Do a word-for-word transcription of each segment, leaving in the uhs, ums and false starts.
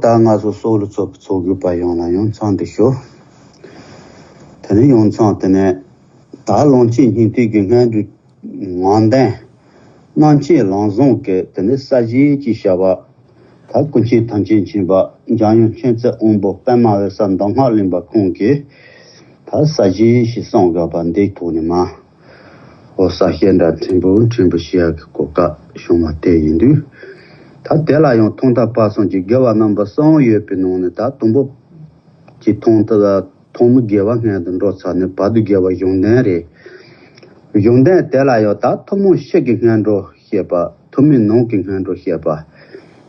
ད་ང་ཚོ་སོག་ལུ་ཚོགས་ཀྱི་ཚོགས་དགོས་པ་ཡོངས་ལ་ཡང་ཚང་དུ་ཞུ། དེ་ནས་ཡང་ཚང་དེ་ནས་ད་ལོངས་སྤྱོད་སྙིང་ཐིག་གི་སྔོན་འགྲོའི་ངོ་འདན་རྣམ་མཁྱེན་ལམ་བཟང་གི་དེ་ནས་ས་གཞི་གི་བྱ་བ། ད་ཀུན་མཁྱེན་ཐམས་ཅད་མཁྱེན་པ་འཇམ་དབྱངས་མཁྱེན་བརྩེ་དབང་པོ་པདྨ་འོད་གསལ་མདོ་སྔགས་གླིང་པ་ཁོང་གིས་ད་ས་གཞི་ཞིག་གསུང་དགོས་པ་འདིའི་ཐོག་ནས་མ། ཨོ་ས་སྐྱ་འདྲ་ཕྲན་བུ་ཕྲན་བུ་ཞུ་ཡག་གི་གོ་སྐབས་བྱུང་བ་དེ་ཡིན་དུས། ད་དེ་ལ་ཡང་ཐོག་མཐའ་བར་གསུམ་གྱི་དགེ་བ་རྣམ་པ་གསུམ་ཡོད་པའི་ནང་ནས་ད་དང་པོ་གྱི་ཐོག་མཐའ་ཐོག་མའི་དགེ་བ་སྔོན་དུ་འགྲོ་ཚར་ནས་བར་དུ་དགེ་བ་གཞུང་ལྡན་རེད། གཞུང་ལྡན་དེ་ལ་ཡང་ད་ཐུན་མོང་ཕྱི་གི་སྔོན་འགྲོ་བཤད་པ། ཐུན་མོང་ནང་གི་སྔོན་འགྲོ་བཤད་པ།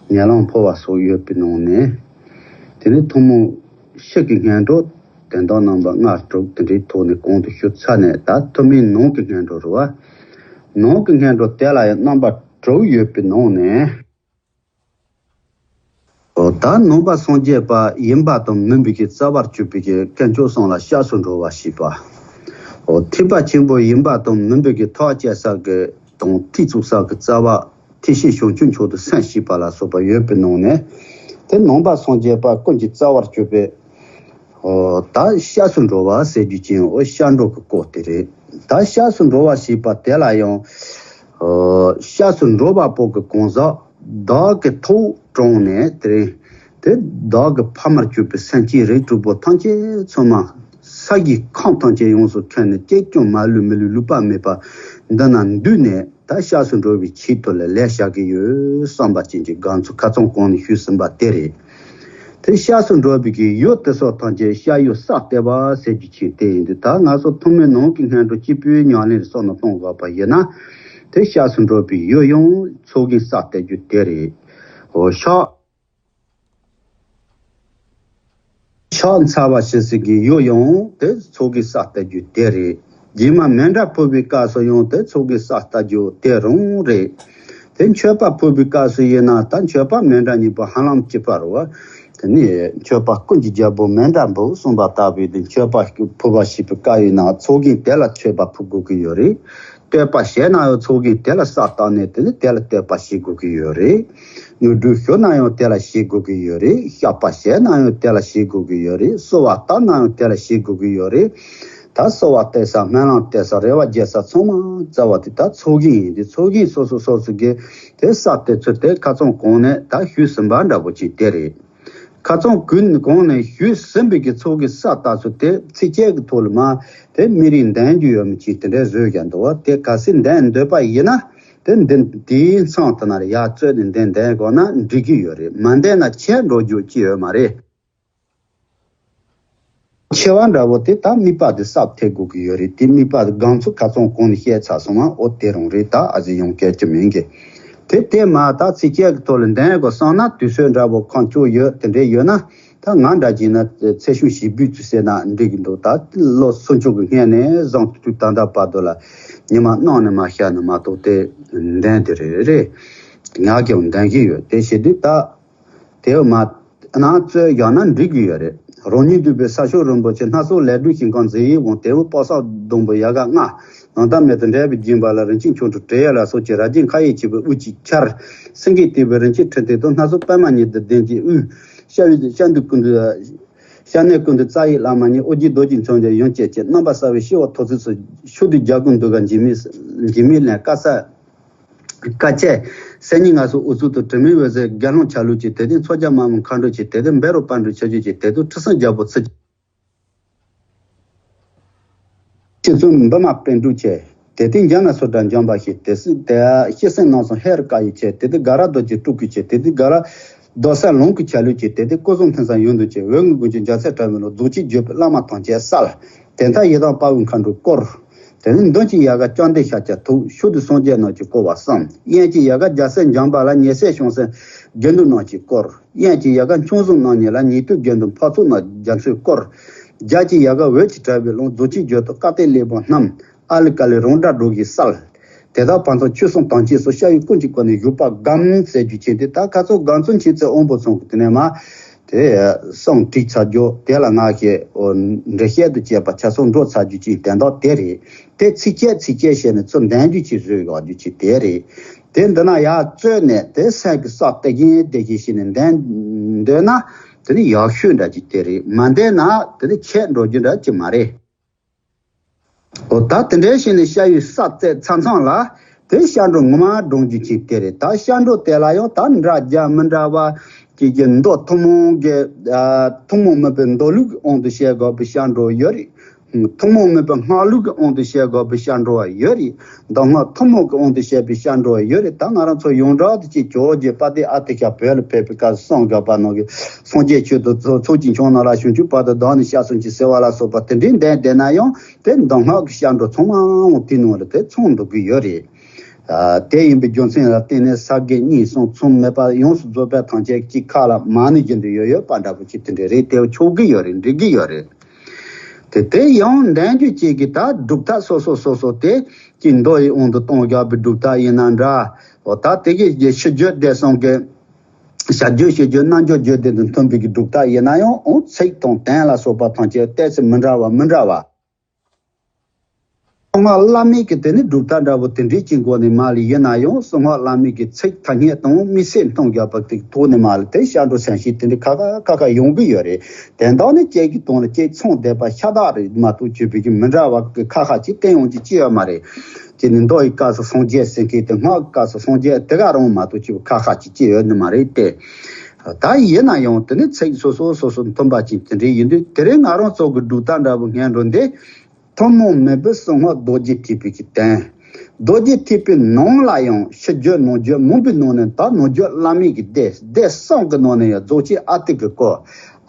ཉམས་ལེན་འཕོ་བ་སོགས་ཡོད་པའི་ནང་ནས། དེ་ནས་ཐུན་མོང་ཕྱི་གི་སྔོན་འགྲོ་དོན་དག་རྣམ་པ་ལྔ་དྲུག་དེ་འདྲའི་ཐོག་ནས་གོང་དུ་ཞུ་ཚར་ནས། ད་ཐུན་མོང་ནང་གི་སྔོན་འགྲོ་རེད་བ། ནང་གི་སྔོན་འགྲོ་དེ་ལ་ཡང་རྣམ་པ་དྲུག་ཡོད་པའི་ནང་ནས། ཨོ་ད་ནང་པ་སངས་རྒྱས་པ་ཡིན་པ་དང་མིན་པའི་གི་རྩ་བར་གྱུར་པའི་གི་དཀོན་མཆོག་གསུམ་ལ་སྐྱབས་སུ་འགྲོ་བ་ཞེས་པ། ཨོ་ཐེག་པ་ཆེན་པོ་ཡིན་པ་དང་མིན་པའི་གི་ཐོག་བཅད་ས་གི་དང་ཐེག་ཚུགས་ས་གི་རྩ་བ། ཐེག་ཆེན་བྱང་ཆུབ་མཆོག་ཏུ་སེམས་བསྐྱེད་པ་ལ་སོགས་པ་ཡོད་པའི་ནང་ནས། དེ་ནང་པ་སངས་རྒྱས་པ་ཀུན་གྱི་རྩ་བར་གྱུར་པའི། ཨོ་ད་སྐྱབས་སུ་འགྲོ་བ་ཟེར་རྒྱུ་ཅན། ཨོ་སྐྱབས་འགྲོ་གི་སྐོར་དེ་རེད། ད་སྐྱབས་སུ་འགྲོ་བ་ཞེས་པ་དེ་ལ་ཡང་། ཨོ་སྐྱབས་སུ་འགྲོ་བ་པོ་གི་གང་ཟག་བདག་གི་ཐུགས་དྲངས་ནས་དེ་རེད། དེ་བདག་གི་ཕ་མར་གྱུར་པའི་སེམས་ཅན་རིགས་དྲུག་པོ་ཐམས་ཅད་ཚང་མ་ས་གཞིའི་ཁམས་ཐམས་ཅད་ཡོངས་སུ་ཁྱབ་ནས་གཅིག་ཀྱང་མ་ལུས་མི་ལུས་ལུས་པ་མེད་པ་འདི་ན་འདུས་ནས། ད་སྐྱབས་སུ་འགྲོ་བའི་ཆེད་དུ་ལ་ལས་བྱ་གི་ཡོད་བསམ་པ་ཅན་གྱི་སྒང་ཚོ་ཁ་ཚང་གོང་ནས་ཞུས་ཟིན་པ་དེ་རེད། དེ་སྐྱབས་སུ་འགྲོ་བའི་གི་ཡུལ་དེ་སོགས་ཐམས་ཅད་སྐྱབས་ཡུལ་ས་གཏེར་པ་ཟེར་རྒྱུ་ཅན་དེ་ཡིན་དུས། ད་ང་ཚོ་ཐུན་མོང་ནང་གི་སྔོན་འགྲོ་སྐྱེས་བུའི་ཉམས་ལེན་བསམ་བློ་གཏོང་དགོས་པ་ཡིན་ན། དེ་སྐྱབས་སུ་འགྲོ་བའི་ཡུལ་ཡང་ཚོགས་ཀྱི་ས་གཏེར་རྒྱུ་དེ་རེད། འོ་ཤག་ཕྱག་འཚལ་བ་ཞེས་ཟེར་གྱི་ཡོད་ཡང་དེ་ཚོགས་ཀྱི་ས་གཏེར་རྒྱུ་དེ་རེད། རྗེས་མ་མཎྜལ་ཕུལ་བའི་སྐབས་སུ་ཡང་དེ་ཚོགས་ཀྱི་ས་གཏེར་རྒྱུ་དེ་རང་རེད། དེ་མཆོད་པ་ཕུལ་བའི་སྐབས་སུ་ཡིན་ན། ད་མཆོད་པ་མཎྜལ་གཉིས་པོ་ཧ་ལམ་གཅིག་པ་རེད་བ། དེ་ནས་མཆོད་པ་ཀུན་གྱི་རྒྱལ་པོ་མཎྜལ་འབུལ་གསུངས་པ་ལྟ་བུའི་དེ་མཆོད་པ་ཕུལ་བ་ཞེས་པའི་སྐབས་ཡིན་ན། ཚོགས་ཀྱི་དེ་ལ་མཆོད་པ་ཕུལ་དགོས་ཀྱི་ཡོད་རེད། བསྟོད་པ་བྱས་ན་ཡང་ཚོགས་ཀྱི་དེ་ལ་ས་བཏགས་ནས་དེ་ནི་དེ་ལ་བསྟོད་པ་བྱེད་དགོས་ཀྱི་ཡོད་རེད། དངོས་གྲུབ་ཞུ་ན་ཡང་དེ་ལ་བྱེད་དགོས་ཀྱི་ཡོད་རེད། བཤགས་པ་བྱས་ན་ཡང་དེ་ལ་བྱེད་དགོས་ཀྱི་ཡོད་རེད། གསོལ་བ་བཏབ་ན་ཡང་དེ་ལ་བྱེད་དགོས་ཀྱི་ཡོད་རེད། ད་གསོལ་བ་བཏབ་ས་སྨོན་ལམ་བཏབ་ས་རེ་བ་རྒྱག་ས་ཚང་མ་རྩ་བ་དེ་ད་ཚོགས་ཀྱི་ཡིན་དུས། ཚོགས་ཀྱི་སོ་སོ་སོ་སོ་གི་དེ་ས་དེ་ཚོ་དེ་ཁ་ཚང་གོང་ནས་ད་ཞུས་ཟིན་པ་འདྲ་པོ་ཅིག་དེ་རེད། ཁ་ཚང་གུན་གོང་ནས་ཞུས་ཟིན་པའི་གི་ཚོགས་ཀྱི་ས་ལྟ་ཚུལ་དེ་ཚིགས་བཅད་ཀྱི་ཐོག་ལ་མ་དེ་མི་རིགས་འདོན་རྒྱུ་ཡོད་མི་ཅིག་དེ་འདྲའི་བཟོས་ཀྱང་འདུག་བ། དེ་གལ་སྲིད་འདོན་འདོད་པ་ཡིན་ན། དེ་འདི་དེའི་མཚམས་དེ་ན་ལ་ཡར་བཙོས་ནས་འདོན་འདོན་དགོས་ན་འགྲིག་གི་ཡོད་རེད། མ་འདོན་ན་ཆད་འགྲོ་རྒྱུ་ཅི་ཡོད་མ་རེད། ཆེ་བ་འདྲ་བོ་དེ་ད་དམིགས་པ་དེ་གསལ་ཐེབས་དགོས་ཀྱི་ཡོད་རེད། དེ་དམིགས་པ་དེ་སྒང་ཚོ་ཁ་ཚང་གོང་ནས་བཤད་ཚར་སོང་བ། འོ་དེ་རང་རེད། ད་ཨ་ཙི་ཡང་སྐད་ཆ་མིན་གི། དེ་དེ་མ་ད་ཚིགས་བཅད་ཀྱི་ཐོག་ལ་འདོན་དགོས་བསམ་ན་དུས་ཚོད་འདྲ་བོ་ཁོང་ཚོ་ཡོད་དེ་འདྲས་ཡོད་ན། ད་ང་འདྲ་བྱས་ན་ཚེ་ཤུང་ཞིག་འབུད་ཚུལ་ཟེར་ན་འགྲིག་གི་འདུག་ད་ལོ་སུམ་ཅུ་གི་སྔོན་ནས་བཟུང་དུས་ད་ལྟ་བར་དུ་ལ་ཉི་མ་གནང་ནས་མ་བཤད་ན་མ་གཏོགས་དེ་འདོན་དེ་རེད་རེད། ང་གིས་འདོན་གྱི་ཡོད། དེ་བྱེད་དུས་ད་དེ་མ་ན་རྩོད་ཡང་ན་འགྲིག་གི་ཡོད་རེད། རང་ཉིད་འདུས་པའི་ས་ཕྱོགས་རིན་པོ་ཆེ། སྣ་ཚོགས་ལས་སྒྲོན་ཞིང་ཁམས་མཛེས་ཡིད་འོང་། དེ་འོད་དཔག་བསམ་སྡོང་པོ་ཡལ་ག་ལྔ། ནམ་ཟླ་མེ་ཏོག་འབྲས་བུ་བརྒྱན་པ་ལ། རིན་ཆེན་ཆོ་འཕྲུལ་དྲི་ཡི་ར་སོགས་ཀྱི། རབ་རྒྱན་མཁའ་ཡི་བྱེད་པོའི་དབུ་གཅིག་ཆར། སེང་གེས་བཏེགས་པའི་རིན་ཆེན་ཁྲི་སྟེང་དུ། སྣ་ཚོགས་པདྨ་ཉི་ཟླ་གདན་གྱི་དབུས། ཤ་བའི་ཤ་འདུས་ཀུན་ཏུ། ཤ་གནད་ཀུན་ཏུ་རྩ་བའི་བླ་མ་ཉིད། ཨོ་རྒྱན་རྡོ་རྗེ་འཆང་ཆེན་ཡུམ་སྐྱེས་ཀྱི། རྣམ་པར་གསལ་བའི་ཤེས་པ་ཐོབ་ཚུལ་སོགས། ཕྱོགས་དུས་རྒྱལ་ཀུན་འདུ་ཁང་འཇིགས་མེད་འཇིགས་མེད་གླིང་། དཀར་གསལ་དཀར་ཆས་སེར་ཉའི་ངལ་གསོ་དབུ་གཙུག་ཏུ། དྲི་མེད་འོད་ཟེར་དགེ་སློང་ཆ་ལུགས་ཀྱི། དེ་སྟེང་ཚོགས་རྒྱལ་དམར་མོ་མཁའ་འགྲོ་ཆེ། དེ་སྟེང་བཻ་རོ་པཎ་གྲུབ་ཆོས་སྐྱོང་ཆེ། དེ་སྟེང་ཁྲི་སྲོང་རྒྱལ་པོ་ཚུལ་ཁྲིམས་མཚོ་འབུམ་མ་པཎ་གྲུབ་ཆེ། དེ་སྟེང་ཛྙཱ་ན་སུ་དྲ་འཇམ་དཔལ་ཆེ། དེ་སྲིད་དེ་སྐྱེད་སྲིང་རྣམ་གསུམ་ཧེ་རུ་ཀ་ཡེ་ཆེ། དེ་སྟེང་དགའ་རབ་རྡོ་རྗེ་སྤྲུལ་སྐུ་ཆེ། དེ་སྟེང་དགའ་རབ་རྡོར་གསལ་ལོངས་སྐུ་ཆ་ལུགས་ཆེ། དེ་སྟེང་སྐུ་གསུམ་ཐུན་མཚམས་ཡོངས་འདུ་ཆེ། འོད་ལྔའི་མགོན་ཆེན་རྒྱལ་སྲས་གྲགས་པའི་ལུང་། རྫོགས་ཆེན་བརྒྱུད་པའི་བླ་མ་ཐམས་ཅད་གསལ། དེ་མཐའ་ཡི་དམ་དཔའ་བོའི་མཁའ་འགྲོས་བསྐོར། དེ་ནས་མདུན་གྱི་ཡལ་ག་ལྕགས་མདའི་ཤཱཀྱ་ཐུབ། ཕྱོགས་དུས་སངས་རྒྱས་རྣམས་ཀྱིས་བསྐོར་བར་བསམ། གཡོན་གྱི་ཡལ་ག་རྒྱལ་སྲས་འཇམ་དཔལ་ལ། ཉེ་སྲས་བྱང་སེམས་དགེ་འདུན་རྣམས་ཀྱིས་བསྐོར། གཡས་ཀྱི་ཡལ་ག་མཆོག་ཟུང་རྣམ་གཉིས་ལ། ཉན་ཐོས་དགེ་འདུན་འཕགས་ཚོགས་རྣམས་རྒྱ་མཚོས་བསྐོར། རྒྱབ་ཀྱི་ཡལ་ག་འོད་ཀྱིས་གྲགས་པའི་ལུང་། རྫོགས་ཆེན་བརྒྱད་དང་བཀའ་གཏེར་གླེགས་བམ་བསྣམས། ཨ་ལི་ཀ་ལི་རང་སྒྲ་སྒྲོགས་ཀྱིས་གསལ། དེ་དག་བར་མཚམས་ཆོས་གསུམ་དམ་ཅན་སོགས། ཤ་ཡི་ཀུན་གྱིས་བསྐོར་ནས་བཞུགས་པ་སྒོམ་ཟེར་རྒྱུ་ཆེ་སྟེ། ད་ཁ་ཚོ་སྒང་ཚོ་མཁྱེན་བརྩེ་དབང་པོ་ཚང་གི་དེ་ནས་མ། དེ་གསུང་བྲིས་ཚར་རྒྱུ་དེ་ལ་ང་ཞེས་འགྲེལ་བཤད་དུ་བྱས་པ་ཆ་ཚང་འགྲོ་ཚར་རྒྱུ་ཅིག་དེ་འདྲ་དེ་རེད། དེ་ཚིགས་བཅད་ཚིགས་བཅད་བྱས་ནས་ཚུར་འདོན་རྒྱུ་ཅིག་བཟོས་ཡོད་རྒྱུ་ཅིག་དེ་རེད། དེ་འདི་ན་ཡར་བཙོས་ནས་དེ་སེམས་ཀྱི་ས་དེ་བཞིན་དེ་བཞིན་བྱས་ནས་འདོན་འདོན་ན་དེ་ནི་ཡག་ཤོས་འདྲ་ཅིག་དེ་རེད། མ་འདོན་ན་དེ་ནི་ཆད་འགྲོ་རྒྱུ་འདྲ་ཅིག་མ་རེད། འོ་ད་དེ་འདྲའི་བྱས་ནས་ཤ་ཡི་ས་བཙལ་མཚམས་མཚམས་ལ་དེ་ཤ་འགྲོ་ངོ་མ་སྒྲུང་རྒྱུ་ཅིག་དེ་རེད། ད་ཤ་འགྲོ་དེ་ལ་ཡང་ད་འདྲ་རྒྱ་མི་འདྲ་བ་ཅིག་གི་མདོ་ཐུན་མོང་གི་ཨ་ཐུན་མོང་མིན་པའི་མདོ་ལུགས་ཀྱི་དབང་དུ་བྱས་དགོས་པའི་ཤ་འགྲོ་ཡོད་རེད། ཐུན་མོང་མིན་པའི་སྔགས་ལུགས་ཀྱི་དབང་དུ་བྱས་དགོས་པའི་ཤ་འགྲོ་བ་ཡོད་རེད། མདོ་སྔགས་ཐུན་མོང་གི་དབང་དུ་བྱས་པའི་ཤ་འགྲོ་བ་ཡོད་རེད། ད་ང་རང་ཚོ་ཡོངས་གྲགས་དུ་ཅིག་ཇོ་བོ་རྗེ་དཔལ་ལྡན་ཨ་ཏི་ཤ་བོད་ལ་ཕེབས་པའི་སྐབས་སུ་གསུང་དགོས་པ་ནང་གི་སངས་རྒྱས་ཆོས་དང་ཚོགས་ཚོགས་ཀྱི་འཆང་ནང་ལ་བྱང་ཆུབ་བར་དུ་བདག་ནི་སྐྱབས་སུ་མཆི་ཟེར་བ་ལ་སོགས་པ་དེ་འདྲའི་འདོན་བསྡད་ན་ཡང་དེ་མདོ་སྔགས་ཀྱི་ཤ་འགྲོ་ཚང་མ་དེ་ནང་ལ་དེ་ཚང་འགྲོ་གི་ཡོད་རེད། ཨ་དེ་ཡིན་པའི་རྒྱུ་མཚན་ལ་བརྟེན་ནས་ས་དགེ་གཉིས་གསུམ་མཚམས་མེད་པར་ཡོངས་སུ་རྫོགས་པའི་ཐམས་ཅད་ཀྱི་ཁ་ལ་མ་ཎི་བཞིན་དུ་ཡོད་ཡོད་པ་འདྲ་པོ་ཅིག་དེ་འདྲ་རེད། དེ་ཆོག་གི་ཡོད་རེད། འགྲིག་གི་ཡོད་རེད། དེ་དེ་ཡང་འདོན་རྒྱུ་གཅིག་གི་ད་སྒྲུབ་ཐབས་སོ་སོ་སོ་སོ་དེ་ཀྱི་མདོ་ཡི་དབང་དུ་གཏོང་དགོས་པའི་སྒྲུབ་ཐབས་ཡིན་ན་འདྲ། འོ་ད་དེ་གི་ཕྱི་རྒྱུད་སྡེ་གསུམ་གྱི་བྱ་རྒྱུད་ཕྱི་རྒྱུད་རྣལ་འབྱོར་རྒྱུད་སྡེ་དང་མཐུན་པའི་གི་སྒྲུབ་ཐབས་ཡིན་ན་ཡང་འོ་ཚིག་དང་དོན་ལ་སོགས་པ་ཐམས་ཅད་ཏོག་ཙམ་མི་འདྲ་བ་མི་འདྲ་བ། གསང་སྔགས་བླ་མེད་ཀྱི་དེ་ནི་སྒྲུབ་ཐབས་འདྲ་བོ་དེ་འདྲའི་ཅིག་སྒོ་ནས་མ་ལས་ཡིན་ན་ཡང་གསང་སྔགས་བླ་མེད་ཀྱི་ཚིག་ཐ་སྙད་དང་དམིགས་བསལ་མཐོང་རྒྱག་པ་དེ་ཐོག་ནས་མ་ལས་དེ་ཤར་འགྲོ་སེམས་བསྐྱེད་དེ་འདྲའི་ཁ་ཁ་ཁ་ཁ་ཡོང་གི་ཡོད་རེད། དོན་དག་ནི་གཅིག་གི་དོན་ལ་གཅིག་མཚུངས་བསྡད་པ་ཤ་སྟག་རེད་མ་གཏོགས་བརྗོད་པའི་གི་མི་འདྲ་བ་གི་ཁ་ཁ་ཅིག་བསྟན་ཡོང་རྒྱུ་ཅི་ཡོད་མ་རེད། དེ་ནི་མདོ་ཡི་སྐབས་སུ་སངས་རྒྱས་ཟེར་མཁན་དེ་སྔགས་སྐབས་སུ་སངས་རྒྱས་དེ་ག་རང་མ་གཏོགས་ཅིག་ཁ་ཁ་ཅིག་ཅི་ཡོད་ནི་མ་རེད་དེ། ད་ཡིན་ན་ཡང་དེ་ནི་ཚིག་སོ་སོ་སོ་སོ་མཐུན་པ་ཅིག་དེ་འདྲའི་ཡིན་དུས་དེ་རིང་ང་རང་ཚོ་གི་སྒྲུབ་ཐབས་འདྲ་བོ་སྔོན་འགྲོ་འདི། ཐུན་མོང་མིན་པའི་གསང་སྔགས་རྡོ་རྗེ་ཐེག་པའི་གི་དོན། རྡོ་རྗེ་ཐེག་པའི་ནང་ལ་ཡང་ཕྱི་རྒྱུད་ནང་རྒྱུད་མང་པོའི་ནང་ནས་ད་ནང་རྒྱུད་བླ་མེད་ཀྱི་སྡེ་སྡེ་གསུམ་གྱི་ནང་ནས་ཡང་རྫོགས་ཆེན་ཨ་ཏི་ཀའི་སྐོར།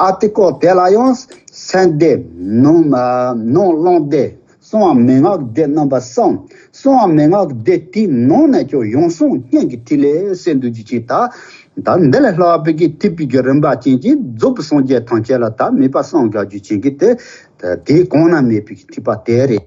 ཨ་ཏི་ཀ་དེ་ལ་ཡང་སེམས་སྡེ་ནང་ནང་རླུང་སྡེ་གསང་བ་མན་ངག་སྡེ་རྣམ་པ་གསུམ། གསང་བ་མན་ངག་སྡེ་དེའི་ནང་ནས་ཀྱང་ཡང་གསང་སྙིང་གི་ཐིག་ལེ་ཟེར་འདུག་རྒྱུ་ཅིག་ད། ད་འདི་ལས་ལྷག་པའི་གི་ཐེག་པའི་གི་རིམ་པ་ཅན་གྱི་རྫོགས་པའི་སངས་རྒྱས་ཐམས་ཅད་ལ་ད་མོས་པ་བསམ་དགའ་རྒྱུ་ཅན་གྱི་དེ་དེ་གོང་ན་མེད་པའི་གི་ཐེག་པ་དེ་རེད།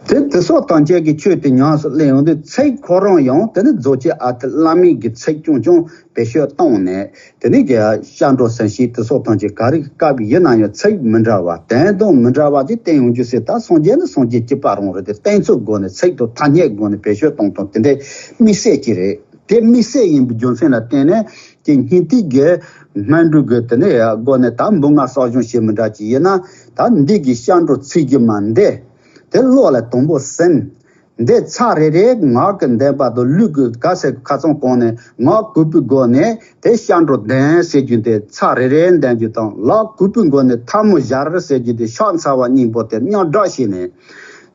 དེ་དེ་སོགས་ཐམས་ཅད་ཀྱི་ཆོས་དེ་ཉམས་སུ་ལེན་ཡོང་དུས་ཚིག་ཁོ་རང་ཡང་དེ་ནི་རྫོགས་ཆེན་ཨ་ཏི་བླ་མེད་ཀྱི་ཚིག་རྐྱང་རྐྱང་བེད་སྤྱོད་བཏང་ནས་དེ་ནི་གི་ཤར་འགྲོ་སེམས་བསྐྱེད་དེ་སོགས་ཐམས་ཅད་ག་རེ་སྐབས་ཡིན་ན་ཡང་ཚིག་མི་འདྲ་བ་དོན་དང་མི་འདྲ་བ་དེ་བསྟན་ཡོང་རྒྱུ་ཟེར། ད་སངས་རྒྱས་ནི་སངས་རྒྱས་གཅིག་པ་རང་རེད་དེ་བསྟན་ཚུལ་སྒོ་ནས་ཚིག་དང་ཐ་སྙད་སྒོ་ནས་བེད་སྤྱོད་བཏང་སྟངས་དེ་འདྲའི་དམིགས་བསལ་གྱི་རེད། དེ་དམིགས་བསལ་ཡིན་པའི་རྒྱུ་མཚན་ལ་བརྟེན་ནས་དེ་སྙིང་ཐིག་གི་སྨན་འབྲུ་གི་དེ་ནས་སྒོ་ནས་ད་འབུམ་ལྔ་གསོག་སྦྱོང་བྱེད་མི་འདྲ་ཅིག་ཡིན་ན་ད་འདི་གི་ཤར་འགྲོ་ཚིག་གི་མ་འདི་དེ་བློ་ལ་དང་པོ་ཟིན། འདི་ཚར་རེ་རེ་ངག་གི་འདོན་པ་དང་ལུས་ཀྱི་ག་ཟེར་ཁ་ཚང་གོང་ནས་ངག་གུས་པའི་སྒོ་ནས་དེ་ཤར་འགྲོ་འདོན་ཟེར་རྒྱུ་དེ་ཚར་རེ་རེ་འདོན་རྒྱུ་དང་ལག་གུས་པའི་སྒོ་ནས་ཐལ་མོ་སྦྱར་ཟེར་རྒྱུ་དེ་ཕྱག་འཚལ་བ་གཉིས་པོ་དེ་མཉམ་སྦྲགས་བྱས་ནས།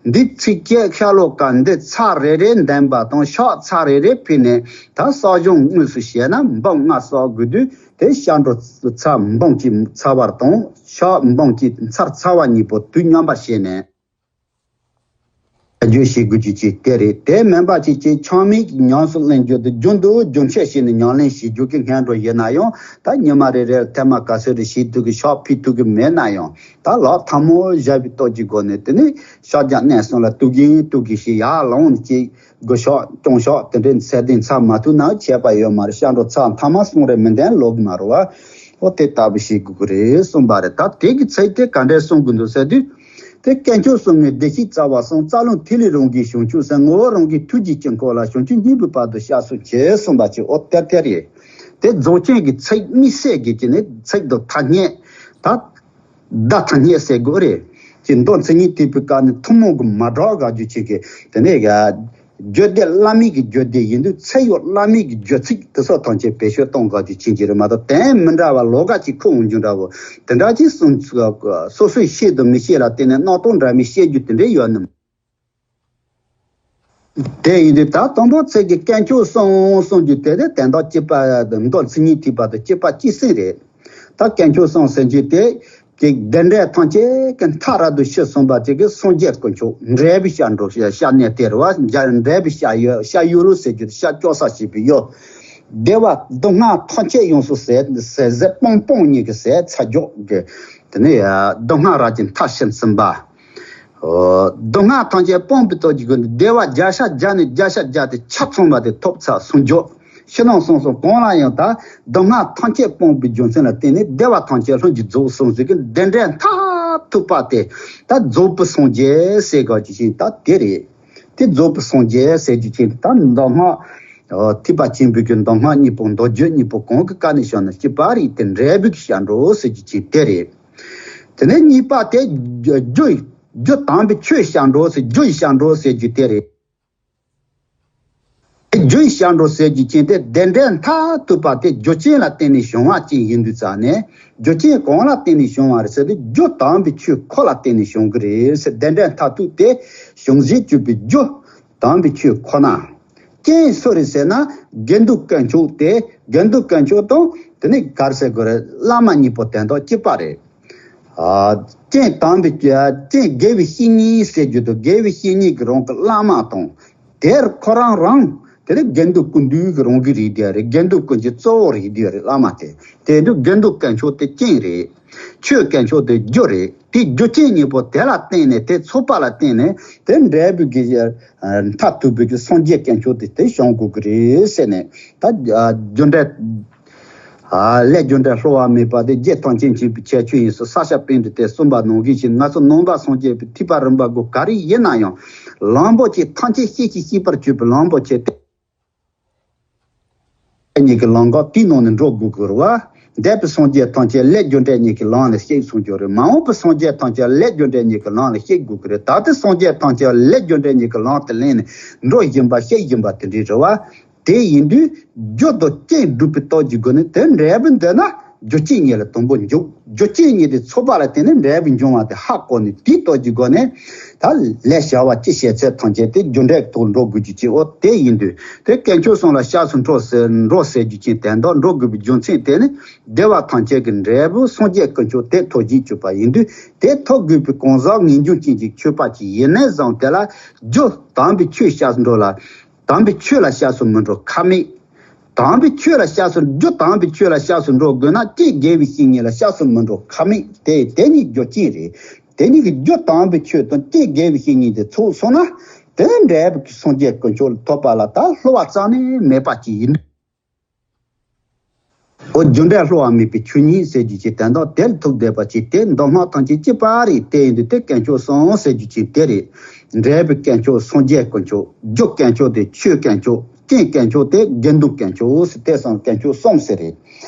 འདི་ཚིགས་བཅད་ཤ་ལོ་ཀ་འདི་ཚར་རེ་རེ་འདོན་པ་དང་ཕྱག་ཚར་རེ་རེ་ཕུལ་ནས་ད་གསོག་སྦྱོང་དངོས་སུ་བྱས་ན་འབུམ་ལྔ་གསོག་དགོས་དུས་དེ་ཤར་འགྲོ་ཚར་འབུམ་གཅིག་ཚར་བ་དང་ཕྱག་འབུམ་གཅིག་ཚར་ཚར་བ་གཉིས་པོ་དུས་མཉམ་པར་བྱས་ནས་བརྗོད་བྱེད་དགོས་རྒྱུ་ཅིག་དེ་རེད། དེ་མིན་པ་ཅིག་ཅིག་ཆགས་མེད་ཀྱི་ཉམས་སུ་ལེན་རྒྱུ་དེ་རྒྱུན་དུ་རྒྱུན་ཆད་བྱས་ནས་ཉམས་ལེན་བྱེད་རྒྱུ་གི་སྔོན་འགྲོ་ཡིན་ན་ཡང་ད་ཉི་མ་རེ་རེར་ཐེངས་མ་ག་ཚོད་རེ་བྱེད་ཐུབ་ཀྱི་ཕྱག་ཕུལ་ཐུབ་ཀྱི་མེད་ན་ཡང་། ད་ལག་ཐལ་མོ་སྦྱར་བའི་སྟོབས་ཀྱི་སྒོ་ནས་དེ་ནས་ཕྱག་རྒྱ་བསྣན་གསུམ་ལ་གཏུག་གིན་གཏུག་གིན་ཞིག་ཡར་ལངས་ནས་ཅིག་དགུ་ཕྱག་སྐྱོང་ཕྱག་དེ་འདྲའི་ཚད་ལྡན་ཚར་མ་ཐུབ་ན་ཁྱད་པར་ཡོད་མ་རེད། ཤར་འགྲོ་ཚར་མཐའ་མ་གསུམ་རེ་མི་འདོན་ལོག་གི་མ་རེད་བ། ཨོ་དེ་ལྟ་བུ་ཞིག་དགོས་ཀྱི་རེད་གསུངས་པ་རེད། ད་དེ་གི་ཚིག་དེ་ག་འདྲས་གསུང་དགོས་འདུག་ཟེར་དུས། དེ་དཀོན་མཆོག་གསུམ་ངའི་བདེ་གཤེགས་རྩ་བ་གསུམ། རྩ་རླུང་ཐིག་ལེ་རང་གི་བྱང་ཆུབ་སེམས། ངོ་བོ་རང་གི་ཐུགས་རྗེའི་དཀྱིལ་འཁོར་ལ། བྱང་ཆུབ་སྙིང་པོའི་བར་དུ་སྐྱབས་སུ་མཆི་གསུངས་པ་ཅིག་ཨོ་དེ་དེ་རེད། དེ་རྫོགས་ཆེན་གྱི་ཚིག་དམིགས་བསལ་གྱི་ཅི་ནས་ཚིག་དང་ཐ་སྙད་ད། བརྡ་ཐ་སྙད་ཟེར་དགོས་རེད། ཅེས་མདོ་མཚན་ཉིད་ཐེག་པའི་སྐབས་ནས་ཐུན་མོང་གི་མ་འདྲ་དགག་རྒྱུ་བྱེད་ཀྱི་དེ་ནས་ཡ། རྒྱུད་སྡེ་བླ་མེད་ཀྱི་རྒྱུད་སྡེ་ཡིན་དུས་ཚེ་ཡོད་བླ་མེད་ཀྱི་རྒྱུད་ཚིག་དེ་སོགས་ཐམས་ཅད་བེད་སྤྱོད་གཏོང་དགག་རྒྱུ་བྱེད་ཀྱི་རེད་མ་གཏོགས་དོན་མི་འདྲ་བ་ལོགས་ཀ་ཅིག་ཁུར་འོང་རྒྱུ་འདྲ་བོ་དེ་འདྲ་ཅིག་གསུང་སོ་སོས་ཤེས་དང་མི་ཤེས་ལ་བརྟེན་ནས་རྣམ་རྟོག་འདྲ་མིན་བཤད་རྒྱུ་དེ་འདྲ་ཡོད་ནམ། དེ་ཡིན་དུས་ད་དང་པོ་ཚིག་གི་དཀོན་མཆོག་གསུམ་གསུང་རྒྱུ་དེ་ནི་དོན་དག་གཅིག་པ་མདོ་མཚན་ཉིད་ཐེག་པ་དང་གཅིག་པ་གཅིག་མཚུངས་རེད། ད་དཀོན་མཆོག་གསུམ་ཟེར་རྒྱུ་དེ་ཀྱི་བདེ་འབྲས་ཐམས་ཅད་ཀྱི་མཐའ་རབ་ཏུ་ཕྱིན་གསུངས་པ་དེ་གི་སངས་རྒྱས་དཀོན་མཆོག་འབྲས་བུའི་ཤར་འགྲོ་ཤར་གནས་དེ་རེད་བ། འབྲས་བུའི་ཤར་ཡུལ་ཤར་ཡུལ་ལུགས་ཟེར་རྒྱུ་དེ་ཤར་ལྕོག་ས་ཞེས་པའི་ཡུལ། བདེ་བ་སྡུག་བསྔལ་ཐམས་ཅད་ཡོངས་སུ་ཟད་ཟད་ཟད་སྤངས་སྤངས་ཉིད་ཀྱི་ཟད་ཚར་རྒྱུ་གི་དེ་ནས་སྡུག་བསྔལ་རབ་ཀྱི་མཐར་ཕྱིན་ཟིན་པ། སྡུག་བསྔལ་ཐམས་ཅད་སྤངས་པའི་སྟོབས་ཀྱི་སྒོ་ནས་བདེ་བ་བརྒྱ་ཆ་བརྒྱ་ནས་བརྒྱ་ཆ་བརྒྱ་དེ་ཆ་ཚང་བ་དེ་ཐོབ་ཚར་སོང་རྒྱུ། ཕྱི་ནང་གསང་གསུམ་གང་ལ་ཡང་ད་སྡུག་བསྔལ་ཐམས་ཅད་སྤངས་པའི་རྒྱུ་མཚན་ལ་བརྟེན་ནས་བདེ་བ་ཐམས་ཅད་ལྷུན་གྱིས་རྫོགས་གསུངས་ཟེར་གི་འདི་འདྲའི་མཐར་ཐུག་པ་དེ་ད་རྫོགས་པའི་སངས་རྒྱས་ཟེར་ག་ཅི་ཞིག་ད་དེ་རེད། དེ་རྫོགས་པའི་སངས་རྒྱས་ཟེར་རྒྱུ་ཅིག་ད་མདོ་སྔགས་ཐེག་པ་ཆེན་པོའི་གི་མདོ་སྔགས་གཉིས་པོ་མདོ་རྒྱུད་གཉིས་པོ་གང་གི་བཀའ་ནས་བྱུང་ན་སྐྱེས་པ་རིགས་དེ་འབྲས་བུ་གི་ཞབས་འགྲོ་ཟེར་རྒྱུ་ཅིག་དེ་རེད། དེ་ནས་གཉིས་པ་དེ་རྒྱུ་རྒྱུ་དམ་པའི་ཆོས་ཞབས་འགྲོ་ཟེར་རྒྱུ་ཡི་ཞབས་འགྲོ་ཟེར་རྒྱུ་དེ་རེད། རྒྱུ་ཡི་ཞབས་འགྲོ་ཟེར་རྒྱུ་ཅན་དེ་བདེན་འབྲས་མཐར་ཐུག་པ་དེ་རྒྱུ་ཅན་ལ་བརྟེན་ནས་བྱུང་བ་ཅན་ཡིན་དུས་ཙང་ནས་རྒྱུ་ཅན་གང་ལ་བརྟེན་ནས་བྱུང་བ་རེད་ཟེར་ཏེ་རྒྱུ་དམ་པའི་ཆོས་ཁོ་ལ་བརྟེན་ནས་བྱུང་གི་རེད་ཟེར་བདེན་འབྲས་མཐར་ཐུག་དེ་བྱུང་བྱེད་གཅོད་པའི་རྒྱུ་དམ་པའི་ཆོས་ཁོ་ན། རྐྱེན་སུ་རེད་ཟེར་ན་དགེ་འདུན་དཀོན་མཆོག་དེ་དགེ་འདུན་དཀོན་མཆོག་དང་དེ་ནས་ག་རེ་ཟེར་དགོས་རེད་བླ་མ་གཉིས་པོ་དེ་དག་གཅིག་པ་རེད། རྐྱེན་དམ་པའི་རྐྱེན་དགེ་བའི་བཤེས་གཉེན་ཟེར་རྒྱུ་དང་དགེ་བའི་བཤེས་གཉེན་གྱི་རང་གི་བླ་མ་དང་། དེར་ཁོ་རང་རང་དེ་ནི་དགེ་འདུན་ཀུན་འདུས་ཀྱི་རང་གི་རིགས་དེ་རེད། དགེ་འདུན་ཀུན་གྱི་གཙོ་བོ་རིགས་དེ་རེད་བླ་མ་དེ། དེ་དུས་དགེ་འདུན་དཀོན་མཆོག་དེ་རྐྱེན་རེད། ཆོས་དཀོན་མཆོག་དེ་རྒྱུ་རེད། དེ་རྒྱུ་རྐྱེན་གཉིས་པོ་དེ་ལ་བརྟེན་ནས་དེ་ཚོགས་པ་ལ་བརྟེན་ནས་དེ་འབྲས་བུ་གི་མཐར་ཐུག་པའི་གི་སངས་རྒྱས་དཀོན་མཆོག་དེ་དེ་བྱུང་དགོས་ཀྱི་རེད་ཟེར་ནས་ད་རྒྱུ་འབྲས། ལས་རྒྱུ་འབྲས་བསླུ་བ་མེད་པ་དེ་རྒྱུ་ཐམས་ཅད་མཁྱེན་པའི་ཁྱད་ཆོས་ཡིན་ཟེར་ས་སྐྱ་པཎྜི་ཏས་གསུངས་པ་ནང་བཞིན་ང་ཚོ་ནང་པ་སངས་རྒྱས་པའི་ཐེག་པ་རིམ་པ་དགུ་ག་རེ་ཡིན་ན་ཡང་གླང་པོ་ཆེ་ཐམས་ཅད་ཤེས་ཤིང་ཤེས་པར་གྱུར་པའི་གླང་པོ་ཆེ་དེ་གཉིས་ཀྱི་ལམ་ཁ་དེའི་ནང་ནས་འགྲོ་དགོས་ཀྱི་རེད་བ། འདས་པའི་སངས་རྒྱས་ཐམས་ཅད་ལས་རྒྱུ་འབྲས་གཉིས་ཀྱི་ལམ་ལ་གཤེགས་གསུངས་ཀྱི་རེད། མ་འོངས་པའི་སངས་རྒྱས་ཐམས་ཅད་ལས་རྒྱུ་འབྲས་གཉིས་ཀྱི་ལམ་ལ་གཤེགས་དགོས་ཀྱི་རེད། ད་ལྟའི་སངས་རྒྱས་ཐམས་ཅད་ལས་རྒྱུ་འབྲས་གཉིས་ཀྱི་ལམ་དུ་ལེན་ནས་འགྲོ་བཞིན་པ་གཤེགས་བཞིན་པ་དེ་འདྲའི་རེད་བ། དེ་ཡིན་དུས་རྒྱུ་དང་རྐྱེན་སྒྲུབ་པའི་སྟོབས་ཀྱི་སྒོ་ནས་དེ་འབྲས་བུ་འདོད་ན་རྒྱུ་རྐྱེན་གཉིས་ལ་དང་པོ་འཇུག་རྒྱུ་རྐྱེན་གཉིས་དེ་ཚོགས་པ་ལ་བརྟེན་ནས་འབྲས་བུ་འབྱུང་བ་དེ་ཧ་གོ་ནས་དེའི་སྟོབས་ཀྱི་སྒོ་ནས་ད་ལས་བྱ་བ་ཅི་བྱེད་ཚད་ཐམས་ཅད་དེ་རྒྱུ་འབྲས་ཐོག་འགྲོ་དགོས་རྒྱུ་ཅིག་འོ་དེ་ཡིན་དུས་དེ་དཀོན་མཆོག་གསུམ་ལ་སྐྱབས་སུ་འགྲོ་ཟེར་འགྲོ་ཟེར་རྒྱུ་ཅན་དེ་འདྲ་འགྲོ་དགོས་པའི་རྒྱུ་མཚན་དེ་ནི་བདེ་བ་ཐམས་ཅད་ཀྱི་འབྲས་བུ་སངས་རྒྱས་དཀོན་མཆོག་དེ་ཐོབ་བྱེད་གྱུར་པ་ཡིན་དུས་དེ་ཐོབ་དགོས་པའི་གང་ཟག་ངེས་འབྱུང་ཅན་གྱི་ཆོས་པ་ཅིག་ཡིན་ནས་བཟུང་དེ་ལ་རྒྱུ་དམ་པའི་ཆོས་སྐྱབས་སུ་འགྲོ་ལ། དམ་པའི་ཆོས་ལ་སྐྱབས་སུ་མི་འགྲོ་ཁ་མེད། དམ་པའི་ཆོས་ལ་སྐྱབས་སུ་རྒྱུ་དམ་པའི་ཆོས་ལ་སྐྱབས་སུ་འགྲོ་དགོས་ན་རྐྱེན་དགེ་བའི་བཤེས་གཉེན་ལ་སྐྱབས་སུ་མི་འགྲོ་ཁ་མེད་དེ་དེ་གཉིས་རྒྱུ་རྐྱེན་རེད། དེ་གཉིས་ཀྱི་རྒྱུ་དམ་པའི་ཆོས་དང་རྐྱེན་དགེ་བའི་བཤེས་གཉེན་དེ་ཚོགས་སོང་ན་དེ་འབྲས་བུ་སངས་རྒྱས་དཀོན་མཆོག་ལ་ཐོབ་པ་ལ་ད་བསླུ་བ་རྩ་ནས་མེད་པ་ཅིག་ཡིན། འོ་རྒྱུ་འབྲས་བསླུ་བ་མེད་པའི་ཆོས་ཉིད་ཟེར་རྒྱུ་ཅིག་དོན་དག་དེར་ཐུག་བསྡད་པ་ཅིག་དེ་མདོ་སྔགས་ཐམས་ཅད་གཅིག་པ་རེད། དེ་ཡིན་དུས་དེ་དཀོན་མཆོག་གསུམ་ཟེར་རྒྱུ་ཅིག་དེ་རེད། འབྲས་བུ་དཀོན་མཆོག་སངས་རྒྱས་དཀོན་མཆོག་རྒྱུ་དཀོན་མཆོག་དེ་ཆོས་དཀོན་མཆོག་རྐྱེན་དཀོན་མཆོག་དེ་དགེ་འདུན་དཀོན་མཆོག་ཟེར་དེ་གསུམ་དཀོན་མཆོག་གསུམ་ཟེར་རེད།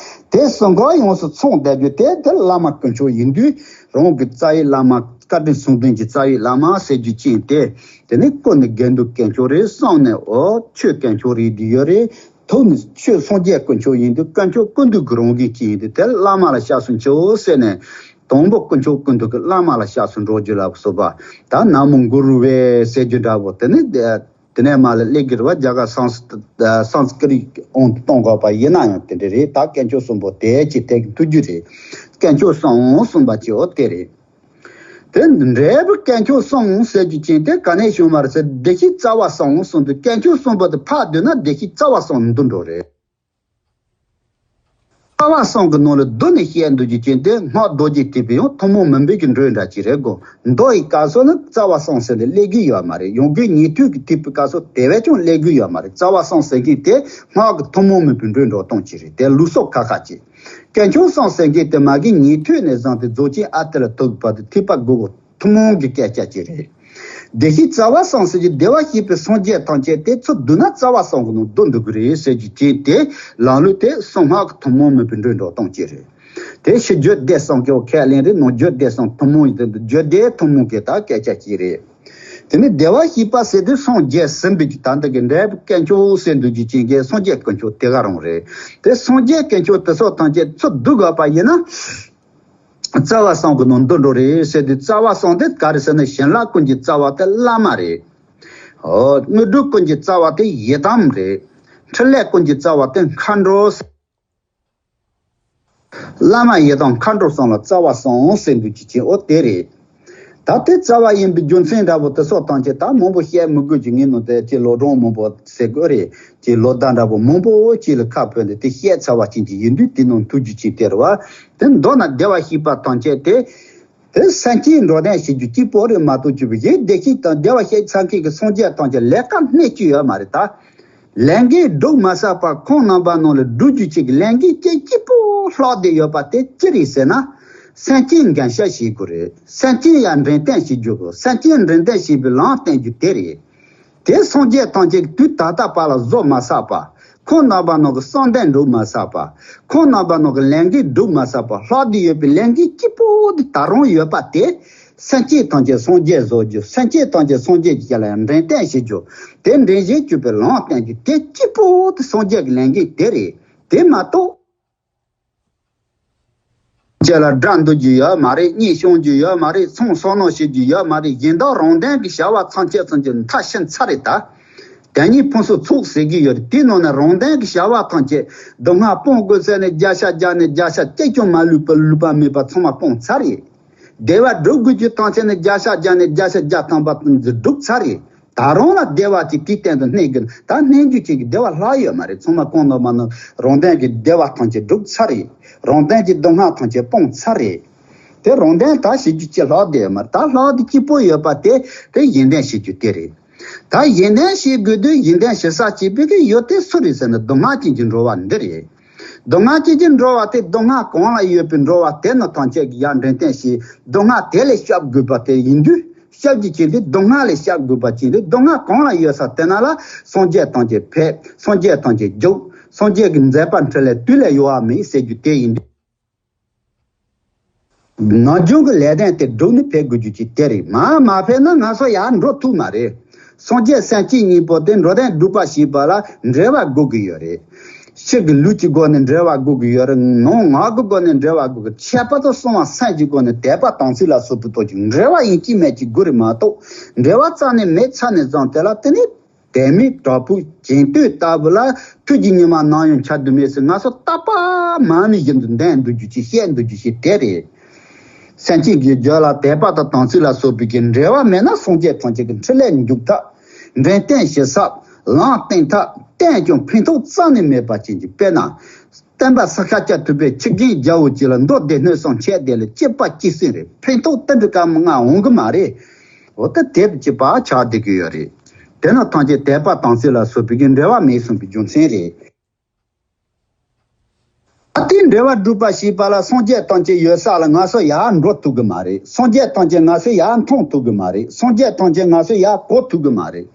དེ་གསུམ་ཀ་ཡོངས་སུ་ཚང་བསྡད་རྒྱུ་དེ་དེ་བླ་མ་དཀོན་མཆོག་ཡིན་དུས་རང་གི་རྩ་བའི་བླ་མ་བཀའ་དྲིན་གསུམ་ལྡན་གྱི་རྩ་བའི་བླ་མ་ཟེར་རྒྱུ་ཅན་དེ་དེ་ནི་ཀུན་ནས་དགེ་འདུན་དཀོན་མཆོག་རེད། གསུམ་ནས་འོ་ཆོས་དཀོན་མཆོག་རེད་དེ་ཡོད་རེད། ཐུགས་ནི་ཆོས་སངས་རྒྱས་དཀོན་མཆོག་ཡིན་དུས་དཀོན་མཆོག་ཀུན་འདུས་ཀྱི་རང་བཞིན་ཅན་ཡིན་དུས་དེ་བླ་མ་ལ་སྐྱབས་སུ་མཆིའོ་ཟེར་ནས། དང་པོ་དཀོན་མཆོག་ཀུན་འདུས་ཀྱི་བླ་མ་ལ་སྐྱབས་སུ་འགྲོ་རྒྱུ་ལ་སོགས་པ། ད་ན་མོ་གུ་རུ་ཝེ་ཟེར་རྒྱུ་འདྲ་བོ་དེ་ནི་དེ་ནས་མ་ལ་སླེབས་ཀྱི་རེད་བ། རྒྱ་གར་སཾ་སཾ་སྐྲྀ་ཏ་དབང་དུ་གཏོང་དགོས་པ་ཡིན་ན་ཡང་དེ་འདྲ་རེད། ད་དཀོན་མཆོག་གསུམ་པོ་དེ་ཅི་ཐད་ཀྱི་ཐུགས་རྒྱུད་རེད། དཀོན་མཆོག་གསུམ་གསུམ་པ་ཅི་འོ་དེ་རེད། དེ་འབྲས་བུ་དཀོན་མཆོག་གསུམ་ཟེར་རྒྱུ་ཅན་དེ་ག་ནས་བྱུང་བ་རེད་ཟེར་བདེ་གཤེགས་རྩ་བ་གསུམ་གསུངས་དུས་དཀོན་མཆོག་གསུམ་པོ་དེ་ཕར་བསྡུས་ན་བདེ་གཤེགས་རྩ་བ་གསུམ་འདུ་འགྲོ་རེད། རྩ་བ་གསུམ་གྱི་ནང་ལ་བསྡུ་ནས་བཤད་འདུག་རྒྱུ་ཅན་དེ་སྔགས་རྡོ་རྗེ་ཐེག་པའི་ཡང་ཐུན་མོང་མིན་པའི་གི་འགྲོས་འདྲ་ཅིག་རེད་གོ། མདོ་ཡི་སྐབས་སུ་ནི་རྩ་བ་གསུམ་ཟེར་ནས་སླེབས་ཀྱི་ཡོད་མ་རེད། ཡང་སྒོས་ཉན་ཐོས་ཀྱི་ཐེག་པའི་སྐབས་སུ་དེ་བས་ཀྱང་སླེབས་ཀྱི་ཡོད་མ་རེད། རྩ་བ་གསུམ་ཟེར་མཁན་དེ་སྔགས་ཀྱི་ཐུན་མོང་མིན་པའི་འགྲོས་འགྲོ་སྟངས་ཅིག་རེད། དེ་ལུགས་སྲོལ་ཁ་ཁ་ཅིག་དཀོན་མཆོག་གསུམ་ཟེར་མཁན་དེ་མ་གི་ཉན་ཐོས་ནས་བཟུང་སྟེ་རྫོགས་ཆེན་ཨ་ཏི་ལ་ཐུག་པ་དེ་ཐེག་པ་དགུ་པོ་ཐུན་མོང་གི་སྐད་ཆ་ཅིག་རེད། བདེ་གཤེགས་རྩ་བ་གསུམ་ཟེར་གྱི་བདེ་བར་གཤེགས་པའི་སངས་རྒྱས་ཐམས་ཅད་དེ་ཚུར་བསྡུ་ན་རྩ་བ་གསུམ་གྱི་ནང་བསྡུ་འདུག་གི་རེད་ཟེར་རྒྱུ་ཅན་དེ་ལམ་ལུགས་དེ་གསང་སྔགས་ཀྱི་ཐུན་མོང་མིན་པའི་འགྲོས་འགྲོ་སྟངས་ཅིག་རེད། དེ་ཕྱི་རྒྱུད་སྡེ་གསུམ་གྱི་ཁས་ལེན་རེད། ནང་རྒྱུད་སྡེ་གསུམ་ཐུན་མོང་ཡིན་དུས་རྒྱུད་སྡེ་ཐུན་མོང་གི་ད་སྐད་ཆ་ཅིག་རེད། དེ་ནི་བདེ་བར་གཤེགས་པ་ཟེར་དུས་སངས་རྒྱས་ཟིན་པའི་ད་ལྟ་གི་འབྲས་བུ་དཀོན་མཆོག་ཟེར་འདུག་རྒྱུ་ཅན་གྱི་སངས་རྒྱས་དཀོན་མཆོག་དེ་ག་རང་རེད། དེ་སངས་རྒྱས་དཀོན་མཆོག་དེ་ཚོ་ཐམས་ཅད་ཚུར་བསྡུ་དགོས་པ་ཡིན་ན། རྩ་བ་གསུམ་གྱི་ནང་འདུ་འགྲོ་རེད་ཟེར་དུས་རྩ་བ་གསུམ་དེ་ག་རེ་ཟེར་ན་བྱིན་རླབས་ཀུན་གྱི་རྩ་བ་དེ་བླ་མ་རེད། འོ། དངོས་གྲུབ་ཀུན་གྱི་རྩ་བ་དེ་ཡི་དམ་རེད། འཕྲིན་ལས་ཀུན་གྱི་རྩ་བ་དེ་མཁའ་འགྲོ། བླ་མ་ཡི་དམ་མཁའ་འགྲོ་གསུམ་ལ་རྩ་བ་གསུམ་ཟེར་འདུག་རྒྱུ་ཅན་འོ་དེ་རེད། ད་དེ་རྩ་བ་ཡིན་པའི་རྒྱུ་མཚན་འདྲ་པོ་དེ་ཚོ་ཐམས་ཅད་ད་མང་པོ་བཤད་མི་དགོས་ཀྱི་ངའི་ནང་དེ་ཅི་ལོ་གྲངས་མང་པོ་ཟེར་དགོས་རེད། ཅི་ལོ་ཟླ་འདྲ་པོ་མང་པོ་ཅིག་ལ་ཁ་ཕོན་ཏེ་དེ་བཤད་ཚར་བ་ཅན་གྱི་ཡིན་དུས་དེ་ནང་ཐུགས་རྒྱུ་ཅན་དེ་རེད་བ། དེ་མདོར་ན་བདེ་བར་གཤེགས་པ་ཐམས་ཅད་དེ། དེ་སེམས་ཅན་འགྲོ་དོན་བྱེད་རྒྱུ་གཅིག་པོ་རེད་མ་གཏོགས་ཅི་བའི་བདེ་གཤེགས་དང་བདེ་བར་གཤེགས་ཚར་མཁན་གྱི་སངས་རྒྱས་ཐམས་ཅད་ལས་ཀ་སྣེ་གཅིག་ཡོད་མ་རེད་ད། ལས་འགན་སྒྲུབ་མ་ཟད་པར་ཁོང་རྣམ་པ་ནང་ལ་སྒྲུབ་རྒྱུ་གཅིག་གི་ལས་འགན་སྐྱེ་སྐྱིད་པོ་ལྷག་བསྡད་ཡོད་པ་དེ་ཅི་རེད་ཟེར་ན། སེམས་ཅན་འགན་བཞེས་བྱེད་དགོས་རེད། སེམས་ཅན་ཡང་འགྲན་བསྟེན་བྱེད་རྒྱུ་དགོས། སེམས་ཅན་འགྲན་བསྟེན་བྱེད་པའི་ལམ་བསྟན་རྒྱུ་དེ་རེད། དེ་སངས་རྒྱས་ཐམས་ཅད་ཀྱི་དུས་ད་ལྟ་བར་ལ་བཟོ་མ་ཟད་པ། ཁོང་རྣམ་པ་ནང་གི་བསམ་གཏན་འགྲུབ་མ་ཟད་པ། ཁོང་རྣམ་པ་ནང་གི་ལས་འགན་སྒྲུབ་མ་ཟད་པ་ལྷག་བསྡད་ཡོད་པའི་ལས་འགན་སྐྱིད་པོ་དེ་ད་རུང་ཡོད་པ་དེ། སེམས་ཅན་ཐམས་ཅད་སངས་རྒྱས་བཟོ་རྒྱུ། སེམས་ཅན་ཐམས་ཅད་སངས་རྒྱས་ཀྱི་ཞལ་ལ་ཡང་འགྲན་བསྟེན་བྱེད་རྒྱུ། དེ་འགྲན་བཞིན་གྱུར་པའི་ལམ་བསྟན་རྒྱུ་དེ་སྐྱིད་པོ་དེ་སངས་རྒྱས་ཀྱི་ལས་འགན་དེ་རེད། དེ་མ་གཏོགས། ཁྱེད་ལ་དགྲ་འདུལ་རྒྱུ་ཡོད་མ་རེད། གཉེན་སྐྱོང་རྒྱུ་ཡོད་མ་རེད། ཚོང་བསོད་ནམས་བྱེད་རྒྱུ་ཡོད་མ་རེད། གཞན་དག་རང་དོན་གྱི་བྱ་བ་ཐམས་ཅད་ཚང་གི་མཐར་ཕྱིན་ཚར་རེད་ད། དེ་ཉིད་ཕུན་སུམ་ཚོགས་ཟེར་གྱི་ཡོད་རེད། དེའི་ནང་ནས་རང་དོན་གྱི་བྱ་བ་ཐམས་ཅད་སྡུག་བསྔལ་སྤོང་དགོས་ཟེར་ནས་བརྒྱ་ཆ་བརྒྱ་ནས་བརྒྱ་ཆ་གཅིག་ཀྱང་མ་ལུས་པ་ལུས་པ་མེད་པ་ཚང་མ་སྤོང་ཚར་རེད། བདེ་བ་སྒྲུབ་དགོས་རྒྱུ་ཐམས་ཅད་ནས་བརྒྱ་ཆ་བརྒྱ་ནས་བརྒྱ་ཆ་བརྒྱ་ཐམ་པ་སྒྲུབ་ཚར་རེད། ད་རུང་ལ་བདེ་བ་ཅིག་དེའི་སྟེང་དུ་གནས་དགོས། ད་གནས་རྒྱུ་ཅིག་གི་བདེ་བ་ལྷག་ཡོད་མ་རེད། ཚང་མ་གང་ནོར་མ་ནོར་རང་དོན་གྱི་བདེ་བ་ཐམས་ཅད་སྒྲུབ་ཚར་རེད། རང་དོན་གྱི་སྡུག་བསྔལ་ཐམས་ཅད་སྤངས་ཚར་རེད། དེ་རང་དོན་ད་བྱེད་རྒྱུ་ཅི་ལྷག་བསྡད་ཡོད་མ་རེད། ད་ལྷག་བསྡད་སྐྱིད་པོ་ཡོད་པ་དེ་དེ་གཞན་དོན་བྱེད་རྒྱུ་དེ་རེད། ད་གཞན་དོན་བྱེད་དགོས་དུས་གཞན་དོན་བྱེད་ས་སྐྱིད་པོ་གི་ཡོད་དེ་སུ་རེད་ཟེར་ན་སྡུག་བསྔལ་ཅན་གྱི་འགྲོ་བ་འདི་རེད། སྡུག་བསྔལ་ཅན་གྱི་འགྲོ་བ་དེ་སྡུག་བསྔལ་གང་ལ་ཡོད་པའི་འགྲོ་བ་དེ་ནི་ཐམས་ཅད་ཀྱི་ཡར་འགྲན་བསྟེན་བྱེད། སྡུག་བསྔལ་དེ་ལས་སྐྱོབ་དགོས་པ་དེ་ཡིན་དུས། སྐྱོབ་རྒྱུ་ཅིག་དེ་སྡུག་བསྔལ་ལས་སྐྱོབ་དགོས་པ་ཅིག་དེ་སྡུག་བསྔལ་གང་ལ་ཡོད་ས་དེ་ན་ལ་སངས་རྒྱས་ཐམས་ཅད་ཕེབས། སངས་རྒྱས་ཐམས་ཅད་རྒྱུག། སངས་རྒྱས་ཀྱི་མཛད་པ་འཕྲིན་ལས་དུས་ལས་ཡོལ་བ་མེད་ཟེར་རྒྱུ་དེ་ཡིན་དུས། ནམ་རྒྱུན་གྱི་ལས་དོན་དེ་བསྒྲུབས་ནས་ཕེབས་དགོས་རྒྱུ་ཅིག་དེ་རེད། མ་མ་ཕེབས་ན་ང་ཚོ་ཡར་འགྲོ་ཐུབ་མ་རེད། སངས་རྒྱས་སེམས་ཅན་གཉིས་པོ་དེ་འགྲོ་དོན་སྒྲུབ་པ་བྱེད་པ་ལ་འབྲེལ་བ་དགོས་ཀྱི་ཡོད་རེད། ཕྱི་གི་ལུས་ཀྱི་སྒོ་ནས་འབྲེལ་བ་དགོས་ཀྱི་ཡོད་རེད། ནང་ངག་གི་སྒོ་ནས་འབྲེལ་བ་དགོས་ཀྱི། ཁྱད་པར་དུ་གསང་བ་སེམས་ཀྱི་སྒོ་ནས་དད་པ་དམ་ཚིག་ལ་སོགས་པའི་ཐོག་གི་འབྲེལ་བ་ཡིན་གཅིག་མིན་གཅིག་དགོས་རེད་མ་གཏོགས། འབྲེལ་བ་རྩ་ནས་མེད་ཚར་ནས་བཟུང་དེ་ལ་དེ་ནི་དད་མེད་དྲག་པོའི་གྱེན་ལྟོས་ལྟ་བུ་ལ་ཐུགས་ཀྱི་ཉི་མ་ནམ་ཡང་འཆར་དུ་མེད་ཟེར། ང་ཚོ་རྟག་པར་མ་ཎི་བཞིན་དུ་འདོན་སྡོད་རྒྱུ་ཅིག་བཤད་སྡོད་རྒྱུ་ཞིག་དེ་རེད། སེམས་ཅན་གྱི་རྒྱུད་ལ་དད་པ་དང་དམ་ཚིག་ལ་སོགས་པའི་གི་འབྲེལ་བ་མེད་ན་སངས་རྒྱས་ཐམས་ཅད་ཀྱི་འཕྲིན་ལས་འཇུག་ཐབས། འགྲན་བསྟེན་བྱེད་ས། ལམ་བསྟན་ཐབས་བསྟན་ཀྱང་ཕན་ཐོགས་རྩ་ནས་མེད་པ་ཅན་གྱི། དཔེར་ན། སྟོན་པ་ཤཱཀྱ་ཐུབ་པས་ཁྱི་རྒན་རྒྱལ་པོ་ཅིག་ལ་མདོ་སྡེ་སྣོད་གསུམ་འཆད་དེ་ལ་གཅེས་པ་གཅེས་སེམས་རེད། ཕན་ཐོགས་ཏིལ་འབྲུ་དཀར་མོ་ལྔ་འོང་གི་མ་རེད། འོ་ད་དེབ་ཀྱི་པར་ཆགས་བསྡད་ཀྱི་ཡོད་རེད། དེ་ན་ཐམས་ཅད་དད་པ་དམ་ཚིག་ལ་སོགས་པའི་གི་འབྲེལ་བ་མེད་གསུངས་པའི་རྒྱུ་མཚན་རེད། ད་དེའི་འབྲེལ་བ་སྒྲུབ་པ་ཞེས་པ་ལ་སངས་རྒྱས་ཐམས་ཅད་ཡོད་ས་ལ་ང་ཚོ་ཡར་འགྲོ་ཐུབ་གི་མ་རེད། སངས་རྒྱས་ཐམས་ཅད་ང་ཚོ་ཡར་མཐོང་ཐུབ་གི་མ་རེད། སངས་རྒྱས་ཐམས་ཅད་ང་ཚོ་ཡར་གོ་ཐུབ་གི་མ་རེད།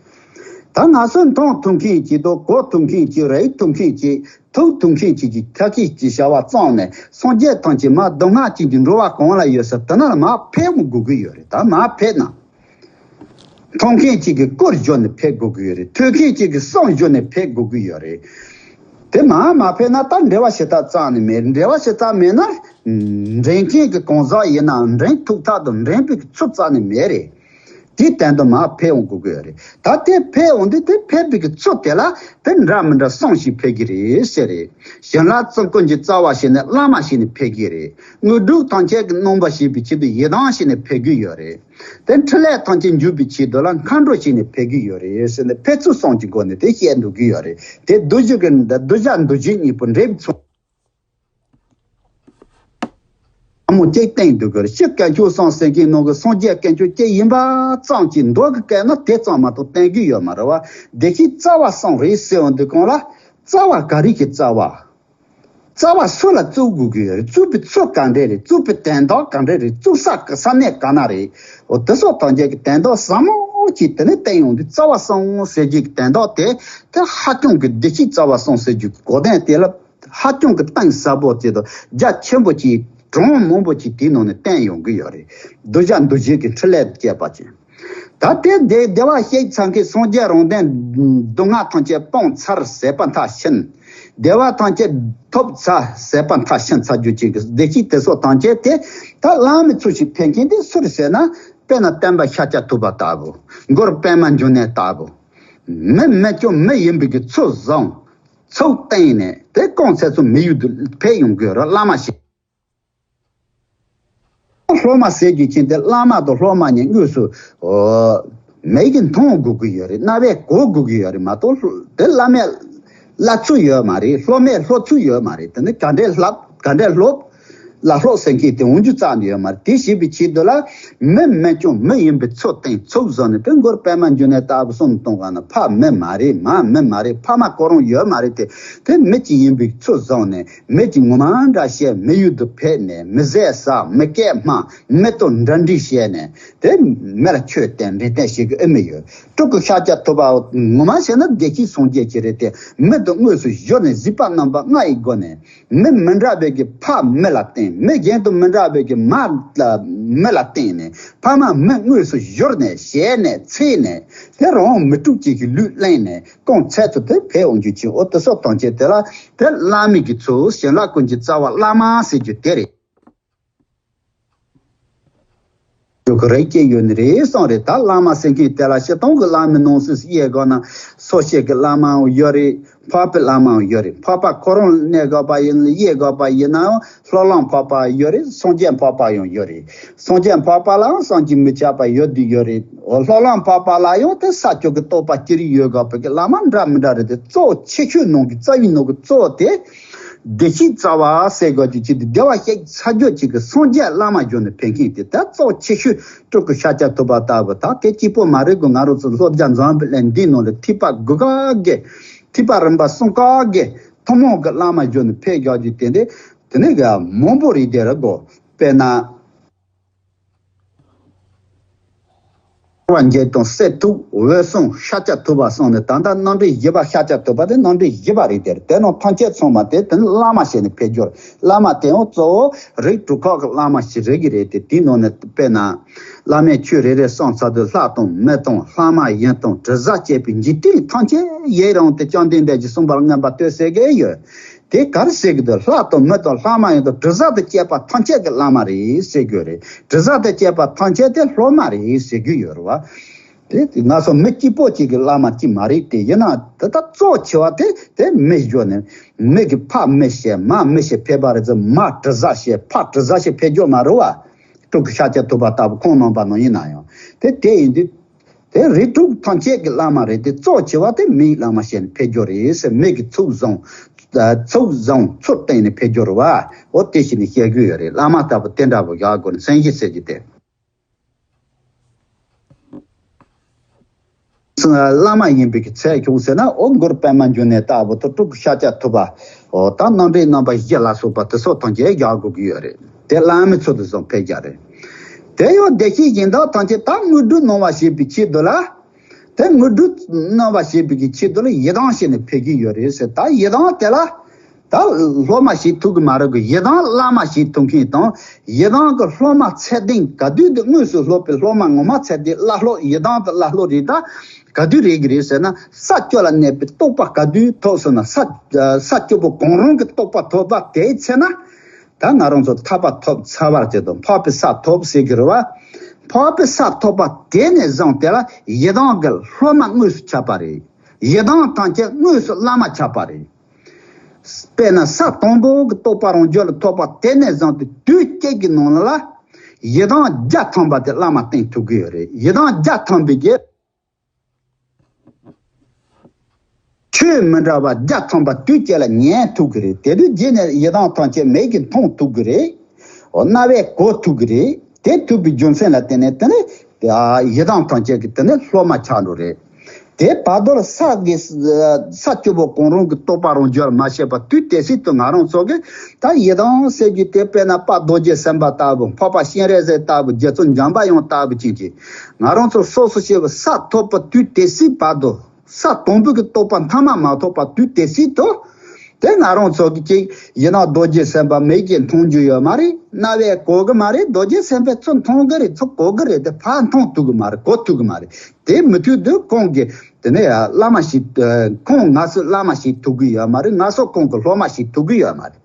ད་ང་ཚོ་མཐོང་ཐུབ་མཁན་གྱི་དང་གོ་ཐུབ་མཁན་གྱི་རེག་ཐུབ་མཁན་གྱི་ཐུག་ཐུབ་མཁན་གྱི་གི་ཐབས་ཤེས་ཀྱི་བྱ་བ་བརྩམས་ནས་སངས་རྒྱས་ཐམས་ཅད་མར་སྡུག་བསྔལ་ཅན་གྱི་འགྲོ་བ་གང་ལ་ཡོད་ས་དེ་ན་ལ་མར་ཕེབས་དགོས་ཀྱི་ཡོད་རེད། ད་མར་ཕེབས་ན། མཐོང་མཁན་གཅིག་གིས་སྐུར་བཞོན་ནས་ཕེབས་དགོས་ཀྱི་ཡོད་རེད། ཐོས་མཁན་གཅིག་གིས་གསུང་བཞོན་ནས་ཕེབས་དགོས་ཀྱི་ཡོད་རེད། དེ་མར་མ་ཕེབས་ན་ད་འབྲེལ་བ་བྱེད་ཐབས་རྩ་ནས་མེད། འབྲེལ་བ་བྱེད་ཐབས་མེད་ན། འགྲན་མཁན་གྱི་གང་ཟག་ཡིན་ནའང་འགྲན་ཐུབ་ཐབས་དང་འགྲན་པའི་ཚུལ་རྩ་ནས་མེད་རེད། དེའི་སྟེང་དུ་མར་ཕེབས་འོང་དགོས་ཀྱི་ཡོད་རེད། ད་དེ་ཕེབས་འོང་དུས་དེ་ཕེབས་པའི་ཚུལ་དེ་ལ་དེ་འདྲ་མི་འདྲ་གསུམ་ཞིག་ཕེབས་ཀྱི་རེད་ཟེར་རེད། བྱིན་རླབས་བརྩོན་ཀུན་གྱི་རྩ་བ་བྱས་ནས་བླ་མ་བྱས་ནས་ཕེབས་ཀྱི་རེད། དངོས་གྲུབ་ཐམས་ཅད་ཀྱི་སྣང་བ་བྱེད་པའི་ཆེད་དུ་ཡི་དམ་བྱས་ནས་ཕེབས་ཀྱི་ཡོད་རེད། དེ་འཕྲིན་ལས་ཐམས་ཅད་འཇུག་པའི་ཆེད་དུ་ལ་མཁའ་འགྲོ་བྱས་ནས་ཕེབས་ཀྱི་ཡོད་རེད་ཟེར་ནས་ཕེབས་ཚུལ་གསུམ་གྱི་སྒོ་ནས་དེ་བཤད་འདུག་གི་ཡོད་རེད། དེ་གདུལ་བྱ་གི་གདུལ་བྱ་འདུལ་བྱེད་གཉིས་པོ་འབྲེལ་བའི་ཚུལ་ཨ་མོ་གཅིག་བསྟན་འདུག་གི་རེད། སྤྱིར་དཀོན་མཆོག་གསུམ་ཟེར་མཁན་ནང་གི་སངས་རྒྱས་དཀོན་མཆོག་གཅིག་ཡིན་པ་ཙམ་གྱིས་མདོ་གི་སྐད་ན་དེ་ཙམ་མ་གཏོགས་བསྟན་གྱི་ཡོད་མ་རེད་བ། བདེ་གཤེགས་རྩ་བ་གསུམ་རེད་ཟེར་བ་འདི་གང་ལ། རྩ་བ་ག་རེ་གི་རྩ་བ། རྩ་བ་སུ་ལ་བཙུགས་དགོས་ཀྱི་ཡོད་རེད། བཙུགས་པའི་ཚུལ་ག་འདྲས་རེད། བཙུགས་པའི་དོན་དག་ག་འདྲས་རེད། བཙུགས་ས་གི་ས་གནས་ག་ན་རེད། འོ་དེ་སོགས་ཐམས་ཅད་ཀྱི་དོན་དག་ཟབ་མོ་ཅིག་དེ་ནས་བསྟན་ཡོང་དུས་རྩ་བ་གསུམ་ཟེར་རྒྱུ་གི་དོན་དག་དེ་དེ་ཧ་ཅང་གི་བདེ་གཤེགས་རྩ་བ་གསུམ་ཟེར་རྒྱུ་གི་གོ་དོན་དེ་ལ་ཧ་ཅང་གི་གཏིང་ཟབ་པོ་ཅིག་དང་རྒྱ་ཆེན་པོ་ཅིག་གྲངས་མང་པོ་ཅིག་དེའི་ནང་ནས་བསྟན་ཡོང་གི་ཡོད་རེད། གདུལ་བྱ་འདུལ་བྱེད་ཀྱི་འཕྲིན་ལས་བཅས་པ་ཅན། ད་ལྟའི་བདེ་བདེ་བར་གཤེགས་ཚར་མཁན་སངས་རྒྱས་རང་དོན་སྡུག་བསྔལ་ཐམས་ཅད་སྤངས་ཚར་ཟད་པ་མཐར་ཕྱིན། བདེ་བ་ཐམས་ཅད་ཐོབ་ཚར་ཟད་པ་མཐར་ཕྱིན་ཚར་རྒྱུ་ཅིག་གི་བདེ་སྐྱིད་དེ་སོགས་ཐམས་ཅད་དེ་ད་བླ་མའི་ཚུལ་ཞིག་འཕེན་མཁན་དེ་སུ་རེད་ཟེར་ན། དཔེར་ན་སྟོན་པ་ཤཱཀྱ་ཐུབ་པ་ལྟ་བུ། མགོན་པདྨ་འབྱུང་གནས་ལྟ་བུ། མི་མི་སྐྱོ་མི་ཡིན་པའི་གི་ཚུལ་བཟུང་། ཚུལ་བསྟན་ནས་དེ་གང་ཚེ་ཚོ་མི་ཡུལ་དུ་ཕེབས་ཡོང་གི་ར་བླ་མ་ཞིག་སློབ་མ་ཟེར་རྒྱུ་ཅན་དེ་བླ་མ་དང་སློབ་མ་གཉིས་དངོས་སུ་མིག་གིས་མཐོང་དགོས་ཀྱི་ཡོད་རེད། རྣ་བས་གོ་དགོས་ཀྱི་ཡོད་རེད་མ་གཏོགས། དེ་བླ་མས་བསླབ་ཚུལ་ཡོད་མ་རེད། སློབ་མས་སློབ་ཚུལ་ཡོད་མ་རེད། དེ་ནི་ག་འདྲས་བསླབ་ག་འདྲས་སློབ། ལ་སློབ་ཟེར་མཁན་དེ་འོང་རྒྱུ་རྩ་ནས་ཡོད་མ་རེད། དེ་བྱེད་པའི་ཆེད་དུ་ལ་མི་མི་སྐྱོང་མི་ཡིན་པའི་ཚུལ་བསྟན་ཚུལ་བཟོ་ནས་དེ་མགུར་པད་མ་འབྱུང་གནས་ལྟ་བུ་གསུམ་གཏོང་ག་ན་ཕ་མི་མ་རེད། མ་མི་མ་རེད། ཕ་མ་ཁོ་རང་ཡོད་མ་རེད། དེ་དེ་མི་གཅིག་ཡིན་པའི་ཚུལ་བཟུང་ནས་མི་གཅིག་ངོ་མ་འདྲ་བཤད། མི་ཡུལ་དུ་ཕེབས་ནས་མི་ཟས་ཟ། མི་སྐད་སྨྲ། མི་དང་འདྲ་འདྲི་བྱས་ནས་དེ་མི་ལ་ཆོས་བསྟན་འདྲི་བསྟན་བྱེད་ཀྱི་ཨེ་མི་ཡོད། སྤྲུལ་སྐུ་ཤཱཀྱ་ཐུབ་པ་ངོ་མ་བྱས་ན་བདེ་གཤེགས་སངས་རྒྱས་ཀྱི་རེད་དེ། མི་དང་དངོས་སུ་བཞུགས་ནས་གཟིགས་པ་རྣམ་པ་ལྔ་ཡི་སྒོ་ནས། མི་མི་འདྲ་བའི་གི་ཕ་མི་ལ་བརྟེན། མི་གཞན་དང་མི་འདྲ་བའི་གི་མ་ལ་མི་ལ་བརྟེན་ནས་ཕ་མ་མི་དངོས་སུ་བཞུགས་ནས་ཞལ་ནས་ཚིག་ནས་དེ་རང་མི་དྲུག་ཅིག་གི་ལུས་བླངས་ནས་གང་ཚད་ཚོད་དེ་ཕེབས་འོང་རྒྱུ་ཅིག་འོ་དེ་སོགས་དང་བཅས་དེ་ལ་དེ་བླ་མའི་གི་ཚུལ་བྱིན་རླབས་ཀུན་གྱི་རྩ་བ་བླ་མ་ཟེར་རྒྱུ་དེ་རེད། ཡོད་གི་རེད། སྐྱེ་ཡོད་ནི་རེད་གསུངས་རེད། ད་བླ་མ་ཟེར་མཁན་དེ་ལ་སྤྱིར་བཏང་གི་བླ་མའི་ནང་གསེས་སུ་གཡས་སྒང་ན་སོ་སྐྱེ་གི་བླ་མའང་ཡོད་རེད། འཕགས་པའི་བླ་མའང་ཡོད་རེད། འཕགས་པ་ཁོ་རང་གནས་དགོས་པ་ཡིན་ན་གཡས་དགོས་པ་ཡིན་ནའང་ལྷོ་ལམ་འཕགས་པ་ཡོད་རེད། སངས་རྒྱས་འཕགས་པ་ཡང་ཡོད་རེད། སངས་རྒྱས་འཕགས་པ་ལའང་བསམ་གྱིས་མི་ཁྱབ་པ་ཡོད་དུ་ཡོད་རེད། འོ་ལྷོ་ལམ་འཕགས་པ་ལ་ཡང་དེ་ས་སྐྱོ་གི་རྟོགས་པ་ཅི་རིགས་ཡོད་དགོས་པའི་གི་བླ་མ་འདྲ་མི་འདྲ་རེད་དེ། གཙོ་ཆེ་ཤོས་ནང་གི་རྩ་བའི་ནང་གི་གཙོ་དེ། བདེ་གཤེགས་རྩ་བ་ཟེར་དགོས་ཀྱི་ཅི་སྟེ་བདེ་བར་གཤེགས་ས་སྐྱོ་ཅིག་གི་སངས་རྒྱས་བླ་མ་བརྒྱུད་ནས་ཕེབས་མཁན་དེ་ད་གཙོ་ཆེ་ཤོས་སྤྲུལ་སྐུ་ཤཱཀྱ་ཐུབ་པ་ལྟ་བུ་ད་དེ་གཅིག་པོ་མ་རེད་གོ། ང་རང་ཚོ་སློབ་སྦྱོང་འཛོམས་པའི་ལན་འདི་ནང་ལ་ཐེག་པ་དགུ་ཀ་གི་ཐེག་པ་རིམ་པ་གསུམ་ཀ་གི་ཐུན་མོང་གི་བླ་མ་བརྒྱུད་ནས་ཕེབས་དགོས་ཀྱི་དེ་འདི་དེ་ནས་ག་མང་པོ་རེད་དེ་རེད་གོ། དཔེར་ན། འཁོར་བ་འཇིག་རྟེན་གསེར་ཐུབ་འོད་སྲུང་ཤཱཀྱ་ཐུབ་པ་གསུངས་ནས། ད་ལྟ་རྣམ་འདྲེན་བཞི་པ་ཤཱཀྱ་ཐུབ་པ་དེ་རྣམ་འདྲེན་བཞི་པ་རེད་དེ། དེ་ནང་ཐམས་ཅད་ཚང་མ་དེ་དེ་ནི་བླ་མ་བྱས་ནས་ཕེབས་རྒྱུ་རེད། བླ་མ་དེ་ཡང་གཙོ་བོ་རིགས་དྲུག་ཁག་གི་བླ་མ་ཞིག་རེད་གི་རེད་དེ། དེའི་ནང་ནས་དཔེར་ན། བླ་མའི་ཆོས་རེ་རེ་གསུངས་ཚར་དུས་ལྷ་དང་མི་དང་ལྷ་མ་ཡིན་དང་དྲི་ཟ་བཅས་པའི་འཇིག་རྟེན་ཐམས་ཅད་ཡུན་རིང་དུ་བཅོམ་ལྡན་འདས་ཀྱིས་གསུངས་པར་མངོན་པར་བསྟོད་ཟེར་གི་ཡོད། དེ་ག་རེ་ཟེར་གི་འདུག་ལྷ་དང་མི་དང་ལྷ་མ་ཡིན་དང་དྲི་ཟ་དང་བཅས་པ་ཐམས་ཅད་ཀྱི་བླ་མ་རེད་ཟེར་གི་ཡོད་རེད། དྲི་ཟ་དང་བཅས་པ་ཐམས་ཅད་དེ་སློབ་མ་རེད་ཟེར་གི་ཡོད་རེད་བ། དེ་ང་ཚོ་མི་གཅིག་པོ་གཅིག་གི་བླ་མ་གཅིག་མ་རེད་དེ། ཡིན་ན་དེ་ལྟར་གཙོ་ཆེ་བ་དེ་དེ་མི་བརྒྱུད་ནས་མི་གི་ཕ་མི་བྱས་མ་མི་བྱས་ཕེབས་པ་རེད་ཟེར། མ་དྲི་ཟ་བྱས་ཕ་དྲི་ཟ་བྱས་ཕེབས་རྒྱུ་མ་རེད་བ། སྤྲུལ་སྐུ་ཤཱཀྱ་ཐུབ་པ་ལྟ་བུ་ཁོང་རྣམ་པ་ནང་ཡིན་ན་ཡང་དེ་དེ་ཡིན་དུས། དེ་རིགས་དྲུག་ཐམས་ཅད་ཀྱི་བླ་མ་རེད་དེ། གཙོ་ཆེ་བ་དེ་མིའི་བླ་མ་བྱས་ནས་ཕེབས་རྒྱུ་རེད་ཟེར། མི་གི་ཚུལ་བཟང་། ཚུལ་བཟང་ཚུལ་བསྟན་ནས་ཕེབས་རྒྱུ་རེད་བ། འོ་དེ་བྱས་ནས་བཤད་རྒྱུ་ཡོད་རེད། བླ་མ་ལྟ་བུ་དེ་འདྲ་བོ་ཡག་དགོས་ནས་སེམས་བཞི་ཟེར་གྱི་དེ། བླ་མ་ཡིན་པའི་གི་ཚད་ཁྱོངས་ཟེར་ན། འོ་མགུར་པད་མ་འབྱུང་གནས་ལྟ་བུ་དང་སྤྲུལ་སྐུ་ཤཱཀྱ་ཐུབ་པ། འོ་ད་རྣམ་འདྲེན་རྣམ་པ་བཞི་ལ་སོགས་པ་དེ་སོགས་ཐམས་ཅད་རྒྱག་དགོས་ཀྱི་ཡོད་རེད། དེ་བླ་མའི་ཚུལ་དུ་བཟུང་ཕེབས་རྒྱུ་རེད། དེ་ཡང་བདེ་གཤེགས་གཞན་དག་ཐམས་ཅད་ད་དངོས་གྲུབ་སྣང་བ་བྱེད་པའི་ཆེད་དུ་ལ། དེ་དངོས་གྲུབ་སྣང་བ་བྱེད་པའི་གི་ཆེད་དུ་ལ་ཡི་དམ་བྱས་ནས་ཕེབས་ཀྱི་ཡོད་རེད་ཟེར། ད་ཡི་དམ་དེ་ལ་ད་སློབ་མ་བྱེད་ཐུབ་ཀྱི་མ་རེད་གི། ཡི་དམ་བླ་མ་བྱེད་ཐུབ་མཁན་དང་། ཡི་དམ་གྱི་སློབ་མ་ཚད་ལྡན་ག་དུས་དེ་དངོས་སུ་སློབ་པའི་སློབ་མ་ངོ་མ་ཚད་ལྡན་བླ་སློབ་ཡི་དམ་དང་བླ་སློབ་རེད། ད་ག་དུས་རེད་གི་རེད་ཟེར་ན། ས་སྐྱོ་ལ་གནས་པའི་རྟོགས་པ་ག་དུས་ཐོབ་སོང་ན། ས་ས་སྐྱོ་པོ་གང་རུང་གི་རྟོགས་པ་ཐོབ་པ་དེའི་ཚེ་ན། ད་ང་རང་ཚོ་ཐར་པ་ཐོབ་ཚར་བར་བྱེད་དོ། འཕགས་པའི་ས་ཐོབ་ཟེར་གི་རེད་བ། འཕགས་པའི་ས་ཐོབ་པ་དེ་ནས་བཟུང་དེ་ལ་ཡི་དམ་གྱི་སློབ་མ་དངོས་སུ་ཆགས་པ་རེད། ཡི་དམ་ཐམས་ཅད་དངོས་སུ་བླ་མ་ཆགས་པ་རེད། དཔེར་ན་ས་དང་པོ་གི་རྟོགས་པ་རང་རྒྱུད་ལ་ཐོབ་པ་དེ་ནས་བཟུང་སྟེ་དུས་གཅིག་གི་ནང་ལ་ཡི་དམ་བརྒྱ་ཐམ་པ་དེ་བླ་མ་བསྟེན་ཐུབ་ཀྱི་ཡོད་རེད། ཡི་དམ་བརྒྱ་ཐམ་པའི་གི་ཆོས་མི་འདྲ་བ་བརྒྱ་ཐམ་པ་དུས་གཅིག་ལ་ཉན་ཐུབ་ཀྱི་རེད། དེ་དུས་རྗེས་ནས་ཡི་དམ་ཐམས་ཅད་མིག་གིས་མཐོང་ཐུབ་ཀྱི་རེད། འོ་རྣ་བས་གོ་ཐུབ་ཀྱི་རེད། དེ་ཐུབ་པའི་རྒྱུ་མཚན་ལ་བརྟེན་ནས་དེ་ནས་ཨ་ཡི་དམ་ཐམས་ཅད་ཀྱི་དེ་ནས་སློབ་མ་ཆགས་འགྲོ་རེད། དེ་བར་དོར་ས་གི་ས་སྐྱོ་པོ་གང་རུང་གི་རྟོགས་པ་རང་རྒྱུད་ལ་མ་སྐྱེས་པ་དུས་དེ་སྲིད་དུ་ང་རང་ཚོ་གི་ད་ཡི་དམ་ཟེར་རྒྱུ་དེ། དཔེར་ན་དཔལ་རྡོ་རྗེ་སེམས་དཔའ་ལྟ་བུ། འཕགས་པ་སྤྱན་རས་གཟིགས་ལྟ་བུ། རྗེ་བཙུན་འཇམ་དཔལ་དབྱངས་ལྟ་བུ་ཅན་གྱི་ང་རང་ཚོ་སོ་སོ་སྐྱེ་བོ་ས་ཐོབ་པ་དུས་དེ་སྲིད་བར་དོ། ས་དང་པོ་གི་རྟོགས་པ་མཐའ་མ་མ་ཐོབ་པ་དུས་དེ་སྲིད་དུ། དེ་ང་རང་ཚོ་གི་ཅིག་ཡིན་ན་རྡོ་རྗེ་སེམས་དཔའ་མིག་གིས་མཐོང་རྒྱུ་ཡོད་མ་རེད། རྣ་བས་གོ་གི་མ་རེད། རྡོ་རྗེ་སེམས་དཔའི་ཚུར་མཐོང་གི་རེད། ཚུར་གོ་གི་རེད། དེ་ཕར་མཐོང་ཐུབ་གི་མ་རེད། གོ་ཐུབ་གི་མ་རེད། དེ་མི་ཐུབ་དུས་ཁོང་གིས་དེ་ནས་བླ་མ་ཞིག་ཁོང་ང་ཚོས་བླ་མ་ཞིག་ཐུབ་གི་ཡོད་མ་རེད། ང་ཚོ་ཁོང་གི་སློབ་མ་ཞིག་ཐུབ་གི་ཡོད་མ་རེད།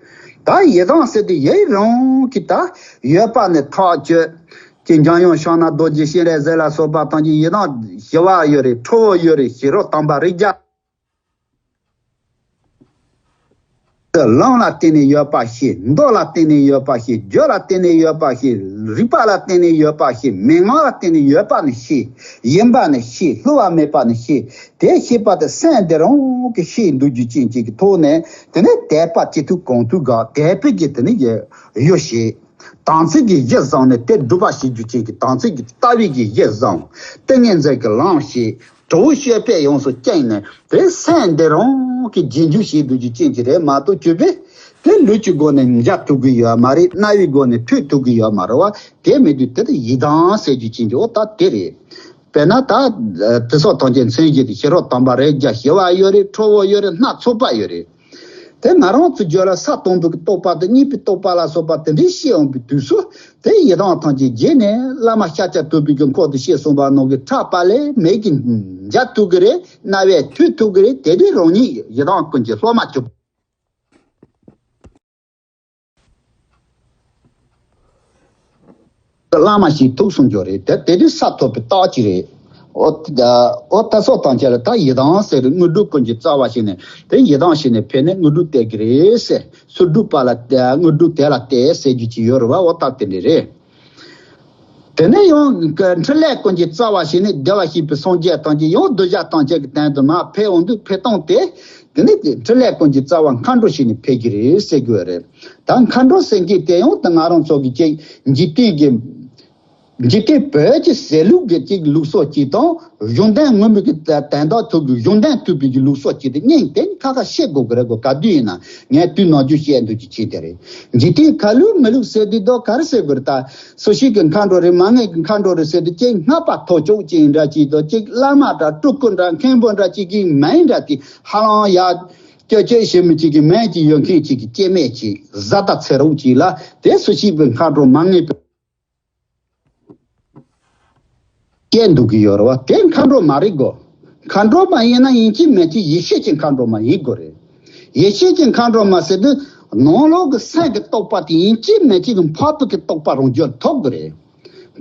ད་ཡི་དམ་ཟེར་དུས་ཡུན་རིང་གི་ད་ཡོད་པ་ནས་ཐག་ཆོད་ཀྱི་འཇམ་དབྱངས་བྱང་ན་རྡོ་རྗེ་སྤྱན་རས་གཟིགས་ལ་སོགས་པ་ཐམས་ཅད་ཡི་དམ་ཞི་བ་ཡོད་རེད། ཁྲོ་བོ་ཡོད་རེད། ཞི་ཁྲོ་དམ་པ་རིགས་བརྒྱ། ལམ་ལ་བརྟེན་ནས་ཡོད་པ་ཤེས། མདོ་ལ་བརྟེན་ནས་ཡོད་པ་ཤེས། རྒྱུད་ལ་བརྟེན་ནས་ཡོད་པ་ཤེས། རིགས་པ་ལ་བརྟེན་ནས་ཡོད་པ་ཤེས། མན་ངག་ལ་བརྟེན་ནས་ཡོད་པ་ནི་ཤེས། ཡིན་པ་ནི་ཤེས། བསླུ་བ་མེད་པ་ནི་ཤེས། དེ་ཤེས་པ་དེ་སེམས་དེ་རང་གིས་ཤེས་འདུག་རྒྱུ་ཅན་ཅིག་གི་ཐོག་ནས། དེ་ནས་དད་པ་ཅི་ཐུབ་གང་ཐུབ་ག་དད་པའི་གི་དེ་ནས་ཡོད་ཤེས། དམ་ཚིག་གི་གཞི་བཟུང་ནས་དེ་སྒྲུབ་པ་བྱེད་རྒྱུ་ཅན་གྱི་དམ་ཚིག་གི་ལྟ་བའི་གི་གཞི་བཟུང་། ཏིང་ངེ་འཛིན་གྱི་ལམ་ཤེས། གྲོགས་སྤྱོད་པས་ཡོངས་སུ་བཅིངས་ནས་དེ་སེམས་འདི་རང་གི་རྗེས་འཇུག་བྱེད་དུ་རྒྱུ་ཅན་གྱི་རེད་མ་གཏོགས་གྱུར་པས། དེ་ལུས་ཀྱི་སྒོ་ནས་འཇའ་ཐུབ་ཀྱི་ཡོད་མ་རེད། རྣ་བའི་སྒོ་ནས་ཐོས་ཐུབ་ཀྱི་ཡོད་མ་རེད་བ། དེ་མི་དུས་དེ་དུ་ཡི་དམ་ཟེར་རྒྱུ་ཅན་གྱི་འོ་ད་དེ་རེད། དཔེར་ན་ད་དེ་སོགས་ཐམས་ཅད་མཚན་གཞི་དེ་ཤེས་རབ་དམ་པ་རེད། རྒྱ་ཞི་བ་ཡོད་རེད། ཁྲོ་བོ་ཡོད་རེད། སྣ་ཚོགས་པ་ཡོད་རེད། དེ་ང་རང་ཚོ་རྒྱུད་ལ་ས་དང་པོའི་རྟོགས་པ་དང་གཉིས་པའི་རྟོགས་པ་ལ་སོགས་པ་དེ་འདྲའི་ཤེས་འོང་བའི་དུས་སུ། དེ་ཡི་དམ་ཐམས་ཅད་རྗེས་ནས་བླ་མ་ཤཱཀྱ་ཐུབ་པའི་གི་འཁོར་དུ་ཞེས་གསུངས་པ་ནང་གི་ཕྲག་པ་ལས་མིག་གིས་མཇལ་ཐུབ་ཀྱི་རེད། རྣ་བས་ཐོས་ཐུབ་ཀྱི་རེད། དེ་དུས་རང་ཉིད་ཡི་དམ་ཀུན་གྱི་སློབ་མ་གྱུར། བླ་མ་ཞིག་ཐུག་སོང་རྒྱུ་རེད། དེ་དེ་དུས་ས་ཐོབ་པའི་རྟགས་ཅིག་རེད། འོ་ད་འོ་ད་སོགས་དང་བཅས་ལ་ད་ཡི་དམ་ཟེར་དངོས་གྲུབ་ཀུན་གྱི་རྩ་བ་ཞིག་ནས་དེ་ཡི་དམ་ཞིག་ནས་ཕེབས་ནས་དངོས་གྲུབ་སྟེར་གི་རེད་ཟེར། སུ་སྒྲུབ་པ་ལ་དངོས་གྲུབ་དེ་ལ་སྟེར་ཟེར་རྒྱུ་ཅིག་ཡོད་རེད་བ། འོ་ད་དེ་འདྲ་རེད། དེ་ནས་ཡང་འཕྲིན་ལས་ཀུན་གྱི་རྩ་བ་ཞིག་ནས་བདེ་བར་གཤེགས་པའི་སངས་རྒྱས་ཐམས་ཅད་ཡང་གདུལ་བྱ་ཐམས་ཅད་ཀྱི་དོན་དུ་མར་ཕེབས་འོང་དུས་ཕེབས་སྟངས་དེ། དེ་ནས་དེ་འཕྲིན་ལས་ཀུན་གྱི་རྩ་བ་མཁའ་འགྲོ་ཞིག་ནས་ཕེབས་ཀྱི་རེད་ཟེར་དགོས་རེད། ད་མཁའ་འགྲོ་ཟེར་མཁན་དེ་ཡང་ད་ང་རང་ཚོ་གི་ཅིག་འཇིག་རྟེན་གྱི་འཇིག་རྟེན་བོད་ཀྱི་ཟས་ལུགས་ཀྱི་ཅིག་ལུགས་སྲོལ་ཅིག་དང་གཞུང་དོན་ངོ་མའི་གི་དོན་དག་ཐུག་གི་གཞུང་དོན་ཐུག་པའི་གི་ལུགས་སྲོལ་ཅིག་དེ་གཉིས་དེ་ཁ་ཁ་བཤད་དགོས་གི་རེད་གོ། ག་དུས་ཡིན་ན་ངས་དུས་ནམ་རྒྱུན་བཤད་འདུག་ཅིག་བྱས་དེ་རེད། འཇིག་རྟེན་ཁ་ལུགས་མི་ལུགས་ཟེར་དུས་དོ་ག་རེ་ཟེར་དགོས་རེད། ད་སུ་ཞིག་གི་མཁའ་འགྲོ་རེད། མ་ངེས་ཀྱི་མཁའ་འགྲོ་རེད་ཟེར་དུས་ཅིག་སྔགས་པ་ཐོག་ཅོག་ཅིག་འདྲ་ཅིག་དང་ཅིག་བླ་མ་འདྲ་སྤྲུལ་སྐུ་འདྲ་མཁན་པོ་འདྲ་ཅིག་གི་མིང་འདྲ་དེ་ཧ་ལམ་ཡ་སྐྱོ་སྐྱོ་ཞེ་མི་ཅིག་གི་མིང་ཅིག་ཡོད་མཁན་ཅིག་གི་སྐྱེ་དམན་ཅིག་བཟའ་ཟླ་ཚེ་རོགས་ཅིག་ལ་དེ་སུ་ཞིག་པའི་མཁའ་འགྲོ་མ་ངེས་པའི་སྐད་འདུག་གི་ཡོད་རེད་བ། དེ་མཁའ་འགྲོ་མ་རེད་གོ། མཁའ་འགྲོ་མ་ཡིན་ན་ཡིན་གཅིག་མིན་གཅིག་ཡེ་ཤེས་ཀྱི་མཁའ་འགྲོ་མ་ཡིན་དགོས་རེད། ཡེ་ཤེས་ཀྱི་མཁའ་འགྲོ་མ་ཟེར་དུས་ནང་ལོགས་ཀྱི་སེམས་ཀྱི་རྟོག་པ་དེ་ཡིན་གཅིག་མིན་གཅིག་གི་འཕགས་པའི་གི་རྟོག་པ་རང་རྒྱུད་ཐོབ་དགོས་རེད།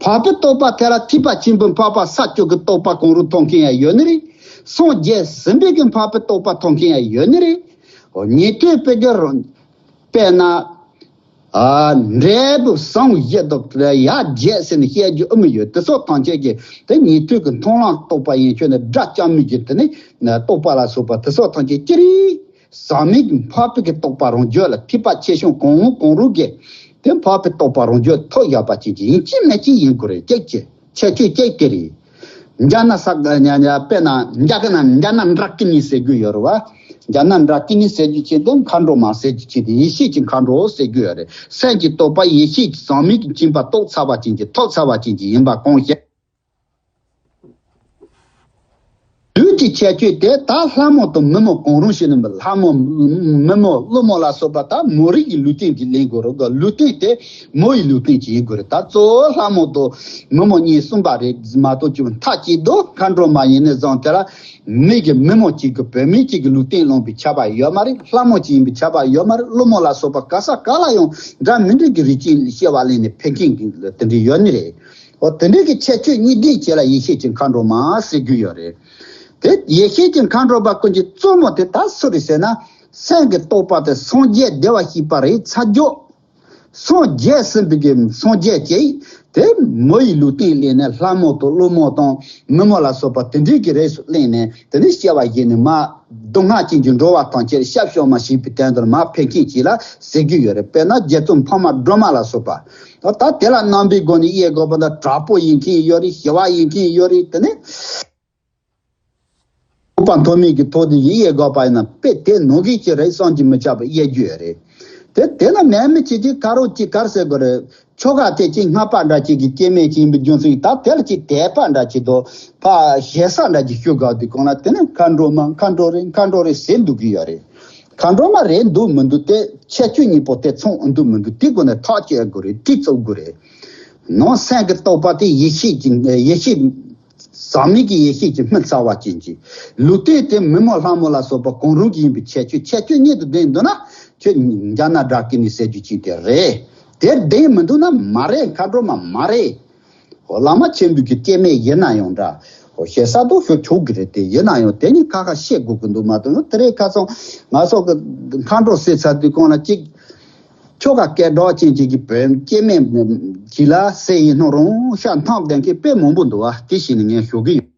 འཕགས་པའི་རྟོག་པ་དེ་ལ་ཐེག་པ་ཆེན་པོའི་འཕགས་པ་ས་བཅུ་གི་རྟོགས་པ་གང་རུང་མཐོང་མཁན་ཡང་ཡོད་ནི་རེད། སངས་རྒྱས་ཟིན་པའི་གི་འཕགས་པའི་རྟོགས་པ་མཐོང་མཁན་ཡང་ཡོད་ནི་རེད། ཉན་ཐོས་པའི་གི་རང་དཔེར་ན། ཨ། འབྲས་བུ་བཟང་བཞི་དང་ཡ་བརྒྱད་ཟེར་ནས་བཤད་རྒྱུ་ཨེ་མི་ཡོད། དེ་སོགས་ཐམས་ཅད་ཀྱི་དེ་ཉན་ཐོས་ཀྱི་མཐོང་ལམ་རྟོགས་པ་ཡན་ཆོད་ནས་དགྲ་བཅོམ་མི་གི་དེ་ནི་རྟོགས་པ་ལ་སོགས་པ་དེ་སོགས་ཐམས་ཅད་ཅི་རིགས་ཟག་མེད་ཀྱི་འཕགས་པའི་གི་རྟོགས་པ་རང་རྒྱུད་ལ་ཐེག་པ་ཆེ་ཆུང་གང་རུང་གང་རུང་གི་དེ་འཕགས་པའི་རྟོགས་པ་རང་རྒྱུད་ཐོབ་ཡོད་པ་ཅན་གྱི་ཡིན་གཅིག་མིན་གཅིག་ཡིན་དགོས་རེད། གཅིག་གཅིག་ཁྱད་ཆོས་གཅིག་དེ་རེད། འཇའ་ན་ས་ཉ་ཉ་དཔེར་ན་འཇའ་གི་ན་འཇའ་ན་འདྲ་ཀི་ནི་ཟེར་རྒྱུ་ཡོད་རེད་བ། འཇའ་ན་འདྲ་ཀི་ནི་ཟེར་རྒྱུ་ཆེད་དུ་མཁའ་འགྲོ་མ་ཟེར་རྒྱུ་ཆེད་དུ་ཡེ་ཤེས་ཀྱི་མཁའ་འགྲོ་ཟེར་རྒྱུ་ཡོད་རེད། སེམས་ཀྱི་རྟོག་པ་ཡེ་ཤེས་ཀྱི་ཟག་མེད་ཀྱི་སྦྱིན་པ་རྟོགས་ཚར་བ་ཅན་གྱི་ཐོབ་ཚར་བ་ཅན་གྱི་ཡིན་པ་གང་ཞིག་དུས་ཀྱི་ཁྱད་ཆོས་དེ་ད་ལྷ་མོ་དང་མི་མོ་གང་རུང་ཞིག་ནི་ལྷ་མོ་མི་མོ་ཀླུ་མོ་ལ་སོགས་པ་ད་མོ་རིགས་ཀྱི་ལུས་རྟེན་གྱི་ལེན་དགོས་རེད་ག། ལུས་རྟེན་དེ་མོ་ཡི་ལུས་རྟེན་གྱི་ཡིན་དགོས་རེད། ད་གཙོ་བོ་ལྷ་མོ་དང་མི་མོ་གཉིས་གསུམ་པ་རེད་མ་གཏོགས་ཀྱི་མཐའ་གཅིག་ཏུ་མཁའ་འགྲོ་མ་ཡིན་ནས་བཟུང་དེ་ལ་མི་གི་མི་མོ་གཅིག་གི་བུད་མེད་གཅིག་གི་ལུས་རྟེན་བླངས་པའི་ཁྱབ་པ་ཡོད་མ་རེད། ལྷ་མོ་གཅིག་ཡིན་པའི་ཁྱབ་པ་ཡོད་མ་རེད། ཀླུ་མོ་ལ་སོགས་པ་ག་ས་ག་ལ་ཡང་འདྲ་མི་འདྲ་གི་རིགས་ཅན་སྐྱེ་བ་ལེན་ནས་ཕེབས་མཁན་གྱི་དེ་འདྲ་ཡོད་ནི་རེད། འོ་དེ་འདྲའི་གི་ཁྱད་ཆོས་གཉིས་ལྡན་བྱས་ལ་ཡེ་ཤེས་ཀྱི་མཁའ་འགྲོ་མ་ཟེར་རྒྱུ་ཡོད་རེད། དེ་ཡེ་ཤེས་ཀྱི་མཁའ་འགྲོ་མ་ཀུན་གྱི་གཙོ་མོ་དེ་ད་སུ་རེད་ཟེར་ན། སེམས་ཀྱི་རྟོག་པ་དེ་སངས་རྒྱས་བདེ་བར་གཤེགས་པ་རེད་ཚར་རྒྱུ། སངས་རྒྱས་ཟིན་པའི་གི་སངས་རྒྱས་ཀྱིས་དེ་མོ་ཡི་ལུས་རྟེན་ལེན་ནས་ལྷ་མོ་དང་ཀླུ་མོ་དང་མི་མོ་ལ་སོགས་པ་དེ་འདྲའི་གི་རིགས་སུ་ལེན་ནས་དེ་ནས་སྐྱེ་བ་བཞེས་ནས་མ་སྡུག་བསྔལ་ཅན་གྱི་འགྲོ་བ་ཐམས་ཅད་ཤབ་ཤོབ་མ་ཞིག་པའི་དོན་དུ་མ་ཕེབས་མཁན་ཅིག་ལ་ཟེར་རྒྱུ་ཡོད་རེད། དཔེར་ན་རྗེ་བཙུན་འཕགས་མ་སྒྲོལ་མ་ལ་སོགས་པ། ད་ད་དེ་ལ་རྣམ་པའི་སྒོ་ནས་དབྱེ་དགོས་པ་ན་དྲག་པོ་ཡིན་མཁན་ཡོད་རེད། ཞི་བ་ཡིན་མཁན་ཡོད་རེད། དེ་ནས་ཐུབ་པ་མཐོ་དམན་གྱི་ཐོག་ཏུ་ཡིན་དབྱེ་དགོས་པ་ཡིན་ན་དཔེ་དེ་ནང་གི་ཅི་རེད་བསམ་གྱིས་མི་ཁྱབ་པ་དབྱེ་རྒྱུ་ཡོད་རེད། དེ་དེ་ལ་མེད་མི་ཅི་ཅི་ཁ་རོག་ཅི་གར་ཟེར་དགོས་རེད། ཆོ་ག་དེ་ཅི་སྔགས་པ་འདྲ་ཅིག་གི་སྐྱེ་དམན་ཅིག་ཡིན་པའི་རྒྱུ་མཚན་གྱིས་ད་དེ་ལ་ཅི་དད་པ་འདྲ་ཅིག་དང་ཕ་ཞེ་ས་འདྲ་ཅིག་ཞུ་དགོས་དུས་གང་ལ་དེ་ནི་མཁའ་འགྲོ་མ་མཁའ་འགྲོ་རེད་མཁའ་འགྲོ་རེད་ཟེར་འདུག་གི་ཡོད་རེད། མཁའ་འགྲོ་མ་རེད་འདུག་མི་འདུག་དེ་ཁྱད་ཆོས་གཉིས་པོ་དེ་མཚུངས་འདུག་མི་འདུག་དེ་སྒོ་ནས་ཐག་གཅོད་དགོས་རེད། དེ་རྩོད་དགོས་རེད། ནང་སེམས་ཀྱི་རྟོག་པ་དེ་ཡེ་ཤེས་ཀྱི་ཡེ་ཤེས་ཟག་མེད་ཀྱི་ཡེ་ཤེས་ཀྱི་སྨིན་ཚར་བ་ཅན་གྱི་ལུས་རྟེན་དེ་མི་མོ་ལྷ་མོ་ལ་སོགས་པ་གང་རུང་གི་ཡིན་པའི་ཁྱད་ཆོས་ཁྱད་ཆོས་གཉིས་དུ་ལྡན་འདུག་ན་ཁྱོད་འཇའ་ན་སྒྲ་སྐད་ནི་ཟེར་རྒྱུ་ཅིག་དེ་རེད། དེ་ལྡན་མི་འདུག་ན་མ་རེད། མཁའ་འགྲོ་མ་མ་རེད། འོ་བླ་མ་ཆེན་པོའི་གི་སྐྱེ་དམན་ཡིན་ན་ཡང་འདྲ། ཞེ་ས་དོ་ཤོ་ཆོག་གི་རེད། དེ་ཡིན་ན་ཡང་དེ་གཉིས་ཁ་ཁ་བཤད་དགོས་ཀྱི་འདུག་མ་གཏོགས་ཡང་དེ་རེད། ཁ་སང་ང་ཚོ་གི་མཁའ་འགྲོ་ཟེར་ཚར་དུས་གོང་ལ་གཅིག་ཁྱོ་ག་སྐད་གྲགས་ཅན་གཅིག་གི་བོད་སྐྱེ་དམན་གྱི་ལ་ཟེར་ཡིན་ནོ་རུང་ཤ་འཐམ་ལྡན་མཁན་དཔེ་མང་པོ་འདུག་བ། དེ་བཞིན་ངས་ཞུ་གི་ཡོད།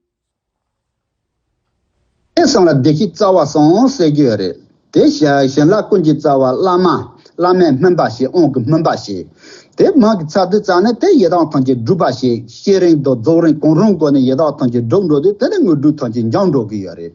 དེ་སང་ལ་བདེ་སྐྱིད་རྩ་བ་སང་ཟེར་གྱི་ཡོད་རེད། དེ་ཞལ་ལག་ཀུན་གྱི་རྩ་བ་བླ་མ། བླ་མས་སྨིན་པ་བྱེད། དབང་གིས་སྨིན་པ་བྱེད། དེ་མ་གི་ཚ་དུས་ཙ་ནས་དེ་ཡི་དྭགས་ཐམས་ཅད་སྒྲུབ་པ་བྱེད། བསྐྱེད་རིམ་དང་རྫོགས་རིམ་གང་རུང་སྒོ་ནས་ཡི་དྭགས་ཐམས་ཅད་སྒྲུབ་འགྲོ་དུས་དེ་ནས་དངོས་གྲུབ་ཐམས་ཅད་འབྱུང་འགྲོ་གི་ཡོད་རེད།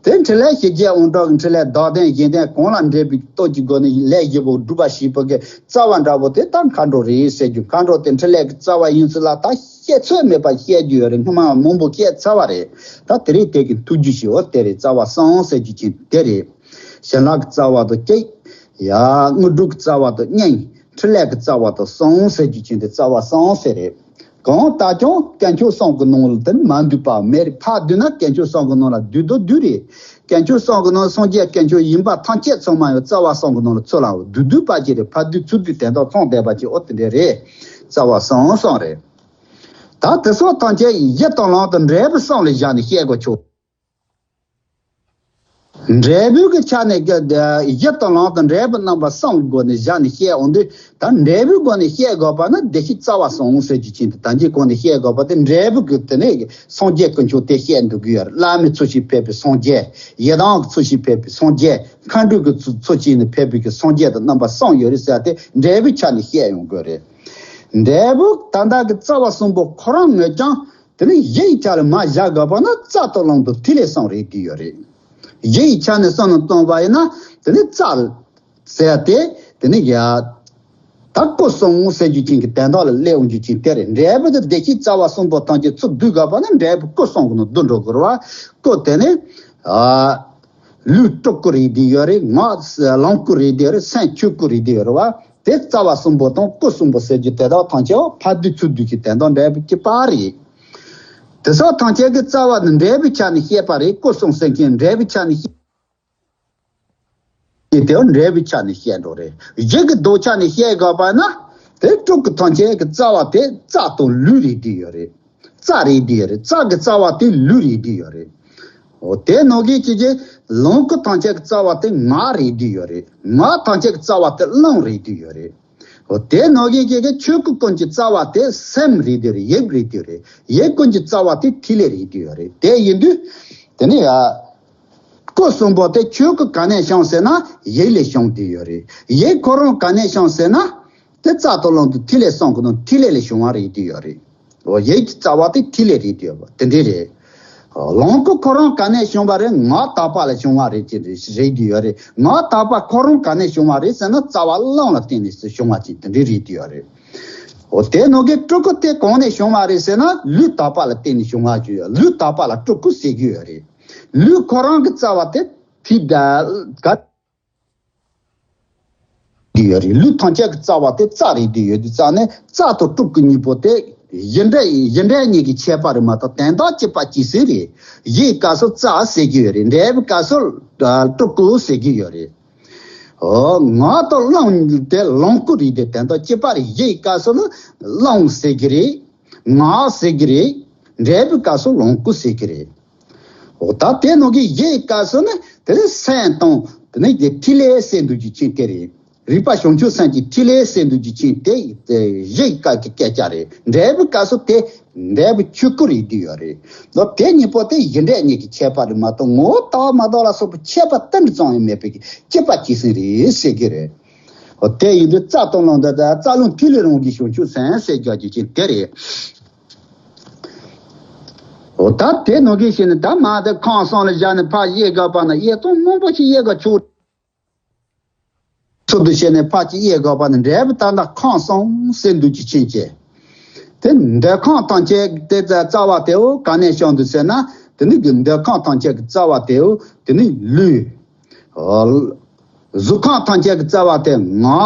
དེ་འཕྲིན་ལས་ཞི་རྒྱས་དབང་དྲག་གི་འཕྲིན་ལས་བདག་ལྡན་གཞན་ལྡན་གང་ལ་འབྲེལ་བའི་སྟོབས་ཀྱི་སྒོ་ནས་ལས་བཞི་པོ་སྒྲུབ་པ་བྱེད་པ་གི་རྩ་བ་འདྲ་པོ་དེ་ད་མཁའ་འགྲོ་རེད་ཟེར་རྒྱུ། མཁའ་འགྲོ་དེ་འཕྲིན་ལས་ཀྱི་རྩ་བ་ཡིན་ཚུལ་ལ་ད་བཤད་ཚོད་མེད་པ་བཤད་རྒྱུ་ཡོད་རེད། སྔོན་མ་མང་པོ་བཤད་ཚར་བ་རེད། ད་དེ་རིང་དེ་གི་ཐུགས་རྒྱུས་ཤིག་འོ་དེ་རེད། རྩ་བ་སང་ཟེར་རྒྱུ་ཅན་དེ་རེད། ཞལ་ལག་གི་རྩ་བ་དང་གཅིག་ཡ། དངོས་གྲུབ་ཀྱི་རྩ་བ་དང་གཉིས། འཕྲིན་ལས་ཀྱི་རྩ་བ་དང་གསུམ་ཟེར་རྒྱུ་ཅན་དེ་རྩ་བ་གསུམ་ཟེར་རེད། གང་ལྟར་ཀྱང་དཀོན་མཆོག་གསུམ་གྱི་ནང་ལ་དེ་ནི་མ་འདུས་པ་མེད་རེད། ཕར་བསྡུས་ན་དཀོན་མཆོག་གསུམ་གྱི་ནང་ལ་བསྡུས་དང་བསྡུས་རེད། དཀོན་མཆོག་གསུམ་གྱི་ནང་སངས་རྒྱས་དཀོན་མཆོག་ཡིན་པ་ཐམས་ཅད་ཚང་མ་ཡང་རྩ་བ་གསུམ་གྱི་ནང་ལ་ཚུད་ལའོ། བསྡུས་བསྡུས་པ་ཅིག་རེད། ཕར་བསྡུས་ཚུར་བསྡུས་དོན་དག་མཚུངས་བསྡད་པ་ཅིག་འོ་དེ་འདྲ་རེད། རྩ་བ་གསུམ་གསུམ་རེད། ད་དེ་སོགས་ཐམས་ཅད་གཞི་དང་ལམ་དང་འབྲས་བུ་གསུམ་ལ་བཞག་ནས་བཤད་དགོས་ཆོག་འབྲས་བུ་གི་ཆ་ནས་གི་གཞི་དང་ལམ་དང་འབྲས་བུ་རྣམ་པ་གསུམ་གྱི་སྒོ་ནས་བཞག་ནས་བཤད་འོང་དུས། ད་འབྲས་བུའི་སྒོ་ནས་བཤད་དགོས་པ་ན་བདེ་སྐྱིད་རྩ་བ་གསུམ་ཟེར་རྒྱུ་ཅན་དེ། ད་གིན་གོང་ནས་བཤད་དགོས་པ་དེ་འབྲས་བུ་གི་དེ་ནས་སངས་རྒྱས་དཀོན་མཆོག་དེ་བཤད་འདུག་གི་ཡོད་རེད། བླ་མའི་ཚུལ་བཞིན་ཕེབས་པའི་སངས་རྒྱས། ཡི་དམ་གྱི་ཚུལ་བཞིན་ཕེབས་པའི་སངས་རྒྱས། མཁའ་འགྲོ་གི་ཚུལ་ཚུལ་བཞིན་ནས་ཕེབས་པའི་གི་སངས་རྒྱས་དང་རྣམ་པ་གསུམ་ཡོད་རེད་ཟེར་ཏེ་འབྲས་བུའི་ཆ་ནས་བཤད་ཡོང་དགོས་རེད། འབྲས་བུ་ད་ལྟ་གི་རྩ་བ་གསུམ་པོ་ཁོ་རང་ངོས་ཀྱང་དེ་ནི་གཞི་ཡི་ཆ་ལ་མ་བཞག་དགོས་པ་ན་རྩ་དང་ལམ་དང་ཐིག་ལེ་གསུམ་རེད་བསྡད་ཡོད་རེད། གཞི་ཡི་ཆ་ནས་བསམ་བློ་གཏོང་བ་ཡིན་ན་དེ་ནི་རྩ་ཟེར་ཏེ་དེ་ནི་ཡ། ད་སྐུ་གསུམ་ཟེར་རྒྱུ་ཅན་གྱི་དོན་དག་ལ་སླེབས་འོང་རྒྱུ་ཅན་དེ་རེད། འབྲས་བུ་དེ་བདེ་སྐྱིད་རྩ་བ་གསུམ་པོ་ཐམས་ཅད་ཚུར་བསྡུ་དགོས་པ་ན་འབྲས་བུ་སྐུ་གསུམ་གྱི་ནང་བསྡུ་འགྲོ་དགོས་རེད་བ། སྐུ་དེ་ནི་ཨ། ལུས་སྤྲུལ་སྐུ་རེད་བསྡད་ཡོད་རེད། ངག་ལམ་སྐུ་རེད་བསྡད་ཡོད་རེད། སེམས་ཆོས་སྐུ་རེད་བསྡད་ཡོད་རེད་བ། དེ་རྩ་བ་གསུམ་པོ་དང་སྐུ་གསུམ་པོ་ཟེར་རྒྱུ་དེ་དག་ཐམས་ཅད་ཕར་བསྡུས་ཚུར་བསྡུས་ཀྱི་དོན་དག་འབྲས་བུ་གཅིག་པ་རེད། དེ་སོགས་ཐམས་ཅད་ཀྱི་རྩ་བ་ནི་འབྲས་བུའི་ཆ་ནས་བཤད་པ་རེད། སྐུ་གསུམ་ཟེར་མཁན་འབྲས་བུའི་ཆ་ནས་བཤད། དེ་འབྲས་བུའི་ཆ་ནས་བཤད་འགྲོ་རེད། གཞི་གི་ལྡོག་ཆ་ནས་བཤད་དགོས་པ་ན་དེ་སྤྲུལ་སྐུ་ཐམས་ཅད་ཀྱི་རྩ་བ་དེ་རྩ་དང་ལུས་རེད་བསྡད་ཡོད་རེད། རྩ་རེད་བསྡད་ཡོད་རེད། རྩ་གི་རྩ་བ་དེ་ལུས་རེད་བསྡད་ཡོད་རེད། འོ་དེ་ནང་བཞིན་གྱི་གི་ལོངས་སྐུ་ཐམས་ཅད་ཀྱི་རྩ་བ་དེ་ངག་རེད་བསྡད་ཡོད་རེད། ངག་ཐམས་ཅད་ཀྱི་རྩ་བ་དེ་རླུང་རེད་བསྡད་ཡོད་རེད། འོ་དེ་ནང་བཞིན་གྱི་གི་ཆོས་སྐུ་ཀུན་གྱི་རྩ་བ་དེ་སེམས་རེད་བསྡད་ཡོད་རེད། ཡིད་རེད་བསྡད་ཡོད་རེད། ཡིད་ཀུན་གྱི་རྩ་བ་དེ་ཐིག་ལེ་རེད་བསྡད་ཡོད་རེད། དེ་ཡིན་དུས་དེ་ནི་ཡ། སྐུ་གསུམ་པོ་དེ་ཆོས་སྐུ་ག་ནས་བྱུང་ཟེར་ན་ཡིད་ལས་བྱུང་བསྡད་ཡོད་རེད། ཡིད་ཁོ་རང་ག་ནས་བྱུང་ཟེར་ན་དེ་རྩ་དང་ལམ་དང་ཐིག་ལེ་གསུམ་གྱི་ནང་ཐིག་ལེ་ལས་བྱུང་བ་རེད་བསྡད་ཡོད་རེད། འོ་ཡིད་ཀྱི་རྩ་བ་དེ་ཐིག་ལེ་རེད་བསྡད་ཡོད་པ་དེ་འདྲ་རེད། ལོངས་སྐུ་ཁོ་རང་ག་ནས་བྱུང་བ་རེད། ངག་དག་པ་ལ་བྱུང་བ་རེད་ཅེས་རེད་བསྡད་ཡོད་རེད། ངག་དག་པ་ཁོ་རང་ག་ནས་བྱུང་བ་རེད་ཟེར་ན་རྩ་བ་རླུང་ལ་བརྟེན་ནས་བྱུང་བ་ཅིག་དེ་འདྲ་རེད་བསྡད་ཡོད་རེད། འོ་དེ་ནང་གི་སྤྲུལ་སྐུ་དེ་གང་ནས་བྱུང་བ་རེད་ཟེར་ན་ལུས་དག་པ་ལ་བརྟེན་ནས་བྱུང་བ་ཅིག་ཡོད། ལུས་དག་པ་ལ་སྤྲུལ་སྐུ་ཟེར་གྱི་ཡོད་རེད། ལུས་ཁོ་རང་གི་རྩ་བ་དེ་ཐིག་ག་དེ་ཡོད་རེད། ལུས་ཐམས་ཅད་ཀྱི་རྩ་བ་དེ་རྩ་རེད་བསྡད་ཡོད་དུས་ཙང་ནས་རྩ་དང་སྤྲུལ་སྐུ་གཉིས་པོ་དེ་བཞི་འབྲེལ་བཞི་འབྲེལ་གཉིས་ཀྱི་ཁྱད་པར་རེད་མ་གཏོགས་དོན་དག་གཅིག་པ་གཅིག་ཟེར་རེད། གཞིའི་སྐབས་སུ་རྩ་ཟེར་གྱི་ཡོད་རེད། འབྲས་བུའི་སྐབས་སུ་སྤྲུལ་སྐུ་ཟེར་གྱི་ཡོད་རེད། འོ་ངག་དང་རླུང་དེ་ལོངས་སྐུ་རེད་དེ་དོན་དག་གཅིག་པ་རེད། གཞིའི་སྐབས་སུ་ནི་རླུང་ཟེར་གྱི་རེད། ངག་ཟེར་གྱི་རེད། འབྲས་བུའི་སྐབས་སུ་ལོངས་སྐུ་ཟེར་གྱི་རེད། འོ་ད་དེ་ནང་གི་གཞིའི་སྐབས་སུ་ནི་དེ་ནི་སེམས་དང་དེ་ནི་དེ་ཐིག་ལེ་ཟེར་འདུག་རྒྱུ་ཅན་དེ་རེད། རིག་པ་བྱང་ཆུབ་སེམས་ཀྱི་ཐིག་ལེ་ཟེར་འདུག་རྒྱུ་ཅན་དེ་གཞིའི་སྐབས་ཀྱི་སྐད་ཆ་རེད། འབྲས་བུའི་སྐབས་སུ་དེ་འབྲས་བུ་ཆོས་སྐུ་རེད་བསྡད་ཡོད་རེད། ལོ་དེ་གཉིས་པོ་དེ་བཞི་འབྲེལ་གཉིས་ཀྱི་ཁྱད་པར་རེད་མ་གཏོགས་ངོ་བོ་ལྟ་བ་མ་ལྟ་བ་ལ་སོགས་པའི་ཁྱད་པར་ཏིལ་འབྲུ་ཙམ་ཡང་མེད་པའི་གཅིག་པ་གཅིག་སེང་རེད་ཟེར་གྱི་རེད། འོ་དེ་ཡིན་དུས་རྩ་དང་ལམ་དང་རྩ་རླུང་ཐིག་ལེ་རང་གི་བྱང་ཆུབ་སེམས་ཟེར་རྒྱག་རྒྱུ་ཅན་དེ་རེད། འོ་ད་དེ་ནང་གི་ཞིག་ནི་ད་མ་དེ་ཁམས་གསུམ་ལ་བཞག་ནས་ཕར་དབྱེ་དགོས་པ་ན་དབྱེ་སྟངས་མང་པོ་ཞིག་དབྱེ་དགོས་ཆོག་ཚུལ་དུ་བྱས་ནས་ཕར་ཅིག་དབྱེ་དགོས་པ་ནི་འབྲས་བུ་ད་ལྟ་ཁམས་གསུམ་ཟེར་འདུག་རྒྱུ་ཅན་གྱི། དེ་འདོད་ཁམས་ཐམས་ཅད་དེ་རྩ་བ་དེའོ་ག་ནས་བྱུང་འདུག་ཟེར་ན་དེ་ནི་འདོད་ཁམས་ཐམས་ཅད་ཀྱི་རྩ་བ་དེའོ་དེ་ནི་ལུས། གཟུགས་ཁམས་ཐམས་ཅད་ཀྱི་རྩ་བ་དེ་ངག་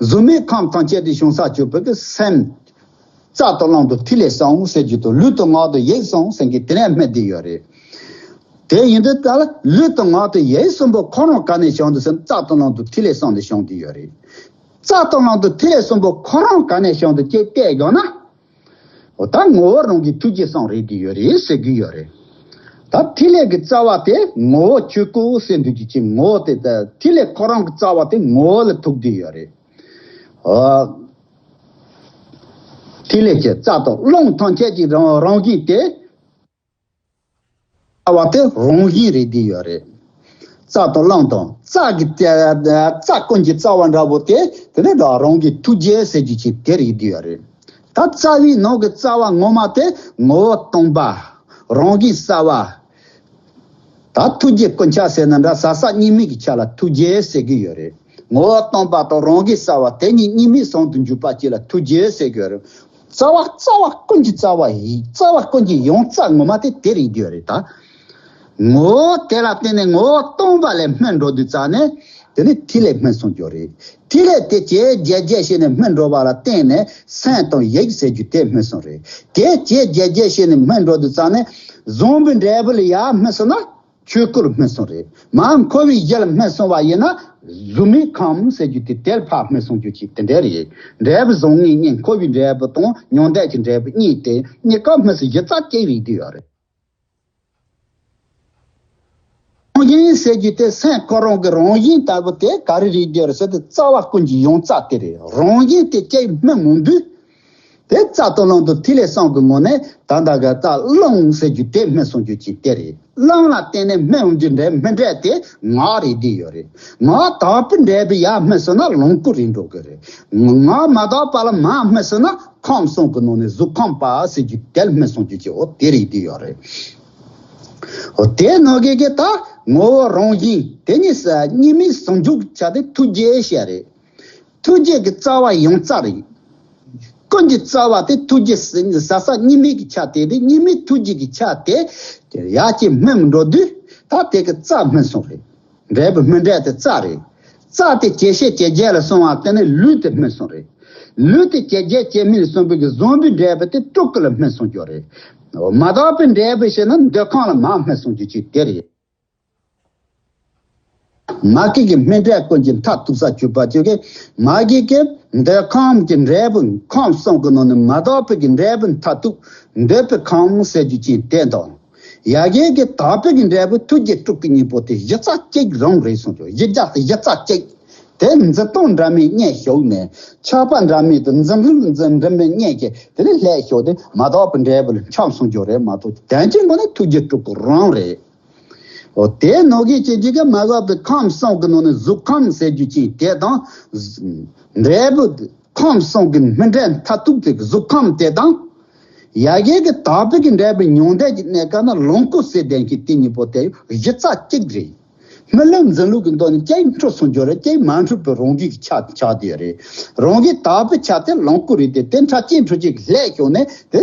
གཟུགས་མེད་ཁམས་ཐམས་ཅད་དེ་བྱུང་ས་གྱུར་པའི་གི་སེམས། རྩ་དང་ལམ་དང་ཐིག་ལེ་གསུམ་ཟེར་རྒྱུ་དང་ལུས་དང་ངག་དང་ཡིད་གསུམ་ཟེར་མཁན་དེ་ནས་སྨོས་བསྡད་ཡོད་རེད། དེ་ཡིན་དུས་ད་ལ་ལུས་དང་ངག་དང་ཡིད་གསུམ་པོ་ཁོ་རང་ག་ནས་བྱུང་འདུག་ཟེར་ན་རྩ་དང་ལམ་དང་ཐིག་ལེ་གསུམ་ནས་བྱུང་བསྡད་ཡོད་རེད། རྩ་དང་ལམ་དང་ཐིག་ལེ་གསུམ་པོ་ཁོ་རང་ག་ནས་བྱུང་འདུག་ཅེས་བལྟས་དགོས་ན། འོ་ད་ངོ་བོ་རང་གི་ཐུགས་རྗེ་གསུམ་རེད་དེ་ཡོད་རེད་ཟེར་གི་ཡོད་རེད། ད་ཐིག་ལེ་གི་རྩ་བ་དེ་ངོ་བོ་ཆོས་སྐུ་ཟེར་འདུག་ཅིག་ཅིག་ངོ་བོ་དེ་ད་ཐིག་ལེ་ཁོ་རང་གི་རྩ་བ་དེ་ངོ་བོ་ལ་ཐུག་བསྡད་ཡོད་རེད། འོ། ཐིག་ལེ་གི་རྩ་དང་རླུང་ཐམས་ཅད་ཀྱི་རང་རང་བཞིན་དེ། རྩ་བ་དེ་རང་བཞིན་རེད་དེ་ཡོད་རེད། རྩ་དང་རླུང་དང་རྩ་གི་རྩ་རྩ་ཀུན་གྱི་རྩ་བ་འདྲ་པོ་དེ་དེ་ནས་ད་རང་གི་ཐུགས་རྗེ་ཟེར་རྒྱུ་ཅིག་དེ་རེད་དེ་ཡོད་རེད། ད་རྩ་བའི་ནང་གི་རྩ་བ་ངོ་མ་དེ་ངོ་བོ་སྟོང་པ། རང་བཞིན་གསལ་བ། ད་ཐུགས་རྗེ་ཀུན་ཁྱབ་ཟེར་ན་འདྲ་ཟབ་གསལ་གཉིས་མེད་ཀྱི་ཆ་ལ་ཐུགས་རྗེ་ཟེར་གི་ཡོད་རེད། ངོ་བོ་སྟོང་པ་དང་རང་བཞིན་གསལ་བ་དེ་གཉིས་གཉིས་མེད་ཟུང་དུ་འཇུག་པ་གཅིག་ལ་ཐུགས་རྗེ་ཟེར་གི་ཡོད་རེད། རྩ་བ་རྩ་བ་ཀུན་གྱི་རྩ་བ་ཡིན། རྩ་བ་ཀུན་གྱི་ཡང་རྩ་ངོ་མ་དེ་དེ་རེད་དེ་ཡོད་རེད་ད། ངོ་བོ་དེ་ལ་བརྟེན་ནས་ངོ་བོ་སྟོང་པ་ལས་སྨིན་འགྲོ་དུས་ཙང་ནས་དེ་ནི་ཐིག་ལེ་སྨིན་སོང་རྒྱུ་རེད། ཐིག་ལེ་དེ་བྱས་རྒྱས་རྒྱས་བྱས་ནས་སྨིན་འགྲོ་བ་ལ་བརྟེན་ནས་སེམས་དང་ཡིད་ཟེར་རྒྱུ་དེ་སྨིན་སོང་རེད། དེ་བྱས་རྒྱས་རྒྱས་བྱས་ནས་སྨིན་འགྲོ་དུས་ཙང་ནས་བཟུང་བའི་འབྲས་བུ་ལ་ཡར་སྨིན་སོང་ན་ཆོས་སྐུར་སྨིན་སོང་རེད། མར་འཁོར་བའི་གཞི་ལ་སྨིན་སོང་བ་ཡིན་ན་གཟུགས་མེད་ཁམས་ཟེར་རྒྱུ་དེ་དེར་ཕར་སྨིན་སོང་རྒྱུ་ཅིག་དེ་འདྲ་རེད། འབྲས་བུ་བཟང་ངན་གཉིས་འཁོར་བའི་འབྲས་བུ་དང་མྱང་འདས་ཀྱི་འབྲས་བུ་གཉིས་དེ་གཉིས་ཀ་སྨིན་སོང་གཞི་རྩ་གཅིག་རེད་དེ་ཡོད་རེད། རང་བཞིན་ཟེར་རྒྱུ་དེ་སེམས་ཁོ་རང་གི་རང་བཞིན་ལྟ་བུ་དེ་ག་རེ་རེད་དེ་ཟེར་ཏེ་རྩ་བ་ཀུན་གྱི་ཡང་རྩ་དེ་རེད། རང་བཞིན་དེ་གཅིག་སྨིན་མི་འདུག་དེ་རྩ་དང་རླུང་དང་ཐིག་ལེ་གསུམ་གྱི་ངོ་ནས་ད་ལྟ་གི་རྩ་རླུང་ཟེར་རྒྱུ་དེ་སྨིན་སོང་རྒྱུ་ཅིག་དེ་རེད། རླུང་ལ་བརྟེན་ནས་སྨིན་འོང་རྒྱུ་འདྲ་སྨིན་འབྲས་དེ་ངག་རེད་དེ་ཡོད་རེད། ངག་དག་པའི་འབྲས་བུ་ཡར་སྨིན་སོང་ན་ལོངས་སྐུ་རེད་འགྲོ་གི་རེད། ངག་མ་དག་པ་ལ་མར་སྨིན་སོང་ན་ཁམས་གསུམ་གྱི་ནང་ནས་གཟུགས་ཁམས་པ་ཟེར་རྒྱུ་དེ་ལ་སྨིན་སོང་རྒྱུ་ཅིག་འོ་དེ་རེད་དེ་ཡོད་རེད། འོ་དེ་ནང་གི་གི་ད་ངོ་བོ་རང་བཞིན་དེ་གཉིས་ས་གཉིས་མེད་ཟུང་འཇུག་བྱ་དེ་ཐུགས་རྗེ་ཞེས་རེད། ཐུགས་རྗེ་གི་རྩ་བ་ཡང་རྩ་རེད། ཀུན་གྱི་རྩ་བ་དེ་ཐུགས་རྗེ་ཟེར་ཟབ་གསལ་གཉིས་མེད་ཀྱི་ཆ་དེ་དེ་གཉིས་མེད་ཐུགས་རྗེ་གི་ཆ་དེ་ཡར་གྱི་སྨིན་འགྲོ་དུས་ད་དེ་གི་རྩ་སྨིན་སོང་རེད། འབྲས་བུ་སྨིན་འབྲས་དེ་རྩ་རེད། རྩ་དེ་ཇེ་ཆེ་ཇེ་རྒྱས་ལ་སོང་བ་དེ་ནི་ལུས་དེ་སྨིན་སོང་རེད། ལུས་དེ་ཇེ་རྒྱས་ཇེ་སྨིན་སོང་བའི་གི་བཟང་པོའི་འབྲས་བུ་དེ་སྤྲུལ་སྐུ་ལ་སྨིན་སོང་རྒྱུ་རེད། མ་དག་པའི་འབྲས་བུ་ཞེ་ན་འདོད་ཁམས་ལ་མར་སྨིན་སོང་རྒྱུ་ཅིག་དེ་རེད། མ་སྐྱེས་ཀྱི་སྨིན་འབྲས་ཀུན་གྱི་མཐར་ཐུག་ས་གྱུར་པ་ཅིག་གིས་མ་སྐྱེས་ཀྱི་འདོད་ཁམས་ཀྱི་འབྲས་བུ་ཁམས་གསུམ་གྱི་ནང་ནས་མ་དག་པའི་གི་འབྲས་བུ་མཐར་ཐུག་འདོད་པའི་ཁམས་ཟེར་རྒྱུ་ཅན་དེ་དང་། ཡ་གི་གི་དག་པའི་གི་འབྲས་བུ་ཐུགས་རྗེ་སྤྲུལ་སྐུ་གཉིས་པོ་དེ་གཞི་རྩ་གཅིག་རང་རེད་གསུངས་ཀྱང་གཞི་རྒྱ་དེ་གཞི་རྩ་གཅིག་དེ་འཛིན་སྟངས་འདྲ་མིན་གཉིས་ཞུགས་ནས་ཆགས་པ་འདྲ་མིན་དུ་འཛིན་རིམ་འཛིན་འདྲ་མིན་གཉིས་ཀྱིས་དེ་ནས་ལྷད་ཞུགས་ཏེ་མ་དག་པའི་འབྲས་བུ་ལ་འཁྱམས་སོང་རྒྱུ་རེད་མ་གཏོགས་དོན་གྱི་ངོ་ནས་ཐུགས་རྗེ་སྤྲུལ་སྐུ་རང་རེད། འོ་དེ་ནང་གི་ཅན་གཅིག་གི་མ་དག་པའི་ཁམས་གསུམ་གྱི་ནང་ནས་གཟུགས་ཁམས་ཟེར་རྒྱུ་ཅན་དེ་དང་། འབྲས་བུ་ཁམས་གསུམ་གྱི་སྨིན་འབྲས་མཐར་ཐུག་དེ་གཟུགས་ཁམས་དེ་དང་། ཡ་གི་གི་དག་པའི་གི་འབྲས་བུ་མྱང་འདས་ཀྱི་གནས་སྐབས་ན་ལོངས་སྐུ་ཟེར་ལྡན་གྱི་དེ་གཉིས་པོ་དེ་གཞི་རྩ་གཅིག་རེད། སྨིན་ལུགས་འཛིན་ལུགས་ཀྱི་མདོ་ནི་ཅིག་འཁྲུལ་སོང་རྒྱུ་རེད་ཅིག་མ་འཁྲུལ་པའི་རང་གི་ཆ་ཆགས་དེ་རེད། རང་གི་དག་པའི་ཆ་དེ་ལོངས་སྐུ་རེད་དེ་དེ་འཕྲལ་ཅིག་འཁྲུལ་ཅིག་ལྷད་ཞུགས་ནས་དེ་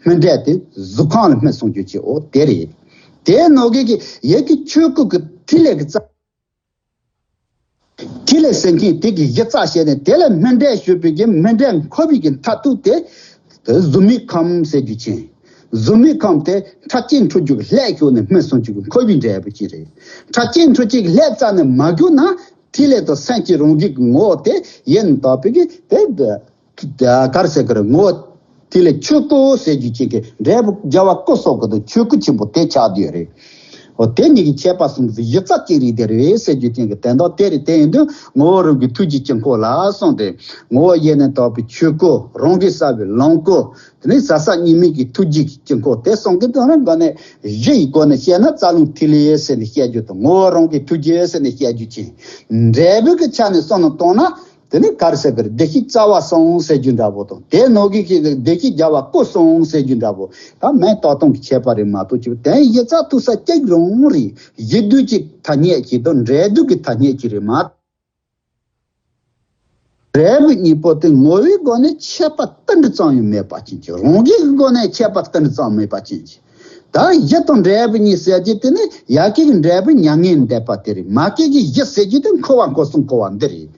སྨིན་འབྲས་དེ་གཟུགས་ཁམས་ལ་སྨིན་སོང་རྒྱུ་ཅིག་འོ་དེ་རེད། དེའི་ནང་གི་གི་ཡ་གི་ཆོས་སྐུ་གི་ཐིག་ལེ་གི་རྩ། ཐིག་ལེ་ཟེར་མཁན་དེ་གི་གཞི་རྩ་བྱས་ནས་དེ་ལ་སྨིན་འབྲས་ཞུགས་པའི་གི་སྨིན་འབྲས་འཁོར་བའི་གི་མཐར་ཐུག་དེ་དེ་གཟུགས་མེད་ཁམས་ཟེར་རྒྱུ་ཅན། གཟུགས་མེད་ཁམས་དེ་འཕྲལ་ཅིག་འཁྲུལ་རྒྱུ་གི་ལྷད་ཞུགས་ནས་སྨིན་སོང་རྒྱུ་གི་འཁོར་བའི་འབྲས་བུ་ཅིག་རེད། འཕྲལ་ཅིག་འཁྲུལ་ཅིག་ལྷད་རྩ་ནས་མ་གྱུར་ན་ཐིག་ལེ་དང་སེམས་ཀྱི་རང་བཞིན་གྱི་ངོ་བོ་དེ་ཡིན་དག་པའི་གི་དེ། གར་ཟེར་གི་རེད་ངོ་བོ། དེ་ལས་ཆོས་སྐུ་ཟེར་རྒྱུ་ཅིག་གི་འབྲས་བུ་རྒྱལ་བ་སྐུ་སོགས་ཀྱི་དང་ཆོས་སྐུ་ཆེན་པོ་དེ་ཆགས་བསྡད་ཡོད་རེད། འོ་དེ་གཉིས་ཀྱི་ཁྱད་པར་གསུམ་གྱི་གཞི་རྩ་གཅིག་རེད་དེ་རེད་ཟེར་རྒྱུ་ཅན་གྱི་དོན་དག་དེ་རེད། དེ་ཡིན་དུས་ངོ་བོ་རང་གི་ཐུགས་ཀྱི་དཀྱིལ་འཁོར་ལ་གསུངས་ཏེ་ངོ་བོ་ཡེ་ནས་དག་པའི་ཆོས་སྐུ་རང་གིས་གསལ་བའི་ལོངས་སྐུ་དེ་ནས་ཟབ་གསལ་གཉིས་མེད་ཀྱི་ཐུགས་རྗེ་གི་དཀྱིལ་འཁོར་དེ་གསུང་གི་དོན་རང་འགོ་ནས་གཞི་ཡི་སྒོ་ནས་བཤད་ན་རྩ་རླུང་ཐིག་ལེ་ཟེར་ནས་བཤད་རྒྱུ་དང་ངོ་བོ་རང་གི་ཐུགས་རྗེ་ཟེར་ནས་བཤད་རྒྱུ་ཅན་འབྲས་བུ་གི་ཆ་ནས་གསུང་ནས་གཏོང་ན། དེ་ནི་གར་ཟེར་གི་རེད། བདེ་གཤེགས་རྩ་བ་གསུམ་ཟེར་རྒྱུ་འདྲ་པོ་དང་དེ་ནང་གི་གི་བདེ་གཤེགས་རྒྱལ་བ་སྐུ་གསུམ་ཟེར་རྒྱུ་འདྲ་པོ་ད་མིང་བཏགས་སྟངས་ཀྱི་ཁྱད་པར་རེད་མ་གཏོགས་ཅིག་དོན་གཞི་རྩ་ཐུག་ས་གཅིག་རང་རེད། གཞི་དུས་ཀྱི་ཐ་སྙད་ཅིག་དང་འབྲས་དུས་ཀྱི་ཐ་སྙད་ཅིག་རེད་མ། འབྲས་བུ་གཉིས་པོ་དེ་ངོ་བོའི་སྒོ་ནས་ཁྱད་པར་ཏིལ་འབྲུ་ཙམ་ཡང་མེད་པ་ཅན་གྱི་རང་གི་སྒོ་ནས་ཁྱད་པར་ཏིལ་འབྲུ་ཙམ་མེད་པ་ཅན་གྱི། ད་གཞི་དང་འབྲས་བུ་གཉིས་ཟེར་རྒྱུ་དེ་ནི་ཡ་གི་གི་འབྲས་བུ་མྱ་ངན་འདས་པ་དེ་རེད། མ་གི་གི་གཞི་ཟེར་རྒྱུ་དེ་འཁོར་བ་འཁོར་གསུམ་འཁོར་བ་འདི་རེད།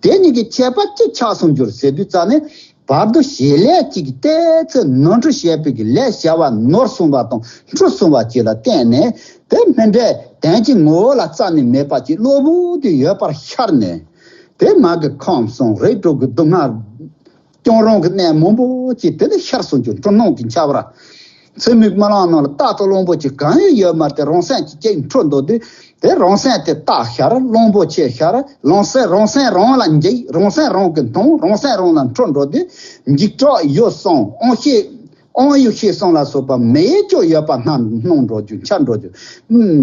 དེ་གཉིས་ཀྱི་ཁྱད་པར་ཅི་ཆགས་སོང་རྒྱུར་ཟེར་དུས་ཙ་ནས་བར་དུ་བྱེད་ལས་གཅིག་གི་ལྟས་ཚེ་ནོར་འཁྲུལ་བྱས་པའི་གི་ལས་བྱ་བ་ནོར་སོང་བ་དང་འཁྲུལ་སོང་བ་བཅས་ལ་བརྟེན་ནས་དེ་སྨིན་འབྲས་དོན་གྱི་ངོ་བོ་ལ་རྩ་ནས་མེད་པ་ཅིག་གློ་བུར་དུ་ཡོད་པར་ཤར་ནས་དེ་མ་གི་ཁམས་གསུམ་རིགས་དྲུག་གི་སྡུག་བསྔལ། ཀྱང་རང་གི་གནས་མང་པོ་ཅིག་དེ་ནི་ཤར་སོང་རྒྱུ་འཁྲུལ་སྣང་གི་ཁྱབ་ར། མཚན་མོའི་རྨི་ལམ་ནང་ལ་རྟག་ཏུ་གླང་པོ་ཆེ་གང་ཡང་ཡོད་མ་རེད་དེ། རང་སེམས་ཀྱི་སྐྱེ་འཁྲུལ་འདུག་དུས་དེ་རང་སེམས་དེ་རྟག་ཤར། གླང་པོ་ཆེ་ཤར། རང་སེམས་རང་སེམས་རང་ལ་འཇིགས། རང་སེམས་རང་གི་མཐོང་། རང་སེམས་རང་ལ་འཁྲུལ་འགྲོ་དུས། འཇིགས་སྐྲག་ཡུལ་གསུམ་དབང་ཤེས་དབང་ཡུལ་ཤེས་གསུམ་ལ་སོགས་པ་མེད་ཅོག་ཡོད་པ་སྣང་འགྲོ་རྒྱུ་འཆར་འགྲོ་རྒྱུ།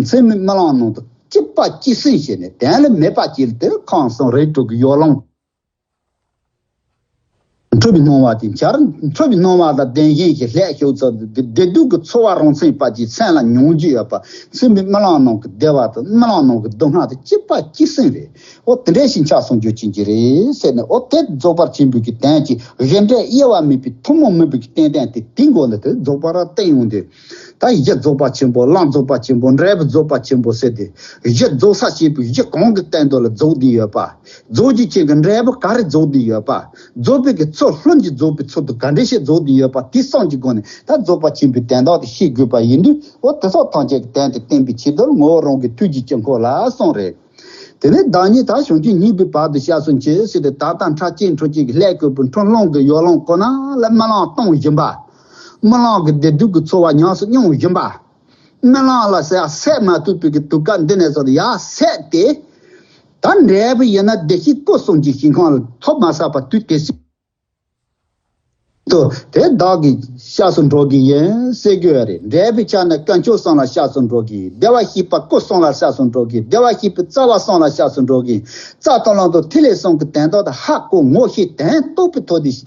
མཚན་མོའི་རྨི་ལམ་ནང་དུ་སྐྱིད་པ་སྐྱིད་སེམས་ཞེས་ནས་དོན་ལ་མེད་པ་ཅིག་ལ་དེ་ཁམས་གསུམ་རིགས་དྲུག་གི་ཡོ་ལང་འཁྲུལ་པའི་སྣང་བ་དེ་འཆར། འཁྲུལ་པའི་སྣང་བ་དང་ལྡན་ཞིང་ཞིག་ལྷད་ཤོར་ཚུལ་དེ་བདེ་སྡུག་གི་ཚོར་བ་རང་མཚན་པ་ཅིག་སེམས་ལ་མྱོང་རྒྱུ་ཡོད་པ། མཚན་མོའི་རྨི་ལམ་ནང་གི་བདེ་བ་དང་རྨི་ལམ་ནང་གི་སྡུག་བསྔལ་དེ་སྐྱིད་པ་སྐྱིད་སེམས་རེད། འོ་དེ་འདྲ་ཞིག་འཆར་སོང་རྒྱུ་ཅན་གྱི་རེད་ཟེར་ནས། འོ་དེ་རྫོགས་པ་ཆེན་པོའི་གི་དོན་གྱི་གཞི་འབྲས་དབྱེ་བ་མེད་པའི་ཐུན་མོང་མིན་པའི་གི་གཏན་གཏན་དེ་དེའི་སྒོ་ནས་དེ་རྫོགས་པ་ར་བསྟན་ཡོང་དུས། ད་གཞི་རྫོགས་པ་ཆེན་པོ། ལམ་རྫོགས་པ་ཆེན་པོ། འབྲས་བུ་རྫོགས་པ་ཆེན་པོ་ཟེར་ཏེ། གཞི་རྫོགས་ས་བྱེད་པའི་གཞི་གང་གི་སྟེང་དུ་ལ་རྫོགས་བསྡད་ཡོད་པ། རྫོགས་རྒྱུ་ཅན་གྱི་འབྲས་བུ་ག་རེ་རྫོགས་བསྡད་ཡོད་པ། རྫོགས་པའི་གི་ཚུལ། ལྷུན་གྱིས་རྫོགས་པའི་ཚུལ་དུ་ག་འདྲ་ཞིག་རྫོགས་བསྡད་ཡོད་པ། དེ་གསུམ་གྱི་སྒོ་ནས་ད་རྫོགས་པ་ཆེན་པོའི་དོན་དག་དེ་ཤེས་དགོས་པ་ཡིན་དུས། འོ་དེ་སོགས་ཐམས་ཅད་ཀྱི་དོན་དེ་བསྟན་པའི་ཆེད་དུ་ངོ་བོ་རང་གི་ཐུགས་རྗེ་དཀྱིལ་འཁོར་ལ་གསུངས་རེད། དེ་ནས་བདག་ཉིད་ད་བྱང་ཆུབ་སྙིང་པོའི་བར་དུ་ཤར་སོང་ཅི་ཟེར་ཏེ། ད་ལྟ་འཕྲལ་སྐྱེ་འཁྲུལ་ཅན་གྱི་ལྷའི་སྐུ་པུ་འཁྲུལ་སྣང་གི་ཡོ་ལང་ཁོ་ན་ལ་རྨི་ལམ་སྟོང་བཞིན་པ། རྨི་ལམ་གྱི་བདེ་སྡུག་གི་ཚོར་བ་ཉམས་སུ་མྱོང་བཞིན་པ། རྨི་ལམ་ལ་ཟེར་ཡ་སད་མ་ཐུབ་པའི་གི་དུས་སྐབས་འདི་ནས་བཟུང་ཡར་སད་དེ། ད་འབྲས་བུ་ཡིན་ན་བདེ་སྐྱིད་སྐུ་གསུམ་གྱི་ཞིང་ཁམས་ལ་ཐོབ་མ་ཚར་བར་དུས་དེ་སྲིད་དུ་དེ་བདག་གིས་ཤར་སུ་འགྲོ་གི་ཡིན་ཟེར་གྱི་ཡོད་རེད། འབྲས་བུའི་ཆ་ནས་དཀོན་མཆོག་གསུམ་ལ་ཤར་སུ་འགྲོ་གི། བདེ་བར་གཤེགས་པ་སྐུ་གསུམ་ལ་ཤར་སུ་འགྲོ་གི། བདེ་བར་གཤེགས་པའི་རྩ་བ་གསུམ་ལ་ཤར་སུ་འགྲོ་གི། རྩ་དང་ལམ་དང་ཐིག་ལེ་གསུམ་གྱི་དོན་དག་དེ་ཧ་གོ་ངོ་ཤེས་དོན་རྟོགས་པའི་ཐོག་ནས།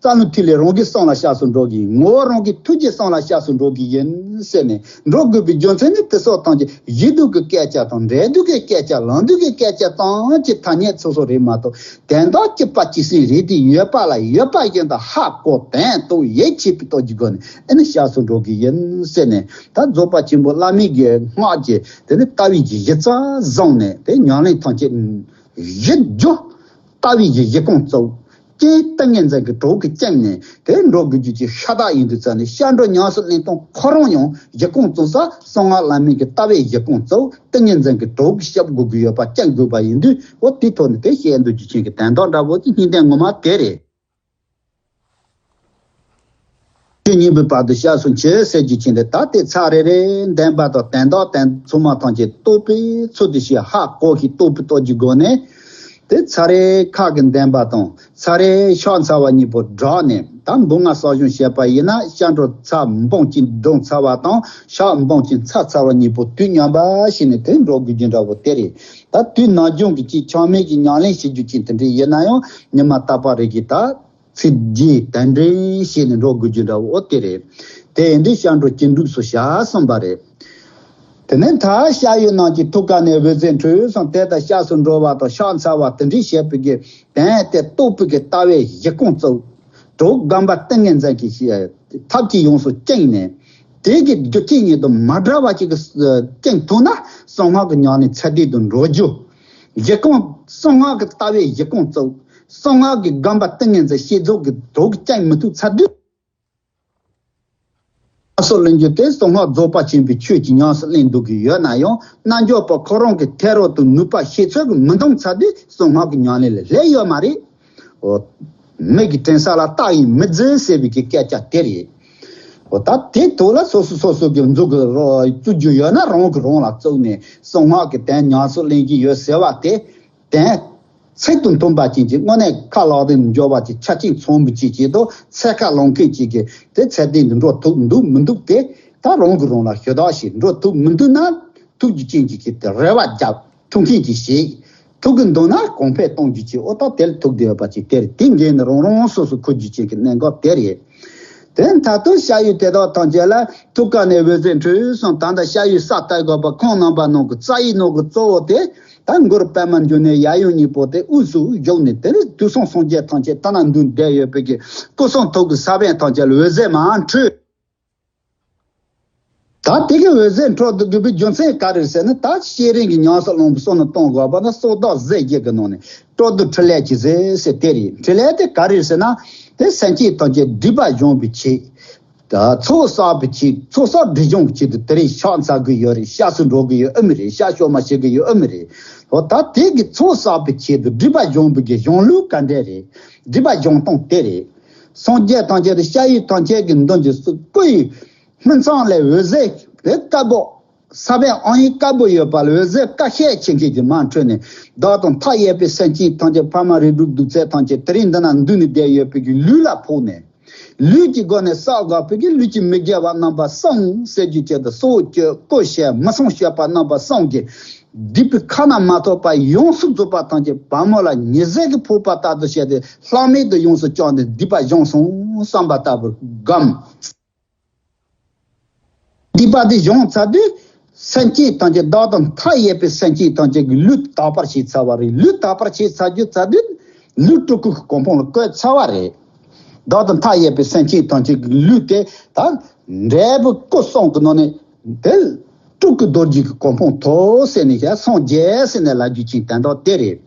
རྩ་རླུང་ཐིག་ལེ་རང་གི་གསུམ་ལ་ཤར་སུ་འགྲོ་གི། ངོ་བོ་རང་གི་ཐུགས་རྗེ་གསུམ་ལ་ཤར་སུ་འགྲོ་གི་ཡིན་ཟེར་ནས། འགྲོ་དགོས་པའི་རྒྱུ་མཚན་ནི་དེ་སོགས་ཐམས་ཅད་གཞི་སྡུག་གི་སྐད་ཆ་དང་། འབྲས་སྡུག་གི་སྐད་ཆ། ལམ་སྡུག་གི་སྐད་ཆ་ཙམ་གྱི་ཐ་སྙད་ཚུལ་སོགས་རེད་མ་གཏོགས། དོན་དག་སྐྱིད་པ་སྐྱིད་སེམས་རེད་དེ། ཡོད་པ་ལ་ཡོད་པ་བཞིན་དུ་ཧ་གོ་དོན་རྟོགས་ཡིད་ཆེས་པའི་སྟོབས་ཀྱི་སྒོ་ནས་ཨེ་ནི་ཤར་སུ་འགྲོ་གི་ཡིན་ཟེར་ནས། ད་རྫོགས་པ་ཆེན་པོ་བླ་མེད་ཀྱི་སྔགས་ཀྱི་དེ་ནི་ལྟ་བའི་གཞི་རྩ་བཟུང་ནས། དེ་ཉམས་ལེན་ཐམས་ཅད་གཞི་རྒྱུ། ལྟ་བའི་གཞི་གཞི་རྐང་གཙོ། རྐྱེན་ཏིང་ངེ་འཛིན་གྱི་གྲོགས་ཀྱིས་བསྐྱངས་ནས་དེ་འགྲོ་དགོས་རྒྱུ་ཅིག་ཤ་སྟག་ཡིན་དུས་ཙང་ནས། སྐྱབས་འགྲོ་ཉམས་སུ་ལེན་སྟངས་ཁོ་རང་ཡང་གཞི་རྐང་གཙོ་ས་གསང་སྔགས་བླ་མེད་ཀྱི་ལྟ་བའི་གཞི་རྐང་གཙོ། ཏིང་ངེ་འཛིན་གྱི་གྲོགས་ཀྱིས་སྐྱོབ་དགོས་ཀྱི་ཡོད་པ། བསྐྱངས་དགོས་པ་ཡིན་དུས། འོ་དེའི་ཐོག་ནས་དེ་བཤད་འདོད་རྒྱུ་ཅན་གྱི་དོན་དག་འདྲ་བོ་དེ་སྙིང་དོན་ངོ་མ་དེ་རེད། ཆོས་ཉན་པའི་བར་དུ་ཤར་སོང་ཅི་ཟེར་རྒྱུ་ཅན་དེ། ད་དེ་ཚར་རེ་རེ་འདོན་པ་དང་། དོན་དག་དོན་ཚང་མ་ཐམས་ཅད་རྟོགས་པའི་ཚུལ་དུ་ཞིག་ཧ་གོ་ཞིག་རྟོགས་པའི་སྟོབས་ཀྱི་སྒོ་ནས། དེ་ཚར་རེ་ཁ་གི་འདོན་པ་དང་། ཚར་རེ་ཕྱག་འཚལ་བ་གཉིས་པོ་སྦྲགས་ནས། ད་འབུམ་ལྔ་གསག་སྦྱོང་བྱེད་པ་ཡིན་ན། སྐྱབས་འགྲོ་ཚར་འབུམ་གཅིག་བགྲང་ཚར་བ་དང་། ཕྱག་འབུམ་གཅིག་འཚལ་ཚར་བ་གཉིས་པོ་དུས་མཉམ་པ་ཞིག་ནས་དེ་འགྲོ་དགོས་རྒྱུ་འདྲ་བོ་དེ་རེད། ད་དུས་ནམ་རྒྱུན་གྱི་ཅིག་ཆག་མེད་ཀྱི་ཉམས་ལེན་བྱེད་རྒྱུ་ཅན་དེ་འདྲ་ཡིན་ན་ཡང་། ཉི་མ་རྟག་པ་རེ་གི་ད་ཚིག་རྗེས་དོན་འདྲེན་བྱས་ནས་འགྲོ་དགོས་རྒྱུ་འདྲ་བོ་དེ་རེད། དེ་ཡིན་དུས་སྐྱབས་འགྲོ་སྤྱི་འགྲུབ་སུ་བྱ་གསུངས་པ་རེད། དེ་ནས་ད་ཤ་ཡོད་རྣམས་ཀྱི་ཐུགས་ཀ་ནས་འོད་ཟེར་འཕྲོས་སམ། དེ་ལྟར་ཤར་སུ་འགྲོ་བ་དང་ཕྱག་འཚལ་བ་དེ་འདྲའི་བྱེད་པའི་གི་དོན་དེ་རྟོགས་པའི་གི་ལྟ་བའི་གཞི་རྐང་གཙོ། གྲོགས་སྒོམ་པ་ཏིང་ངེ་འཛིན་གྱི་ཐབས་ཀྱིས་ཡོངས་སུ་བསྐྱངས་ནས། དེ་གི་རྒྱུ་རྐྱེན་ཉིད་དུ་མ་བྲལ་བ་ཅིག་གི་བསྐྱངས་ཐུབ་ན། གསང་སྔགས་ཀྱི་ཉམས་ལེན་ཚད་ལྡན་དུ་འགྲོ་རྒྱུ། གཞི་རྐང་གསང་སྔགས་ཀྱི་ལྟ་བའི་གཞི་རྐང་གཙོ། གསང་སྔགས་ཀྱི་སྒོམ་པ་ཏིང་ངེ་འཛིན་བསྐྱེད་རྫོགས་ཀྱི་གྲོགས་ཀྱིས་བསྐྱངས་མི་ཐུབ་ཚར་དུས། ཉམས་སུ་ལེན་རྒྱུ་དེ་གསང་སྔགས་རྫོགས་པ་ཆེན་པོའི་ཆོས་ཀྱི་ཉམས་སུ་ལེན་འདོད་ཀྱི་ཡོད་ན་ཡང་། རྣལ་འབྱོར་པ་ཁོ་རང་གི་ཐད་རོགས་དུ་ནུས་པ་ཤེས་ཚོད་ཀྱིས་མི་འདང་ཚར་དུས། གསང་སྔགས་ཀྱི་ཉམས་ལེན་ལ་སླེབས་ཡོད་མ་རེད། འོ། མི་གི་དྲན་ས་ལ་རྟགས་ཡིན་མི་འཛིན་ཟེར་བའི་གི་སྐད་ཆ་དེ་རེད། འོ། ད་དེ་ཐོག་ལ་སོ་སོ་སོ་སོ་གི་མཛུབ་གུ་རོ་བཙུགས་རྒྱུ་ཡོད་ན། རང་གི་རང་ལ་བཙུགས་ནས་གསང་སྔགས་ཀྱི་དོན་ཉམས་སུ་ལེན་གྱི་ཡོད་ཟེར་བ་དེ། དོན་ཚིག་དང་མཐུན་པ་ཅན་གྱི། དངོས་གནས་ཁ་ལག་དང་འབྱོར་བ་ཅིག་ཆ་རྐྱེན་ཚང་བའི་ཅིག་ཅིག་དང་། ཚད་ཁ་ལོངས་མཁན་ཅིག་གིས་དེ་ཚད་ལྡན་དུ་འགྲོ་ཐུབ་འདུག་མི་འདུག་དེ་ད་རང་གིས་རང་ལ་ཞུ་དག་བྱེད། འགྲོ་ཐུབ་མི་འདུག་ན། ཐུབ་རྒྱུ་ཅན་གྱི་གི་དེ་རེ་བ་རྒྱབ། ཐུབ་མཁན་གྱིས་བྱེད། ཐུབ་ཀྱི་འདུག་ན་གོང་འཕེལ་གཏོང་རྒྱུ་ཅིག་འོ་ད་དེ་ལ་ཐུག་བསྡད་ཡོད་པ་ཅིག་དེ་རེད། དེ་འགན་ནི་རང་རང་སོ་སོ་འཁུར་རྒྱུ་ཅན་གྱི་གནད་འགག་དེ་རེད། དེ་མཐར་ཐུག་ཤ་ཡོད་དེ་དག་ཐམས་ཅད་ལ། ཐུགས་ཀ་ནས་འོད་ཟེར་འཕྲོས་སམ། ད་ལྟ་ཤ་ཡོད་ས་ལྟ་དགོས་པ། ཁམས་རྣམ་པ་སྣང་གི་རྩ་བའི་ནང་གི་གཙོ་བོ་དེ། ད་མགུར་པདྨ་འབྱུང་གནས་ཡབ་ཡུམ་གཉིས་པོ་དེ་དབུས་སུ་བཞུགས་ནས། དེ་ནས་དུས་གསུམ་སངས་རྒྱས་ཐམས་ཅད་ལྟ་ན་འདུག་བསྡད་ཡོད་པའི་གི་སྐུ་གསུང་ཐུགས་ཀྱི་ས་བོན་ཐམས་ཅད་ལ་འོད་ཟེར་མར་འཕྲོས། ད་དེ་གི་འོད་ཟེར་འཕྲོ་དགོས་པའི་རྒྱུ་མཚན་ག་རེ་རེད་ཟེར་ན། ད་བསྐྱེད་རིམ་གྱི་ཉམས་སུ་བླང་བའི་བསོད་ནམས་གཏོང་དགོས་པ་ན། སོ་བདག་ཟས་བརྒྱད་ཀྱི་ནང་ནས་སྤྲོ་བསྡུ་ཕྲིན་ལས་ཀྱི་ཟས་ཟེར་དེ་རེད། ཕྲིན་ལས་དེ་ག་རེ་རེད་ཟེར་ན། དེ་སེམས་ཅན་ཐམས་ཅད་སྒྲིབ་པ་སྦྱང་བའི་ཆེད། ད་ཚོགས་བསགས་པའི་ཆེད། ཚོགས་བསགས་སྒྲིབ་སྦྱོང་གི་ཆེད་དུ་དེ་རིང་ཕྱག་འཚལ་གི་ཡོད་རེད། སྐྱབས་སུ་འགྲོ་གི་ཡོད་ཨེ་མི་རེད། ཕྱག་ཕྱོགས་མ་བྱེད་གི་ཡོད་ཨེ་མི་རེད། འོ་ད་དེ་གི་ཚོགས་བསགས་པའི་ཆེད་དུ་སྒྲིབ་པ་སྦྱོང་བའི་གི་སྦྱོང་ལུགས་ག་འདྲ་རེད། སྒྲིབ་པ་སྦྱོང་སྟངས་དེ་རེད། སངས་རྒྱས་ཐམས་ཅད་དང་སྐྱབས་ཡུལ་ཐམས་ཅད་ཀྱི་མདུན་གྱི་སྐུ་ཡི་སྨིན་མཚམས་ལས་འོད་ཟེར་དེ་དཀར་པོ། ས་བོན་ཨང་ཡིག་དཀར་པོ་ཡོད་པ་ལ་འོད་ཟེར་དཀར་ཤས་ཆེ་མཁན་གྱི་མར་འཕྲོས་ནས། བདག་དང་མཐའ་ཡས་པའི་སེམས་ཅན་ཐམས་ཅད་ཕ་མ་རིགས་དྲུག་གདུགས་ཚོད་ཐམས་ཅད་དེ་རིང་འདི་ན་འདུས་ནས་བསྡད་ཡོད་པའི་གི་ལུས་ལ་ཕོག་ནས། ལུས་ཀྱི་སྒོ་ནས་བསགས་དགོས་པའི་གི་ལུས་ཀྱི་མི་དགེ་བ་རྣམ་པ་གསུམ་ཟེར་རྒྱུ་བཅས་དང་གསོག་སྤྱོད་བཀོལ་བྱེད་མི་གསུང་སྤྱོད་པ་རྣམ་པ་གསུམ་གྱི་སྡིག་པའི་ཁ་ན་མ་ཐོ་བ་ཡོངས་སུ་རྫོགས་པ་ཐམས་ཅད་བ་མོ་ལ་ཉི་ཟེར་གྱིས་ཕོག་པ་ལྟར་དུ་བྱས་ཏེ་ལྷག་མེད་དུ་ཡོངས་སུ་བཅོམ་སྟེ་སྡིག་པ་སྦྱངས་སོང་བསམ་པ་ལྟ་བུར་བསྒོམ། སྡིག་པ་དེ་སྦྱངས་ཚར་དུས་སེམས་ཅན་ཐམས་ཅད་བདག་དང་མཐའ་ཡས་པའི་སེམས་ཅན་ཐམས་ཅད་ཀྱི་ལུས་དག་པར་བྱས་ཚར་བ་རེད། ལུས་དག་པར་བྱས་ཚར་རྒྱུ་ཚར་དུས་ལུས་སྤྲུལ་སྐུ་གི་གོ་འཕང་ལ་བཀོད་ཚར་བ་རེད། བདག་དང་མཐའ་ཡས་པའི་སེམས་ཅན་ཐམས་ཅད་ཀྱི་ལུས་དེ་ད་འབྲས་བུ་སྐུ་གསུམ་གྱི་ནང་ནས་དེ་སྤྲུལ་སྐུ་རྡོ་རྗེ་གི་གོ་འཕང་ཐོབ་ཟེར་ནས་བཤད། སངས་རྒྱས་ཟེར་ནས་ལབ་རྒྱུ་ཅིག་དོན་དག་དེ་རེད།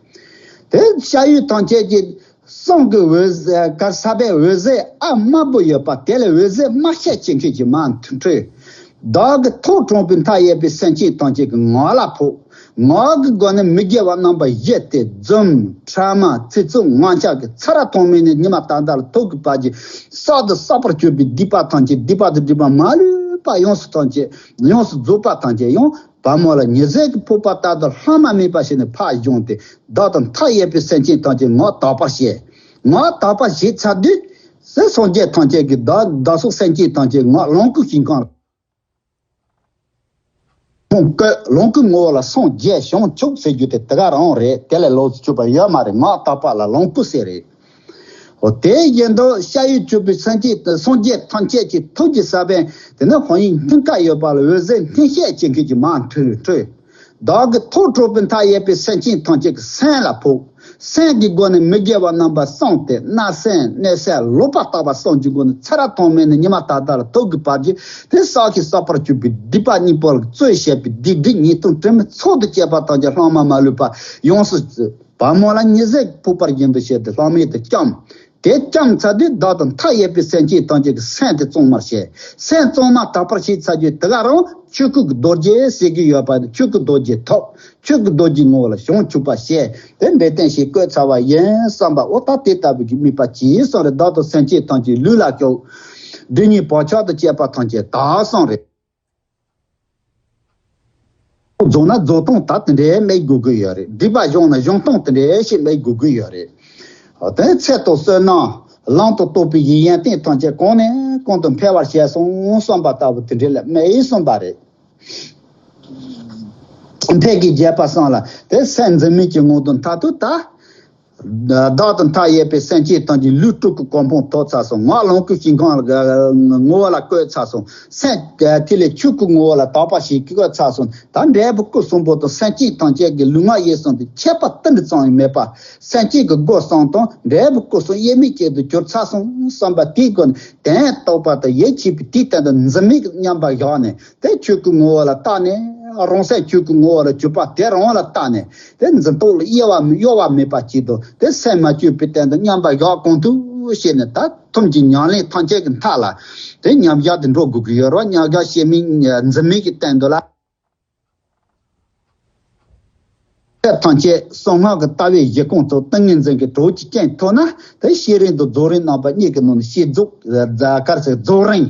དེ་སྐྱབས་ཡུལ་ཐམས་ཅད་ཀྱི་གསུང་གི་འོད་ཟེར་གར་ས་པའི་འོད་ཟེར་ཨ་དམར་པོ་ཡོད་པ་དེ་ལས་འོད་ཟེར་དམར་ཤས་ཆེ་མཁན་གྱི་མར་འཕྲོས། བདག་གི་ཐུགས་དྲངས་པའི་མཐའ་ཡས་པའི་སེམས་ཅན་ཐམས་ཅད་ཀྱི་ངག་ལ་ཕོག། ངག་གི་སྒོ་ནས་མི་དགེ་བ་རྣམ་པ་བཞི་སྟེ་རྫུན། ཕྲ་མ། ཚིག་རྩུབ། ངག་འཁྱལ་གྱི་ཚེ་རབས་ཐོག་མེད་ནས་ཉི་མ་ད་ལྟ་ལ་ཐུག་གི་བར་གྱི་བསགས་དང་བསགས་པར་གྱུར་པའི་སྡིག་པ་ཐམས་ཅད་སྡིག་པ་དང་སྒྲིབ་པ་མ་ལུས་པ་ཡོངས་སུ་ཐམས་ཅད་ཡོངས་སུ་རྫོགས་པ་ཐམས་ཅད་ཡང་བ་མོ་ལ་ཉི་ཟེར་གྱིས་ཕོག་པ་ལྟར་དུ་ལྷག་མ་མེད་པ་བྱས་ནས་ཕར་བཞེངས་ཏེ་བདག་དང་མཐའ་ཡས་པའི་སེམས་ཅན་ཐམས་ཅད་ངག་དག་པར་བྱས། ངག་དག་པར་བྱས་ཚར་དུས་སངས་རྒྱས་ཐམས་ཅད་ཀྱིས་བདག་བདག་སོགས་སེམས་ཅན་ཐམས་ཅད་ངག་ལོངས་སྐུའི་ཞིང་ཁམས་ལ་ཁོང་བཀོད། ལོངས་སྐུའི་ངོ་བོ་ལ་སངས་རྒྱས་བྱང་ཆུབ་ཟེར་རྒྱུ་དེ་དེ་ག་རང་རེད། དེ་ལས་ལོགས་སུ་གྱུར་པ་ཡོད་མ་རེད། ངག་དག་པ་ལ་ལོངས་སྐུ་ཟེར་རེད། འོ་དེ་བཞིན་དུ་སྐྱབས་ཡུལ་གྱུར་པའི་སངས་རྒྱས་སངས་རྒྱས་ཐམས་ཅད་ཀྱི་ཐུགས་ཀྱི་ས་བོན་དེ་ནི་དཔང་ཡིག་སྙིང་ག་ཡོད་པ་ལ་འོད་ཟེར་སྙན་ཤལ་ཅན་གྱི་མར་འཕྲོས། བདག་གི་ཐུགས་དྲངས་པའི་མཐའ་ཡས་པའི་སེམས་ཅན་ཐམས་ཅད་ཀྱི་སེམས་ལ་ཕོག། སེམས་ཀྱི་སྒོ་ནས་མི་དགེ་བ་རྣམ་པ་གསུམ་སྟེ་བརྣབ་སེམས། གནོད་སེམས། ལོག་པར་ལྟ་བ་གསུམ་གྱི་སྒོ་ནས་ཚེ་རབས་ཐོག་མེད་ནས་ཉི་མ་ད་ལྟ་ལ་ཐུག་གི་བར་གྱི་དེ་བསགས་ཤིང་བསགས་པར་གྱུར་པའི་སྡིག་པ་གཉིས་པོ་ལ་རྩོད་བྱེད་པའི་སྡིག་སྒྲིབ་ཉེས་ལྟུང་དྲི་མའི་ཚོགས་དང་བཅས་པ་ཐམས་ཅད་ལྷག་མ་མ་ལུས་པ་ཡོངས་སུ་བ་མོ་ལ་ཉི་ཟེར་ཕོག་པ་བཞིན་དུ་བྱས་ཏེ་ལྷག་མེད་དུ་བཅོམ། དེ་བཅོམ་ཚར་དུས་བདག་དང་མཐའ་ཡས་པའི་སེམས་ཅན་ཐམས་ཅད་ཀྱི་སེམས་དེ་གཙང་མར་བྱས། སེམས་གཙང་མ་དག་པར་བྱས་ཚར་རྒྱུ་དེ་ག་རང་ཆོས་སྐུ་གི་རྡོ་རྗེ་ཟེར་གྱི་ཡོད་པ་ནི་ཆོས་སྐུ་རྡོ་རྗེ་ཐོབ། ཆོས་ཀྱི་རྡོ་རྗེའི་ངོ་བོ་ལ་བྱང་ཆུབ་པ་ཞེས་དེ་འབྲས་རྟེན་ཞིག་བཀོད་ཚར་བ་ཡིན་བསམ་པ། འོ་ད་དེ་ལྟ་བུའི་གི་དམིགས་པ་ཅིག་གསུངས་རེད། བདག་དང་སེམས་ཅན་ཐམས་ཅད་ལུས་ལ་སྤྱོད། སྒྲིབ་གཉིས་བག་ཆགས་དང་བཅས་པ་ཐམས་ཅད་དག་གསུངས་རེད། རྫོགས་ན་རྫོགས་སྟངས་ད་དེ་འདྲའི་མེད་དགོས་ཀྱི་ཡོད་རེད། སྡིག་པ་སྦྱངས་ན་སྦྱོང་སྟངས་དེ་འདྲའི་ཞིག་མེད་དགོས་ཀྱི་ཡོད་རེད། དེ་ཚེ་དང་བསོད་ནམས་ལམ་དུ་གཏོགས་པའི་ཡོན་ཏན་ཐམས་ཅད་གོང་ནས་གོང་དུ་འཕེལ་བར་བྱས་སོང་བསམ་པ་ལྟ་བུ་དེ་འདྲའི་ལས་མེད་གསུངས་པ་རེད། ཕལ་གྱི་རྒྱལ་པོ་སང་ལ་དེ་སེམས་འཛིན་མེད་ཀྱི་ངང་དུ་མཐར་ཐུག་ད། བདག་དང་མཐའ་ཡས་པའི་སེམས་ཅན་ཐམས་ཅད་ལུས་སྤྲུལ་སྐུ་གོ་འཕང་ཐོབ་ཚར་སོང་། ངག་ལོངས་སྐུའི་ཞིང་ཁམས་ངོ་བོ་ལ་བཀོད་ཚར་སོང་། སེམས་ཐིག་ལེ་ཆོས་སྐུ་ངོ་བོ་ལ་དག་པ་ཞིག་བཀོད་ཚར་སོང་། ད་འབྲས་བུ་སྐུ་གསུམ་པོ་དང་སེམས་ཅན་ཐམས་ཅད་ཀྱི་ལུས་ངག་ཡིད་གསུམ་དེ་ཁྱད་པར་ཏིལ་འབྲུ་ཙམ་ཡང་མེད་པ། སེམས་ཅན་གྱི་སྒོ་གསུམ་དང་འབྲས་བུ་སྐུ་གསུམ་དབྱེར་མེད་ཅན་དུ་གྱུར་ཚར་སོང་བསམ་པ་དེའི་སྒོ་ནས་དོན་རྟོགས་པ་དང་ཡིད་ཆེས་པའི་དུས་གཏན་དུ་འཛིན་མེད་ཀྱི་མཉམ་པར་བཞག་ནས། དེ་ཆོས་སྐུའི་ངོ་བོ་ལ་བལྟས་ནས། རང་སེམས་ཆོས་སྐུའི་ངོ་བོ་ལ་གྱུར་པ་དེ་རང་ལ་བལྟས་ནས། དེ་འཛིན་རྟོག་ལ་གཡོ་བ་གཡོ་བ་མེད་པ་ཅིག་དང་། དེ་སེམས་མ་བཅོས་པའི་སྟེང་དུ་མཉམ་པར་བཞག་གང་ཐུབ་བྱས་ནས། ད་ཐུན་གྱི་ཉམས་ལེན་ཐམས་ཅད་ཀྱི་མཐའ་ལ་དེ་མཉམ་བཞག་དེ་འགྲོ་དགོས་ཀྱི་ཡོད་རེད། མཉམ་བཞག་བྱེད་མེད་འཛིན་མེད་ཀྱི་སྟེང་དུ་ལ། ཐམས་ཅད་གསང་སྔགས་ཀྱི་ལྟ་བའི་གཞི་ཁུངས་སུ་ཏིང་ངེ་འཛིན་གྱི་གྲོགས་ཀྱི་རྐྱེན་ཐོབ་ན། དེ་བསྐྱེད་རིམ་དང་རྫོགས་རིམ་རྣམ་པ་གཉིས་ཀྱི་ནང་ནས་བསྐྱེད་རྫོགས། ག་རེ་ཟེར། རྫོགས་རིམ།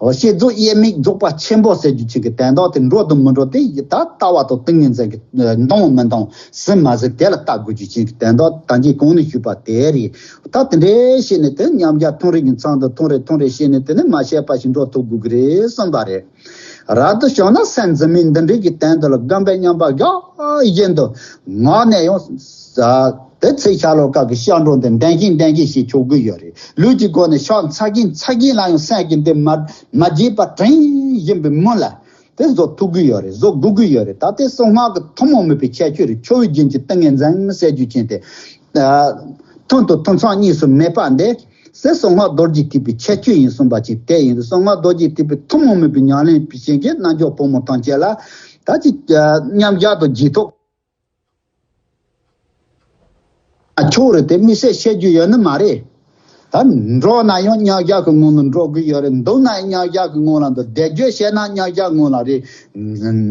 འོ། བསྐྱེད་རྫོགས་དབྱེར་མེད་རྫོགས་པ་ཆེན་པོ་ཟེར་རྒྱུ་ཅིག་གི་དོན་དག་དེ་འགྲོ་དང་མི་འགྲོ་དེ་ད་ལྟ་བ་དང་ཏིང་ངེ་འཛིན་གྱི་འདང་མི་འདང་། ཟིན་མ་ཟིན་དེ་ལ་ལྟ་དགོས་རྒྱུ་ཅིག་གི་དོན་དག་ད་གིན་གོང་ནས་ཞུས་པ་དེ་རེད། ད་དེ་འདྲའི་བྱས་ནས་དེ་མཉམ་བཞག་ཐུང་རེ་གི་མཚམས་དུ་ཐུང་རེ་ཐུང་རེ་བྱས་ནས་དེ་ནི་མ་བྱས་པ་ཞིག་འགྲོ་ཐུབ་དགོས་ཀྱི་རེད་བསམ་པ་རེད། རབ་ཏུ་བྱུང་ན་སེམས་འཛིན་མེད་འདི་འདྲའི་གི་སྟེང་དུ་ལ་སྒོམ་པའི་མཉམ་པ་རྒྱག་བཞིན་དུ་ངག་ནས་ཡང་། དེ་ཚེ་ཤར་ལྷོ་ཁ་གི་ཤར་འགྲོ་འདི་འདྲེན་བཞིན་འདྲེན་བཞིན་ཞིག་ཆོག་གི་ཡོད་རེད། ལུས་ཀྱི་སྒོ་ནས་ཕྱག་འཚལ་གིན་འཚལ་གིན་ལ་ཡང་སེམས་ཀྱི་འདི་མ་མ་བརྗེད་པ་དྲན་བཞིན་པའི་མུན་ལ་དེ་བཟོ་ཐུབ་ཀྱི་ཡོད་རེད། བཟོ་དགོས་ཀྱི་ཡོད་རེད། ད་དེ་གསང་སྔགས་ཀྱི་ཐུན་མོང་མིན་པའི་ཁྱད་ཆོས་རེད། ཆོས་དབྱིངས་རྒྱུན་གྱི་ཏིང་ངེ་འཛིན་ཟེར་རྒྱུ་ཅན་དེ། ཐུན་དང་ཐུན་མཚམས་གཉིས་སུ་མེད་པ་འདི། ཟེར་གསང་སྔགས་རྡོ་རྗེ་ཐེག་པའི་ཁྱད་ཆོས་ཡིན་གསུངས་པ་ཅིག་དེ་ཡིན། གསང་སྔགས་རྡོ་རྗེ་ཐེག་པའི་ཐུན་མོང་མིན་པའི་ཉམས་ལེན་བྱེད་མཁན་གྱི་རྣལ་འབྱོར་ཕོ་མོ་ཐམས་ཅད་ལ་ད་ཅིག་མཉམ་བཞག་ཏུ་བགྱིད་ཐུབ། ཆོག་རེད་དེ་དམིགས་བསལ་བཤད་རྒྱུ་ཡོད་ནི་མ་རེད། ད་འགྲོ་ན་ཡང་མཉམ་བཞག་གི་ངང་ལ་འགྲོ་གི་ཡོད་རེད། འདུག་ན་ཡང་མཉམ་བཞག་གི་ངང་ལ་འདུག་སྡོད་རྒྱུ་བྱས་ན་མཉམ་བཞག་ངང་ལ་རེད།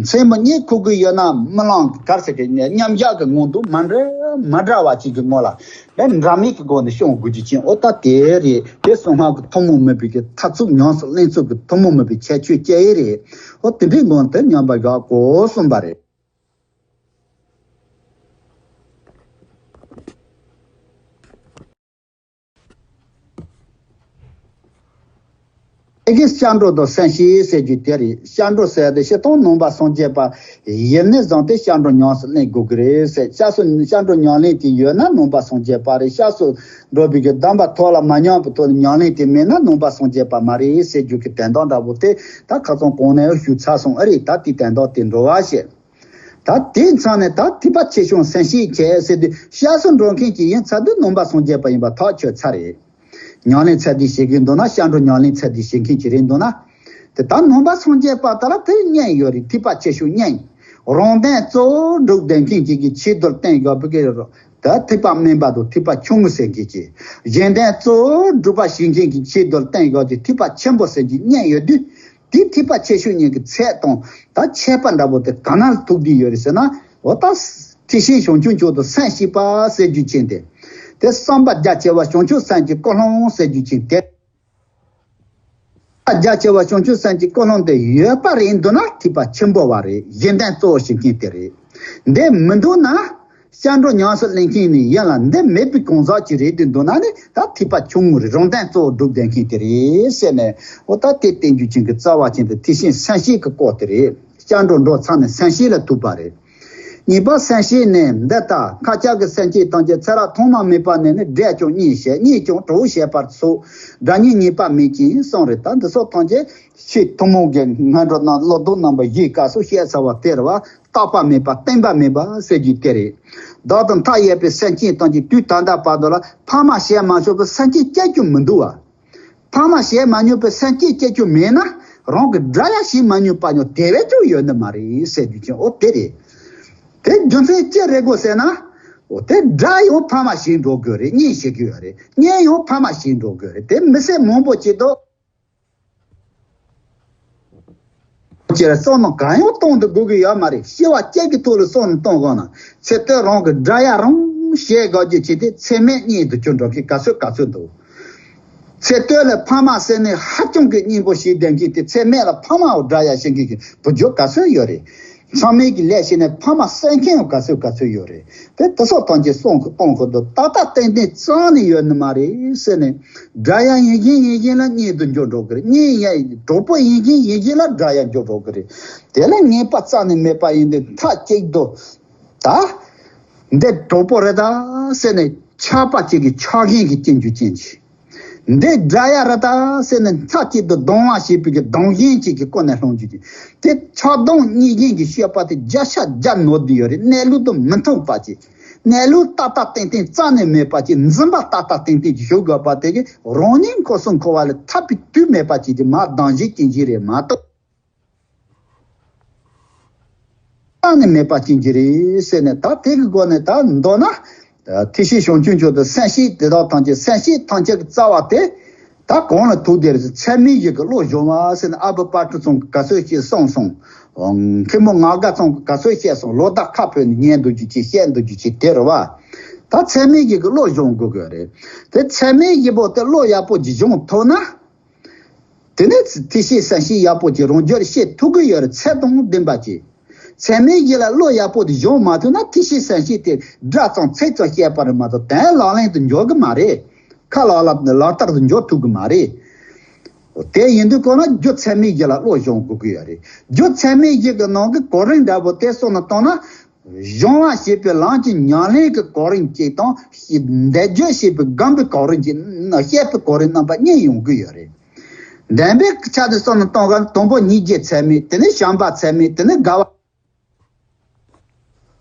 མཚན་མོ་གཉིད་ཁུག་གི་ཡོད་ན་རྨི་ལམ་གར་ཟེར་གི་མཉམ་བཞག་གི་ངང་དུ་མ་འདྲ་མ་འདྲ་བ་ཅིག་གི་ངང་ལ་ད་འདྲ་མིན་གྱི་སྒོ་ནས་སྐྱོང་དགོས་རྒྱུ་ཅན། ཨོ་ད་དེ་རེད། དེ་གསང་སྔགས་ཀྱི་ཐུན་མོང་མིན་པའི་གི་ཐ་ཚིག་ཉམས་སུ་ལེན་ཚུལ་གྱི་ཐུན་མོང་མིན་པའི་ཁྱད་ཆོས་ཅིག་རེད། ཨོ་དེ་འདྲའི་ངང་དུ་མཉམ་པར་བཞག་དགོས་གསུངས་པ་རེད། ཨེ་གི་སྐྱབས་འགྲོ་དང་སེམས་བསྐྱེད་ཟེར་རྒྱུ་དེ་རེད། སྐྱབས་འགྲོ་ཟེར་དེ་སྤྱིར་བཏང་ནང་པ་སངས་རྒྱས་པ་ཡིན་ནས་བཟུང་སྟེ་སྐྱབས་འགྲོ་ཉམས་སུ་ལེན་དགོས་ཀྱི་རེད་ཟེར། སྐྱབས་སུ་སྐྱབས་འགྲོ་ཉམས་ལེན་དེ་ཡོད་ན་ནང་པ་སངས་རྒྱས་པ་རེད། སྐྱབས་སུ་འགྲོ་བའི་གི་གདམས་པ་ཐོག་ལ་མ་ཉམས་པའི་ཐོག་ནས་ཉམས་ལེན་དེ་མེད་ན་ནང་པ་སངས་རྒྱས་པ་མ་རེད་ཟེར་རྒྱུ་གི་དོན་དག་འདྲ་པོ་དེ་ད་ཁ་སང་གོང་ནས་ཞུས་ཚར་སོང་ཨ་རེད། ད་དེའི་དོན་དག་དེ་འགྲོ་བ་བཤད། ད་དེའི་མཚམས་ནས་ད་ཐེག་པ་ཆེ་ཆུང་སེམས་བསྐྱེད་བྱས་ཟེར་དུས་སྐྱབས་སུ་འགྲོ་མཁན་གྱི་ཡིན་ཚར་དུས་ནང་པ་སངས་རྒྱས་པ་ཡིན་པ་ཐག་ཆོད་ཚར་རེད། ཉམས་ལེན་ཚད་ལྡན་བྱེད་ཀྱི་འདུག་ན་སྐྱབས་འགྲོ་ཉམས་ལེན་ཚད་ལྡན་བྱེད་མཁན་གྱི་རེད་འདུག་ན། དེ་ད་ནང་པ་སངས་རྒྱས་པ་ད་ལ་དེ་གཉིས་ཡོད་རེད། ཐེག་པ་ཆེ་ཆུང་གཉིས། རང་དོན་གཙོ་བོ་སྒྲུབ་བསྡད་མཁན་གྱི་གི་ཆེད་དུ་བསྟན་ཡོད་པའི་གི་ད་ཐེག་པ་དམན་པ་དང་ཐེག་པ་ཆུང་ངུ་ཟེར་མཁན་གྱི། གཞན་དོན་གཙོ་བོ་སྒྲུབ་པ་བྱེད་མཁན་གྱི་ཆེད་དུ་བསྟན་ཡོད་ཀྱི་ཐེག་པ་ཆེན་པོ་ཟེར་མཁན་གཉིས་ཡོད་དུས། དེའི་ཐེག་པ་ཆེ་ཆུང་གཉིས་ཀྱི་ཚད་དང་ད་ཁྱད་པར་འདྲ་པོ་དེ་ག་ན་ལ་ཐུག་བསྡད་ཡོད་རེད་ཟེར་ན། འོ་ད་ཐེག་ཆེན་བྱང་ཆུབ་མཆོག་ཏུ་སེམས་བསྐྱེད་པ་ཟེར་རྒྱུ་ཅན་དེ། དེ་བསམ་པ་རྒྱ་ཆེ་བ་བྱང་ཆུབ་སེམས་ཀྱི་ཀུན་སློང་ཟེར་རྒྱུ་ཅན་དེ། རྒྱ་ཆེ་བ་བྱང་ཆུབ་སེམས་ཀྱི་ཀུན་སློང་དེ་ཡོད་པ་རེད་འདུག་ན་ཐེག་པ་ཆེན་པོ་བ་རེད། གཞན་དོན་གཙོ་བོ་བྱེད་མཁན་དེ་རེད། འདི་མི་འདུག་ན། སྐྱབས་འགྲོ་ཉམས་སུ་ལེན་མཁན་ནི་ཡིན་ལ་འདི་མེད་པའི་གང་ཟག་ཅིག་རེད་དེ་འདུག་ན་ནི་ད་ཐེག་པ་ཆུང་ངུ་རེད། རང་དོན་གཙོ་བོ་སྒྲུབ་བསྡད་མཁན་དེ་རེད་ཟེར་ནས། འོ་ད་དེ་བསྟན་རྒྱུ་ཅན་གྱི་རྩ་བ་ཅན་དུ་ཐེག་ཆེན་སེམས་བསྐྱེད་ཀྱི་སྐོར་དེ་རེད། སྐྱབས་འགྲོ་འགྲོ་ཚར་ནས་སེམས་བསྐྱེད་ལ་ཐུག་པ་རེད། གཉིས་པ་སེམས་བསྐྱེད་ནི་འདི་ལྟ། མཁའ་ཁྱབ་ཀྱི་སེམས་བསྐྱེད་ཐམས་ཅད་ཚེ་རབས་ཐོག་མ་མེད་པ་ནས་ནི་བསྒྲལ་ཀྱང་གཉིད་བྱེད། གཉིད་ཀྱང་གྲོགས་བྱེད་པར་སོགས་བསྒྲལ་གཉིད་གཉིས་པ་མེད་ཅིང་གསུངས་རེད། ད་འདི་སོགས་ཐམས་ཅད་ཆེས་ཐུན་མོང་གི་སྔ་འགྲོ་རྣམས་བློ་ལྡོག་རྣམ་པ་བཞིའི་སྐབས་སུ་བཤད་ཚར་བ་དེ་རེད་བ། རྟག་པ་མེད་པ་བརྟན་པ་མེད་པ་ཟེར་རྒྱུ་དེ་རེད། བདག་ཏུ་མཐའ་ཡས་པའི་སེམས་ཅན་ཐམས་ཅད་དུས་ད་ལྟ་བར་དུ་ལ་ཕ་མ་བྱས་མ་ཆོག་པའི་སེམས་ཅན་སྐྱེ་རྒྱུ་མི་འདུག་བ། ཕ་མ་བྱས་མ་མྱོང་པའི་སེམས་ཅན་སྐྱེ་རྒྱུ་མེད་ན་རང་གི་དགྲ་ཡང་བྱས་མ་མྱོང་པ་ཉོ་དེ་བས་ཀྱང་ཡོད་ནི་མ་རེད་ཟེར་རྒྱུ་ཅན། འོ་དེ་རེད། དེ་རྒྱུ་མཚན་ཅི་རེད་གོ་ཟེར་ན། འོ་དེ་དགྲ་ཡང་ཕ་མ་བྱས་འགྲོ་དགོས་རེད། གཉེན་བྱེད་དགོས་རེད། གཉེན་ཡང་ཕ་མ་བྱས་འགྲོ་དགོས་རེད། དེ་མི་ཚེ་མང་པོ་སྐྱེལ་དུས། ཁྱེད་རང་བསམ་བློ་གང་ཡང་གཏོང་དུ་དགོས་ཀྱི་ཡོད་མ་རེད། སྐྱེ་བ་སྐྱེ་གི་ཐོག་ལ་བསམ་བློ་གཏོང་དགོས་ན། ཚེ་སྟོད་རང་གི་དགྲ་ཡ་རང་བྱས་དགོས་རྒྱུ་བྱས་ཏེ་ཚེ་སྨད་གཉིས་དུ་གྱུར་འགྲོ་གི་ག་ཚོད་ག་ཚོད་འདུག་ཚེ་སྟོད་ལ་ཕ་མ་ཟེར་ནས་ཧ་ཅང་གི་སྙིང་པོ་ཞིག་ལྡན་གྱི་དེ་ཚེ་སྨད་ལ་ཕ་མའོ་དགྲ་ཡ་བྱེད་མཁན་གྱི་བུ་རྒྱུད་ག་ཚོད་ཡོད་རེད། ཚང་མས་ཀྱི་ལས་བྱས་ནས་ཕ་མ་བསད་མཁན་ཡང་ག་ཚོད་ག་ཚོད་ཡོད་རེད། དེ་དེ་སོགས་ཐམས་ཅད་སོང་གི་གཏོང་གི་འདུག་ཏག་ཏག་ཏན་ཏན་རྩ་ནས་ཡོད་ནི་མ་རེད་ཟེར་ནས། དགྲ་ཡ་ཡིན་བཞིན་ཡིན་བཞིན་ལ་གཉེན་དུ་འགྱུར་འགྲོ་གི་རེད། གཉེན་ཡ་གྲོགས་པོ་ཡིན་བཞིན་ཡིན་བཞིན་ལ་དགྲ་ཡ་འགྱུར་འགྲོ་གི་རེད། དེ་ལ་ངེས་པ་རྩ་ནས་མེད་པ་ཡིན་དུས་མཐའ་གཅིག་ཏུ་ད། འདི་གྲོགས་པོ་རེད་ད་ཟེར་ནས་ཆགས་པ་གཅིག་གི་ཆགས་ཞེན་གྱི་སྐྱེ་རྒྱུ་ཅན་གྱི། འདི་དགྲ་ཡ་རེད་ད་ཟེར་ནས་མཐའ་གཅིག་ཏུ་སྡང་བ་བྱེད་པའི་གི་སྡང་ཞེན་གཅིག་གི་ཀུན་ནས་སློང་རྒྱུ་ཅན། དེ་ཆགས་སྡང་གཉིས་ཀྱི་སྤྱོད་པ་དེ་བརྒྱ་ཆ་བརྒྱ་ནོར་བསྡད་ཡོད་རེད། གནས་ལུགས་དང་མི་མཐུན་པ་ཅིག་གནས་ལུགས་ཏག་ཏག་ཏན་ཏན་རྩ་ནས་མེད་པ་ཅིག་འཛིན་པ་ཏག་ཏག་ཏན་ཏན་ཅིག་ཞུགས་དགོས་པ་དེ་གི་རང་ཉིད་འཁོར་སོང་འཁོར་བ་ལས་ཐར་པའི་དུས་མེད་པ་ཅིག་གི་མ་སྡང་ཞེན་སྐྱེ་གི་རེད་མ་གཏོགས། རྩ་ནས་མེད་པ་ཅན་གྱི་རེད་ཟེར་ནས། ད་དེ་གི་སྒོ་ནས་ད་མདོར་ན། ཐེག་ཆེན་བྱང་ཆུབ་མཆོག་ཏུ་སེམས་བསྐྱེད་དེ་དག་ཐམས་ཅད་སེམས་བསྐྱེད་ཐམས་ཅད་ཀྱི་རྩ་བ་དེ། ད་གང་ལ་ཐུག་དེ་རེད། ཚད་མེད་བཞི་གི་བློ་སྦྱོང་བ་ཟེར་ནས་ཨ་བུ་དཔལ་སྤྲུལ་ཚང་གིས་ག་ཚོད་ཅིག་གསུངས་སོང་། མཁན་པོ་ངག་དགའ་ཚང་གིས་ག་ཚོད་བཤད་སོང་། ལོ་ཟླ་ཁ་ཕོད་ནས་ཉན་འདུག་རྒྱུ་ཅིག་བཤད་འདུག་རྒྱུ་ཅིག་དེ་རེད་བ། ད་ཚད་མེད་བཞི་གི་བློ་སྦྱོང་དགོས་ཀྱི་རེད། དེ་ཚད་མེད་བཞི་པོ་དེ་བློ་ཡག་པོ་ཅིག་སྦྱོང་ཐུབ་ན། དེ་ནས་ཐེག་ཆེན་སེམས་བསྐྱེད་ཡག་པོ་ཅིག་རང་རྒྱུད་ལ་བཤད་ཐུབ་ཀྱི་ཡོད་རེད། ཚད་དང་ལྡན་པ་ཅིག་ཚད་མེད་བཞི་ལ་བློ་ཡག་པོ་དེ་སྦྱོང་མ་ཐུབ་ན་ཐེག་ཆེན་སེམས་བསྐྱེད་དེ་སྒྲ་ཙམ་ཚིག་ཙམ་བཤད་པ་རེད་མ་གཏོགས་དོན་ལག་ལེན་དུ་འཇོག་གི་མ་རེད། ཁ་ལག་ལ་ལག་བསྟར་དུ་འཇོག་ཐུབ་ཀྱི་མ་རེད། དེ་ཡིན་དུས་ཁོ་ན་རྒྱུ་ཚད་མེད་བཞི་ལ་བློ་སྦྱོང་དགོས་ཀྱི་ཡོད་རེད། རྒྱུ་ཚད་མེད་བཞི་གི་ནང་གི་གོ་རིམ་འདྲ་པོ་དེ་སོང་ན་བཏང་ན། སྦྱོང་བ་བྱེད་པའི་ལམ་གྱི་ཉམས་ལེན་གྱི་གོ་རིམ་གཅིག་དང་། འདས་རྒྱུ་བྱེད་པའི་སྒོམ་པའི་གོ་རིམ་གཅིག་བཤད་པའི་གོ་རིམ་རྣམ་པ་གཉིས་ཡོང་གི་ཡོད་རེད། ལྡན་པའི་ཆ་དེ་སོང་ན་གཏོང་ག་དང་པོ་སྙིང་རྗེ་ཚད་མེད། དེ་ནས་བྱམས་པ་ཚད་མེད། དེ་ནས་དགའ་བ།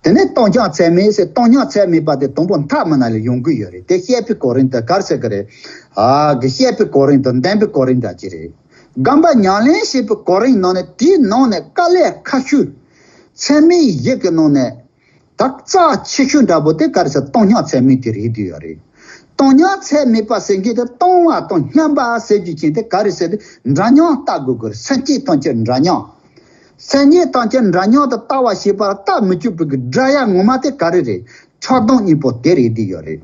དེ་ནས་སྟོང་རྐྱང་ཚད་མེད་ཟེར། སྟོང་རྐྱང་ཚད་མེད་པ་དེ་དང་པོ་མཐའ་མ་ན་ལས་ཡོང་གི་ཡོད་རེད། དེ་བཤད་པའི་གོ་རིམ་དེ་ག་རེ་ཟེར་གི་རེད། ཨ་གི་བཤད་པའི་གོ་རིམ་དང་ལྡན་པའི་གོ་རིམ་འདྲ་ཅིག་རེད། སྒོམ་པ་ཉམས་ལེན་བྱེད་པའི་གོ་རིམ་ནང་ནས་དེའི་ནང་ནས་དཀའ་ལས་ཁག་ཤོས། ཚད་མེད་བཞི་གི་ནང་ནས། ད་རྩ་ཆེ་ཤོས་འདྲ་པོ་དེ་ག་རེ་ཟེར། སྟོང་རྐྱང་ཚད་མེད་དེ་རེད་དེ་ཡོད་རེད། སྟོང་ཉིད་ཚད་མེད་པ་ཟེར་མཁན་དེ་སྟོང་བ་དང་མཉམ་པ་ཟེར་རྒྱུ་ཅན་དེ་ག་རེ་ཟེར་དུས་འདྲ་མཉམ་ལྟ་དགོས་ཀྱི་རེད། སེམས་ཅན་ཐམས་ཅད་འདྲ་མཉམ། སེམས་ཅན་ཐམས་ཅད་འདྲ་མཉམ་དུ་ལྟ་བ་ཞེས་པ་ལ་ལྟ་མི་བཅུག་པའི་གི་དགྲ་ཡ་ངོ་མ་དེ་ག་རེ་རེད། ཆགས་སྡང་གཉིས་པོ་དེ་རེད་བསྡད་ཡོད་རེད།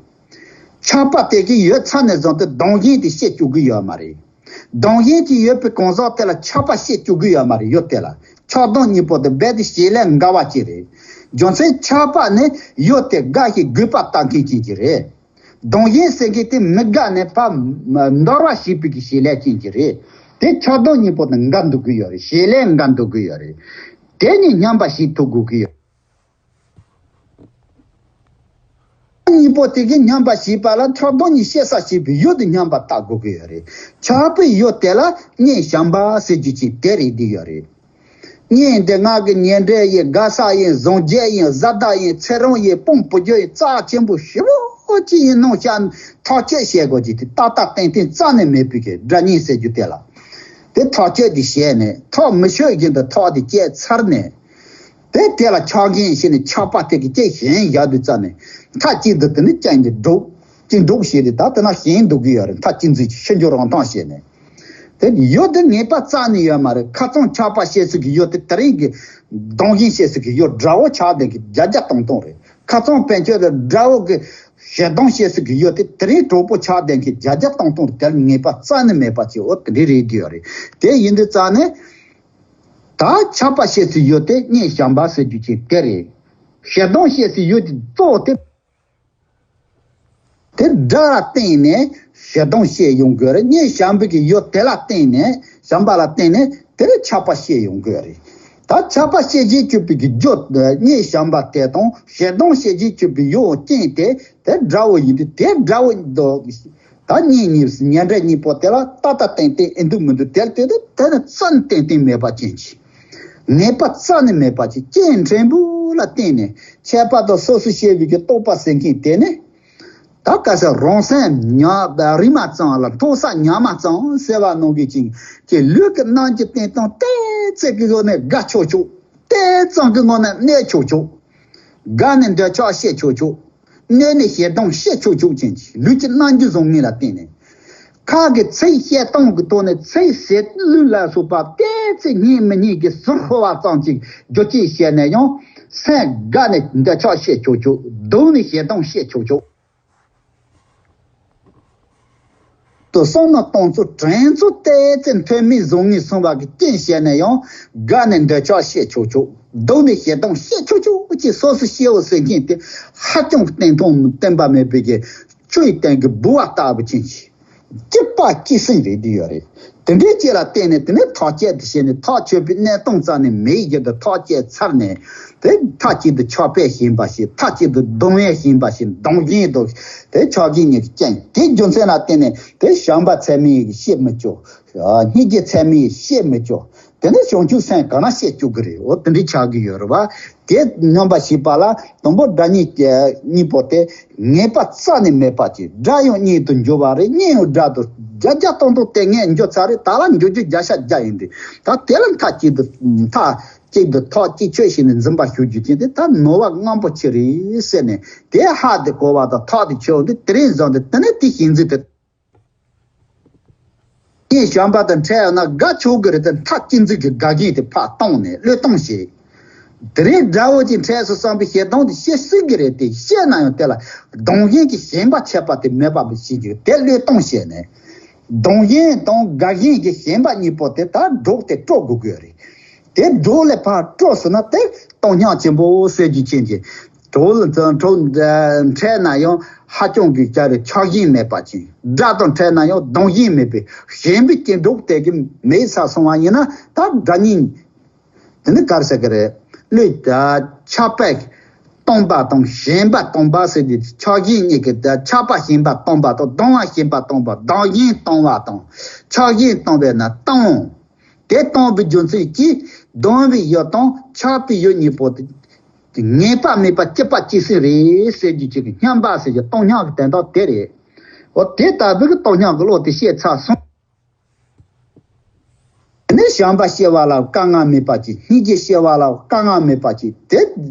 ཆགས་པ་དེ་གི་ཡོད་ཚད་ནས་བཟུང་སྟེ་སྡང་ཞེན་དེ་བཤད་བཅུག་གི་ཡོད་མ་རེད། སྡང་ཞེན་གྱི་ཡོད་པའི་གང་ཟག་དེ་ལ་ཆགས་པ་བཤད་བཅུག་གི་ཡོད་མ་རེད། ཡུལ་དེ་ལ་ཆགས་སྡང་གཉིས་པོ་དེ་རྦད་དེ་བྱེད་ལས་འགལ་བ་ཅིག་རེད། རྒྱུ་མཚན་ཆགས་པ་ནི་ཡུལ་དེ་དགའ་ཞིང་རྒུད་པ་ལྟ་མཁན་ཅན་གྱི་རེད། སྡང་ཞེན་ཟེར་མཁན་དེ་མི་དགའ་ནས་ཕར་འདོར་བ་བྱེད་པའི་གི་བྱེད་ལས་ཅན་གྱི་རེད། དེ་ཆགས་སྡང་གཉིས་པོ་དང་འགལ་འདུག་གི་ཡོད་རེད། བྱེད་ལས་འགལ་འདུག་གི་ཡོད་རེད། དེ་གཉིས་མཉམ་པ་ཞིག་ཐུག་དགོས་ཀྱི་ཡོད། གཉིས་པོ་དེ་གི་མཉམ་པ་ཞེས་པ་ལ་ཆགས་སྡང་གཉིས་སྐྱེ་ས་བྱེད་པའི་ཡུལ་དེ་མཉམ་པ་ལྟ་དགོས་ཀྱི་ཡོད་རེད། ཆགས་པའི་ཡུལ་དེ་ལ་གཉེན་བྱམས་པ་ཟེར་རྒྱུ་ཅིག་དེ་རེད་བསྡད་ཡོད་རེད། གཉེན་དེ་ང་གི་ཉེ་འབྲེལ་ཡིན། དགའ་ས་ཡིན། གཟུགས་མཇལ་ཡིན། བཟའ་ཟླ་ཡིན། ཚེ་རིང་ཡིན། དཔུང་བུ་རྒྱུད་ཡིན། རྩ་ཆེན་པོ་ཞེ་པོ་ཅིག་ཡིན་ནོ་ཤག་ཐག་གཅོད་བྱེད་དགོས་ཀྱི་དེ་ཏག་ཏག་ཏན་ཏན་རྩ་ནས་མེད་པའི་གི་དགྲ་གཉེན་ཟེར་རྒྱུ་དེ་ལ། དེ་ཐག་གཅོད་དེ་བྱས་ནས་ཐག་མི་ཆོད་བཞིན་དུ་ཐག་དེ་བཅད་ཚར་ནས། དེ་དེ་ལ་ཆགས་ཞེན་བྱས་ནས་ཆགས་པ་དེ་གི་སྐྱེ་ཞེན་བཞག་དུས་ཙམ་ནས་མཐའ་གཅིག་ཏུ་དེ་ནི་རྐྱེན་གྱིས་སྒྲོག་ཅིག་འགྲོགས་བྱས་ཏེ་ད་དེ་ན་ཞེན་འདུག་གི་ཡོད་རེད། མཐའ་གཅིག་འཛིན་གྱི་ཤི་འགྱུར་རང་མཐོང་བྱས་ནས། དེ་ཡོད་དེ་ངེས་པ་རྩ་ནས་ཡོད་མ་རེད། ཁ་ཚང་ཆགས་པ་བྱེད་སྲིད་ཀྱི་ཡོད་དེ་དེ་རིང་གི་སྡང་ཞེན་བྱེད་སྲིད་ཀྱི་ཡོད་དགྲ་བོ་ཆགས་ལྡན་གྱི་བརྒྱ་བརྒྱ་སྟོང་སྟོང་རེད། ཁ་ཚང་དཔལ་འབྱོར་དེ་དགྲ་བོ་གི་ཞེ་སྡང་བྱེད་སྲིད་ཀྱི་ཡོད་དེ་དེ་རིང་གྲོགས་པོ་ཆགས་ལྡན་གྱི་བརྒྱ་བརྒྱ་སྟོང་སྟོང་རེད། དེ་ལ་ངེས་པ་རྩ་ནས་མེད་པ་ཅིག་འོ་དེ་འདྲ་རེད་བསྡད་ཡོད་རེད། དེ་ཡིན་དུས་རྩ་ནས་ད་ཆགས་པ་བྱེད་སྲིད་ཡོད་དེ་གཉེན་བྱམས་པ་ཟེར་རྒྱུ་ཅིག་དེ་རེད། ཞེ་སྡང་བྱེད་སྲིད་ཡོད་དེ་གཙོ་བོ་དེ། དེ་དགྲ་ལ་བརྟེན་ནས་ཞེ་སྡང་སྐྱེ་ཡོང་གི་རེད། གཉེན་བྱམས་པའི་གི་ཡུལ་དེ་ལ་བརྟེན་ནས་བྱམས་པ་ལ་བརྟེན་ནས་དེ་ལ་ཆགས་པ་སྐྱེ་ཡོང་གི་རེད། ད་ཆགས་པ་སྐྱེ་བྱེད་གཅོད་པའི་གི་རྒྱུ་གཉེན་བྱམས་པ་དེ་དང་ཞེ་སྡང་སྐྱེ་བྱེད་གཅོད་པའི་ཡུལ་རྐྱེན་དེ་དེ་དགྲ་བོ་ཡིན་དུས་དེ་དགྲ་བོ་དང་ད་གཉེན་གཉིས་ཉེ་འབྲེལ་གཉིས་པོ་དེ་ལ་ཏག་ཏག་ཏན་ཏན་ཨེ་འདུག་མི་འདུག་དེ་ལ་དེ་དེ་དེ་ནི་རྩ་ནས་ཏན་ཏན་མེད་པ་ཅན་གྱི། ངེས་པ་རྩ་ནས་མེད་པ་ཅིག་རྐྱེན་ཕྲན་བུ་ལ་བརྟེན་ནས་ཁྱད་པར་དུ་སོ་སོ་སྐྱེ་བོའི་གི་རྟོག་པ་ཟེར་མཁན་དེ་ནི། ད་ག་ས་རང་སེམས་ཉག་རིལ་མ་གཙང་ལ་མཐོ་ས་ཉག་མ་གཙང་ཟེར་བ་ནང་བཞིན་ཅིག་ཀྱི་ལུས་ཀྱི་རྣམ་འགྱུར་བསྟན་སྟངས་ཏོག་ཙམ་གྱི་སྒོ་ནས་དགའ་ཆོག་ཆོག་ཏོག་ཙམ་གྱི་ངང་ནས་གནས་ཆོག་ཆོག་དགའ་ནས་འདོད་ཆགས་སྐྱེ་ཆོག་ཆོག་གནས་ནས་ཞེ་སྡང་སྐྱེ་ཆོག་ཆོག་ཅན་གྱི་ལུས་ཀྱི་རྣམ་འགྱུར་བཟང་ངན་ལ་བརྟེན་ནས། ཁ་གི་ཚིག་བཤད་སྟངས་ཀྱི་ཐོག་ནས་ཚིག་ཟེར་ལུགས་ལ་སོགས་པ་ཏོག་ཙམ་སྙན་མི་སྙན་གྱི་ཟུར་ཤོར་བ་ཙམ་ཅིག་བསྒྱུར་བཅོས་བྱས་ནས་ཡང་སེམས་དགའ་ནས་འདོད་ཆགས་སྐྱེ་ཆོག་ཆོག་སྡུག་ནས་ཞེ་སྡང་སྐྱེ་ཆོག་ཆོག་ཏུ་བསམ་མནོ་གཏོང་ཚུལ་དྲན་ཚུལ་ཏོག་ཙམ་མཐོ་དམན་བཟང་ངན་སོང་བ་གི་རྐྱེན་བྱས་ནས་ཡང་དགའ་ནས་འདོད་ཆགས་སྐྱེ་ཆོག་ཆོག་སྡུག་ནས་ཞེ་སྡང་སྐྱེ་ཆོག་ཆོག་ཅེས་སོ་སོ་སྐྱེ་བོ་ཟེར་མཁན་དེ་ཧ་ཅང་གི་བརྟན་མཐོང་བརྟན་པ་མེད་པའི་གི་ཆུ་ཡི་སྟེང་གི་ལྦུ་བ་ལྟ་བུ་ཅན་གྱི་སྐྱིད་པ་སྐྱིད་སེམས་རེད་བསྡད་ཡོད་རེད། དེ་འདྲའི་སྐྱེ་ལ་བརྟེན་ནས་དེ་ནས་ཐག་བཅད་དེ་བྱས་ནས་ཐག་ཆོད་པའི་གནས་སྟངས་རྩ་ནས་མེད་བཞིན་དུ་ཐག་བཅད་ཚར་ནས་དེ་མཐའ་གཅིག་ཏུ་ཆགས་པས་ཞེན་པ་ཞིག་མཐའ་གཅིག་ཏུ་སྡང་བས་ཞེན་པ་ཞིག་སྡང་ཞེན་དུ་དེ་ཆགས་ཞེན་གཉིས་ཀྱི་རྐྱེན་དེ་རྒྱུ་མཚན་ལ་བརྟེན་ནས་དེ་བྱམས་པ་ཚད་མེད་ཡིན་ཞེས་མི་སྐྱོ། སྙིང་རྗེ་ཚད་མེད་ཡིན་ཞེས་མི་སྐྱོ། དེ་ནི་བྱང་ཆུབ་སེམས་གང་ན་སྐྱེ་བཅུག་གི་རེད། འོ་དེ་འདྲའི་ཆགས་ཀྱི་ཡོད་རེད་བ། དེ་སྙོམས་པར་ཞུགས་པ་ལ་དང་པོ་དགྲ་གཉེན་གཉིས་པོ་དེ་ངེས་པ་རྩ་ནས་མེད་པ་ཅིག་དགྲ་ཡང་གཉེན་དུ་འགྱུར་བ་རེད། གཉེན་ཡང་དགྲ་དུ་བརྒྱ་བརྒྱ་སྟོང་སྟོང་དེ་ངས་འགྱུར་ཚར་རེད། ད་ལ་འགྱུར་རྒྱུ་བརྒྱ་ཆ་བརྒྱ་ཡིན་དུས་ད་དེ་ལ་མཐའ་གཅིག་ཏུ་མཐའ་གཅིག་ཏུ་ཐག་གཅིག་ཆོད་བྱས་ནས་འཛིན་པ་ཞུ་རྒྱུ་ཅན་དེ་ད་ནོར་བ་རྔམ་པོ་ཆེ་རེད་ཟེར་ནས་དེ་ཧ་དེ་གོ་བ་དང་ཐག་དེ་ཆོད་འདི་དེ་རིང་བཟང་དེ་དེ་ནས་དེ་ཤིང་རྩི་དེ། གཉེན་བྱམས་པ་དང་འཕྲད་ཡོང་ན་དགའ་ཆོག་གི་རེད་དེ་མཐའ་གཅིག་འཛིན་གྱི་དགའ་ཞེན་དེ་ཕར་བཏང་ནས་བློས་གཏོང་བྱེད། དེ་རིང་དགྲ་བོ་ཅིག་འཕྲད་སོང་བསམ་པའི་ཞེ་སྡང་དེ་སྐྱེ་སྲིད་ཀྱི་རེད་དེ་སྐྱེས་ན་ཡང་དེ་ལ་སྡང་ཞེན་གྱི་ཞེན་པ་ཆད་པ་དེ་མེད་པ་བྱེད་ཀྱི་དེ་བློས་གཏོང་བྱས་ནས། སྡང་ཞེན་དང་དགའ་ཞེན་གྱི་ཞེན་པ་གཉིས་པོ་དེ་ད་སྒྲོག་སྟེ་དཀྲོག་དགོས་ཀྱི་རེད། དེ་སྒྲོག་ལས་ཕར་དཀྲོག་སོང་ན་དེ་སྟོང་སྙོམས་ཆེན་པོ་ཟེར་རྒྱུ་ཅན་གྱི་གྲོགས་ལ་གྲོགས་འཕྲད་ན་ཡང་ཧ་ཅང་གི་བྱ་རེད། ཆགས་ཞེན་མེད་པ་ཅིག་དགྲ་དང་འཕྲད་ན་ཡང་སྡང་ཞེན་མེད་པའི་ཞེན་པའི་སྐྱེ་འགྲོ་དེ་གི་མེད་ས་སོང་བ་ཡིན་ན་ད་དགྲ་གཉེན་དེ་ནི་གར་ཟེར་གི་རེད། བློས་ཆགས་པས་སྟོང་པ་དང་ཞེན་པ་སྟོང་པ་ཟེར་དུས་ཆགས་ཞེན་གཉིས་ཀྱི་ཆགས་པ་ཞེན་པ་སྟོང་པ་དང་སྡང་བ་ཞེན་པ་སྟོང་པ་སྡང་ཞེན་སྟོང་བ་དང་ཆགས་ཞེན་སྟོང་བས་ན་སྟོང་། དེ་སྟོང་པའི་རྒྱུ་མཚན་གྱིས་སྡང་བའི་ཡུལ་དང་ཆགས་པའི་ཡུལ་གཉིས་པོ་དེ་ངེས་པ་མེད་པ་གཅིག་པ་གཅིག་སེ་རེད་ཟེར་རྒྱུ་ཅིག་གི་མཉམ་པ་ཟེར་རྒྱུ་སྟོང་སྙོམས་ཀྱི་དོན་དག་དེ་རེད། འོ་དེ་ལྟ་བུའི་གི་སྟོང་སྙོམས་ཀྱི་བློ་དེ་སྐྱེས་ཚར་སོང་། དེ་ནས་བྱམས་པ་སྐྱེ་བ་ལ་དཀའ་ངལ་མེད་པ་ཅིག་སྙིང་རྗེ་སྐྱེ་བ་ལ་དཀའ་ངལ་མེད་པ་ཅིག་དེ་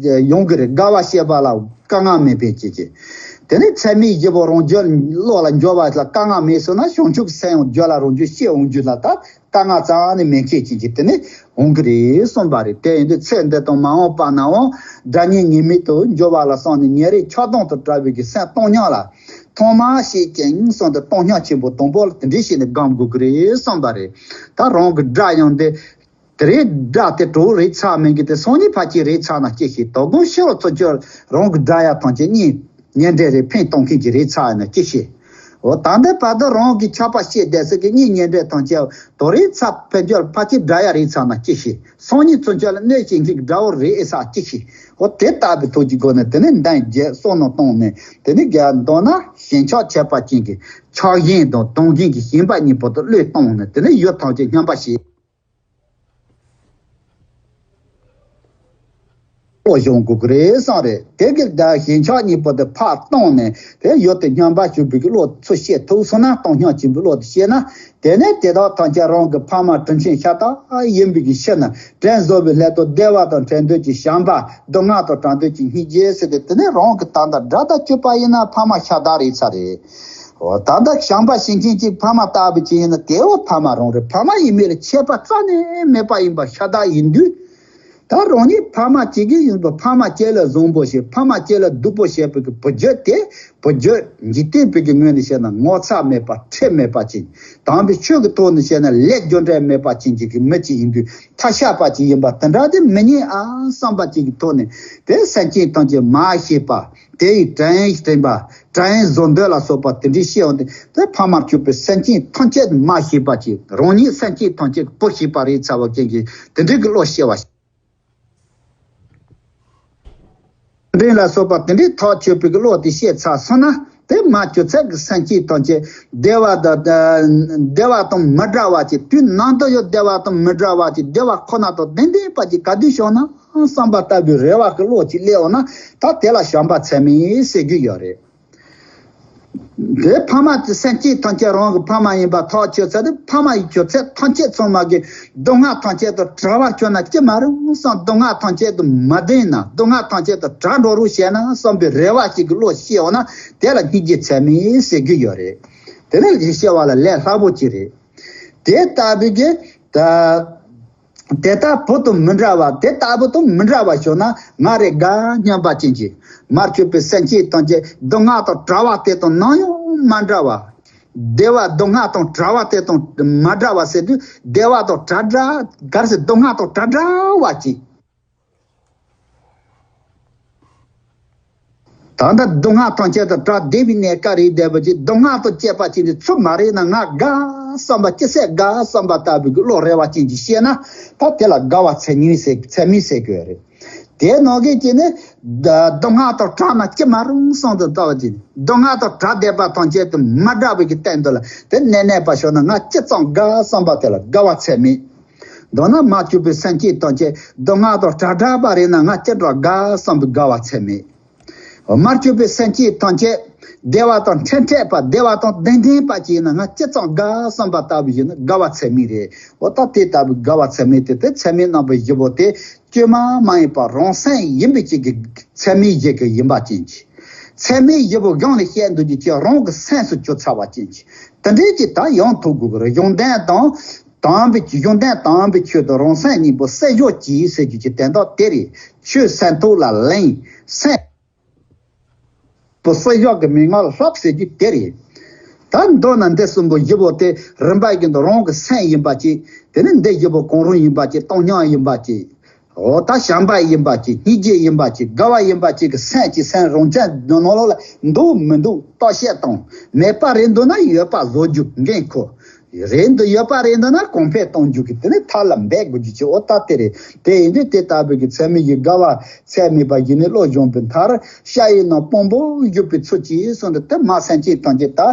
ཡོང་གི་རེད། དགའ་བ་སྐྱེ་བ་ལ་དཀའ་ངལ་མེད་པའི་ཅིག་ཅིག་དེ་ནས་ཚད་མའི་བཞི་པོ་རང་རྒྱུད་བློ་ལ་འཇོག་པ་ལ་དཀའ་ངལ་མེད་སོང་ན། བྱང་ཆུབ་སེམས་ཡང་རྒྱུད་ལ་རང་རྒྱུད་སྐྱེ་འོང་རྒྱུ་ལ་ད་དཀའ་ངལ་རྩ་བ་ནས་མེད་མཁན་ཅིག་ཅིག་དེ་ནས་འོང་གི་རེད་གསུངས་པ་རེད། དེ་ཡིན་དུས་ཚེ་འདི་དང་མ་འོངས་པ་ནའང་དགྲ་གཉེན་ཉེས་དམིགས་དུ་འགྱུར་བ་ལ་བསམས་ནས་ཉེ་རིང་ཆགས་སྡང་དང་བྲལ་བའི་གི་སེམས་བཏང་སྙོམས་ལ་ཐོག་མར་བཤད་ཅིང་གསུངས་ཏེ། བཏང་སྙོམས་ཆེན་པོ་དང་པོ་ལ་དེ་འདྲ་བྱས་ནས་སྒོམ་དགོས་ཀྱི་རེད་གསུངས་པ་རེད། ད་རང་གི་དགྲ་ཡང་དེ། དེ་རིང་དགྲ་དེ་གྲོགས་རེད་ཚར་མིན་གྱི་དེ་སང་ཉིན་ཕལ་ཆེར་རེད་ཚར་ན་ཅི་ཤེས། དོ་དགོང་ཕྱི་རུ་ཚུར་ཕྱོགས་རང་གི་དགྲ་ཡ་ཐམས་ཅད་གཉེན་ཉེ་འབྲེལ་རེ་ཕན་གཏོང་མཁན་གྱི་རེད་ཚར་ན་ཅི་ཤེས། འོ་ད་ལྟ་བར་དུ་རང་གི་ཆགས་པ་སྐྱེས་བསྡད་ས་གི་གཉེན་ཉེ་འབྲེལ་ཐམས་ཅད་དོ་རེད་ཚར་ཕན་ཆོད་ཕལ་ཆེར་དགྲ་ཡ་རེད་ཚར་ན་ཅི་ཤེས། སང་ཉིན་ཚུར་ཕྱོགས་ལ་གནོད་བྱེད་མཁན་གྱི་དགྲ་བོ་རེད་ཨེ་ཚར་ཅི་ཤེས། འོ་དེ་ལྟ་བུའི་ཐོག་གི་སྒོ་ནས་དེ་ནས་འདམ་བརྒྱབ་བསམ་མནོ་བཏང་ནས། དེ་ནས་རྒྱབ་མདོར་ན་ཞེན་ཆགས་ཆད་པ་ཅན་གྱི་ཆགས་ཞེན་དང་གདུང་ཞེན་གྱི་ཞེན་པ་གཉིས་པོ་དེ་བློས་བཏང་ནས། དེ་ནས་ཡུལ་ཐམས་ཅད་སྙོམས་པར་བྱེད། བློ་སྦྱོང་དགོས་ཀྱི་རེད་བསམ་རེད། དེ་གི་ད་ཞེན་ཆགས་གཉིས་པོ་དེ་ཕར་བཏང་ནས། དེ་ཡུལ་དེ་སྙོམས་པར་ཞུགས་པའི་གི་བློ་ཚུར་སྐྱེ་ཐུབ་སོང་ན། བཏང་སྙོམས་ཆེན་པོའི་བློ་དེ་སྐྱེས་ན། དེ་ནས་དེ་དག་ཐམས་ཅད་རང་གི་ཕ་མ་དྲིན་ཆེན་ཤ་སྟག་ཡིན་པའི་གི་ཕྱིར་ན། དྲིན་གཟོ་བའི་སླད་དུ་བདེ་བ་དང་འཕྲད་འདོད་ཀྱི་བྱམས་པ། སྡུག་བསྔལ་དང་བྲལ་འདོད་ཀྱི་སྙིང་རྗེ་ཟེར་ཏེ། དེ་ནས་རང་གི་ད་ལྟ་དགྲ་དང་གཅོད་པ་ཡིན་ན་ཕ་མ་ཤ་སྟག་རེད་ཚར་རེད། འོ་ད་ལྟ་བྱམས་པ་བྱེད་མཁན་གྱི་ཕ་མ་ལྟ་བུ་ཅིག་ཡིན་ན་དེ་བོ་ཕ་མ་རང་རེད། ཕ་མ་ཡིན་མིན་ལ་ཁྱད་པར་རྩ་ནས་མེད་པ་ཡིན་པ་ཤ་སྟག་ཡིན་དུས། ད་རང་ཉིད་ཕ་མ་གཅིག་གི་ཡིན་པ། ཕ་མ་གཅིག་ལ་བཟང་པོ་བྱེད། ཕ་མ་གཅིག་ལ་སྡུག་པོ་བྱེད་པའི་གི་བུ་རྒྱུད་དེ། བུ་རྒྱུད་འཇིག་རྟེན་པའི་གི་ངོས་ནས་བཤད་ན་ངོ་ཚ་མེད་པ་ཁྲེལ་མེད་པ་ཅན། དམ་པའི་ཆོས་ཀྱི་ཐོག་ནས་བཤད་ན་ལས་རྒྱུ་འབྲས་མེད་པ་ཅན་གྱི་གི་མི་གཅིག་ཡིན་དུས། ཐ་ཤལ་པ་ཅིག་ཡིན་པ་དེ་འདྲ་དེ་མི་ཉན་ཨ་བསམ་པ་ཅིག་གི་ཐོག་ནས། དེ་སེམས་ཅན་ཐམས་ཅད་མར་ཤེས་པ། དེ་ཡི་དྲིན་དྲན་པ། དྲིན་གཟོ་འདོད་ལ་སོགས་པ་དེ་འདྲའི་ཤེས་པ་དེ། དེ་ཕ་མར་གྱུར་པའི་སེམས་ཅན་ཐམས་ཅད་མར་ཤེས་པ་ཅིག་རང་ཉིད་སེམས་ཅན་ཐམས་ཅད་བུ་ཤེས་པ་རེད་ཚར་བ་ཅན་གྱི་དེ་འདྲའི་གི་བློ་སྐྱེ་བ། དྲིན་ལ་སོགས་པ་དེ་འདྲའི་ཐག་ཆོད་པའི་གི་བློ་དེ་སྐྱེ་ཚར་སོང་ན། དེ་མར་གྱུར་ཚད་ཀྱི་སེམས་ཅན་ཐམས་ཅད་བདེ་བ་དང་། བདེ་བ་དང་མི་འབྲལ་བ་ཅིག་དུས་ནམ་དུ་ཡང་བདེ་བ་དང་མི་འབྲལ་བ་ཅིག་བདེ་བ་ཁོ་ན་དང་ལྡན་ལྡན་པ་ཅིག་ག་དུས་བྱུང་ན་བསམ་པ་ལྟ་བུའི་རེ་བ་གི་བློ་ཅིག་སླེབས་འོང་ན། ད་དེ་ལ་བྱམས་པ་ཚད་མེད་ཟེར་རྒྱུ་ཡོད་རེད། དེ་ཕ་མ་དེ་སེམས་ཅན་ཐམས་ཅད་རང་གི་ཕ་མ་ཡིན་པ་ཐག་ཆོད་ཚར་དུས། ཕ་མ་ཡི་གྱུར་ཚད་ཐམས་ཅད་ཚང་མ་གི་སྡུག་བསྔལ་ཐམས་ཅད་དང་བྲལ་བར་གྱུར་ན་ཅི་མ་རུང་བསམ། སྡུག་བསྔལ་ཐམས་ཅད་དང་མ་ལྡན་ན། སྡུག་བསྔལ་ཐམས་ཅད་དང་བྲལ་འགྲོ་རོགས་བྱས་ན་བསམ་པའི་རེ་བ་ཅིག་གི་བློ་སྐྱེ་འོང་ན། དེ་ལ་སྙིང་རྗེ་ཚད་མེད་ཟེར་རྒྱུ་ཡོད་རེད། དེ་ནི་ལས་སྐྱེ་བ་ལ་ལས་སླ་པོ་ཅིག་རེད། དེ་ལྟ་བུའི་གི་ད། དེ་ལྟ་བུ་དང་མི་འབྲལ་བ། དེ་ལྟ་བུ་དང་མི་འབྲལ་བ་བྱུང་ན། ང་རེ་དགའ་སྙམ་པ་ཅན་གྱི་མར་གྱུར་པའི་སེམས་ཅན་ཐམས་ཅད་སྡུག་བསྔལ་དང་བྲལ་བ་དེ་དང་ནམ་ཡང་མ་འབྲལ་བ། བདེ་བ་སྡུག་བསྔལ་དང་བྲལ་བ་དེ་དང་མ་འབྲལ་བ་ཟེར་དུས། བདེ་བ་དང་བྲལ་འདྲ། ག་རེ་ཟེར། སྡུག་བསྔལ་དང་བྲལ་འདྲ་བ་ཅིག་ད་ལྟ་སྡུག་བསྔལ་ཐམས་ཅད་དང་བྲལ། བདེ་བའི་གནས་སྐབས་རེ་བསྡད་པ་ཅིག་སྡུག་བསྔལ་དང་བཅས་པ་ཅིག་འདི་ཚུར་མ་རེག་ན་ང་དགའ་བསམ་པ། ཅི་ཟེར་དགའ་བསམ་པ་ལྟ་བུའི་གི་བློ་རེ་བ་ཅན་གྱིས་སྐྱེས་ན། ད་དེ་ལ་དགའ་བ་ཚད་མེད་ཟེར། ཚད་མེད་ཟེར་དགོས་རེད། དེའི་ནང་གི་ཅིག་ནི་སྡུག་བསྔལ་དང་བྲལ་ན་ཅི་མ་རུང་བསམ་དུ་ལྟ་བ་ཅིག་སྡུག་བསྔལ་དང་བྲལ་བསྡད་པ་ཐམས་ཅད་དུ་མ་འབྲལ་བའི་གི་སྟེང་དུ་ལ་དེ་གནས་གནས་པ་ཤོར་ན་ང་ཅི་ཙམ་དགའ་བསམ་པ་དེ་ལ་དགའ་བ་ཚད་མེད། མདོར་ན་མར་གྱུར་པའི་སེམས་ཅན་ཐམས་ཅད་སྡུག་བསྔལ་དང་བྲལ་བྲལ་བ་རེད་ན་ང་ཅི་འདྲ་དགའ་བསམ་པའི་དགའ་བ་ཚད་མེད། མར་གྱུར་པའི་སེམས་ཅན་ཐམས་ཅད་བདེ་བ་དང་འཕྲད་འཕྲད་པ། བདེ་བ་དང་ལྡན་ལྡན་པ་ཅིག་ཡིན་ན་ང་ཅི་ཙམ་དགའ་བསམ་པ་ལྟ་བུ་ཡིན་ན་དགའ་བ་ཚད་མེད་རེད། འོ་ད་དེ་ལྟ་བུའི་དགའ་བ་ཚད་མེད་དེ། དེ་ཚད་མེད་རྣམ་པ་བཞི་པོ་དེ་བཅོས་མ་མ་ཡིན་པ་རང་སེམས་ཡིན་པའི་ཅིག་གི་ཚད་མེད་བཞི་གི་ཡིན་པ་ཅན་གྱི། ཚད་མེད་བཞི་པོ་གཞུང་ལ་བཤད་འདུག་ཅིག་ཅིག་རང་གི་སེམས་སུ་གྱུར་ཚར་བ་ཅན་གྱི། དེ་འདྲའི་ཅིག་ད་ཡང་ཐུག་དགོས་ཀྱི་རེད། གཞུང་དོན་དང་དམ་པའི་གཞུང་དོན་དམ་པའི་ཆོས་དང་རང་སེམས་གཉིས་པོ་བསྲེ་བཞག་གྱིས་ཟེར་རྒྱུ་གྱི་དོན་དག་དེ་རེད། ཆོས་སེམས་ཐོག་ལ་ལེན། སེམས་པོ་བསྲེ་བཞག་གི་མན་ངག་ལ་བསླབ་ཟེར་རྒྱུ་དེ་རེད། ད་མདོར་ན་འདི་གསུམ་པོ་བཞི་པོ་དེ་རིམ་པ་བཞིན་དུ་རང་གི་སེམས་ཡིན་པ་ཅིག་དེ་ནས་འདི་བཞི་པོ་གང་རུང་ཡིན་པ་ཅིག་བཏང་སྙོམས་ཡིན་པ་ཅིག་འོ་ད་བྱམས་པ་ཡིན་པ་ཅིག་སྙིང་རྗེ་ཡིན་པ་ཅིག་དགའ་བ་ཡིན་པ་ཅིག་གི་སེམས་ཀྱི་སེམས་རང་བྱུང་ནང་ལོགས་ལ་འདུག་མི་འདུག་བརྟག་དཔྱད་དང་། མེད་པ་རེད་འདུག་ན་ཡོད་པ་བཟོ་རྒྱུ་འགན་ཁུར། རེད་འདུག་ཡོད་པ་རེད་འདུག་ན་གོང་འཕེལ་གཏོང་རྒྱུ་གི་དེ་ནི་མཐའ་ལ་འབད་དགོས་རྒྱུ་ཅིག་འོ་ད་དེ་རེད། དེ་ཡིན་དུས་དེ་ལྟ་བུའི་གི་ཚད་མེད་ཀྱི་དགའ་བ་ཚད་མེད་པ་ཞིག་ནི་བློ་སྦྱོང་བའི་མཐར། ཤ་ཡི་ནང་དཔང་པོ་བཞུགས་པའི་ཚུལ་གྱིས་གསུངས་ཏེ། དེ་མ་སེམས་ཅན་ཐམས་ཅད་ད།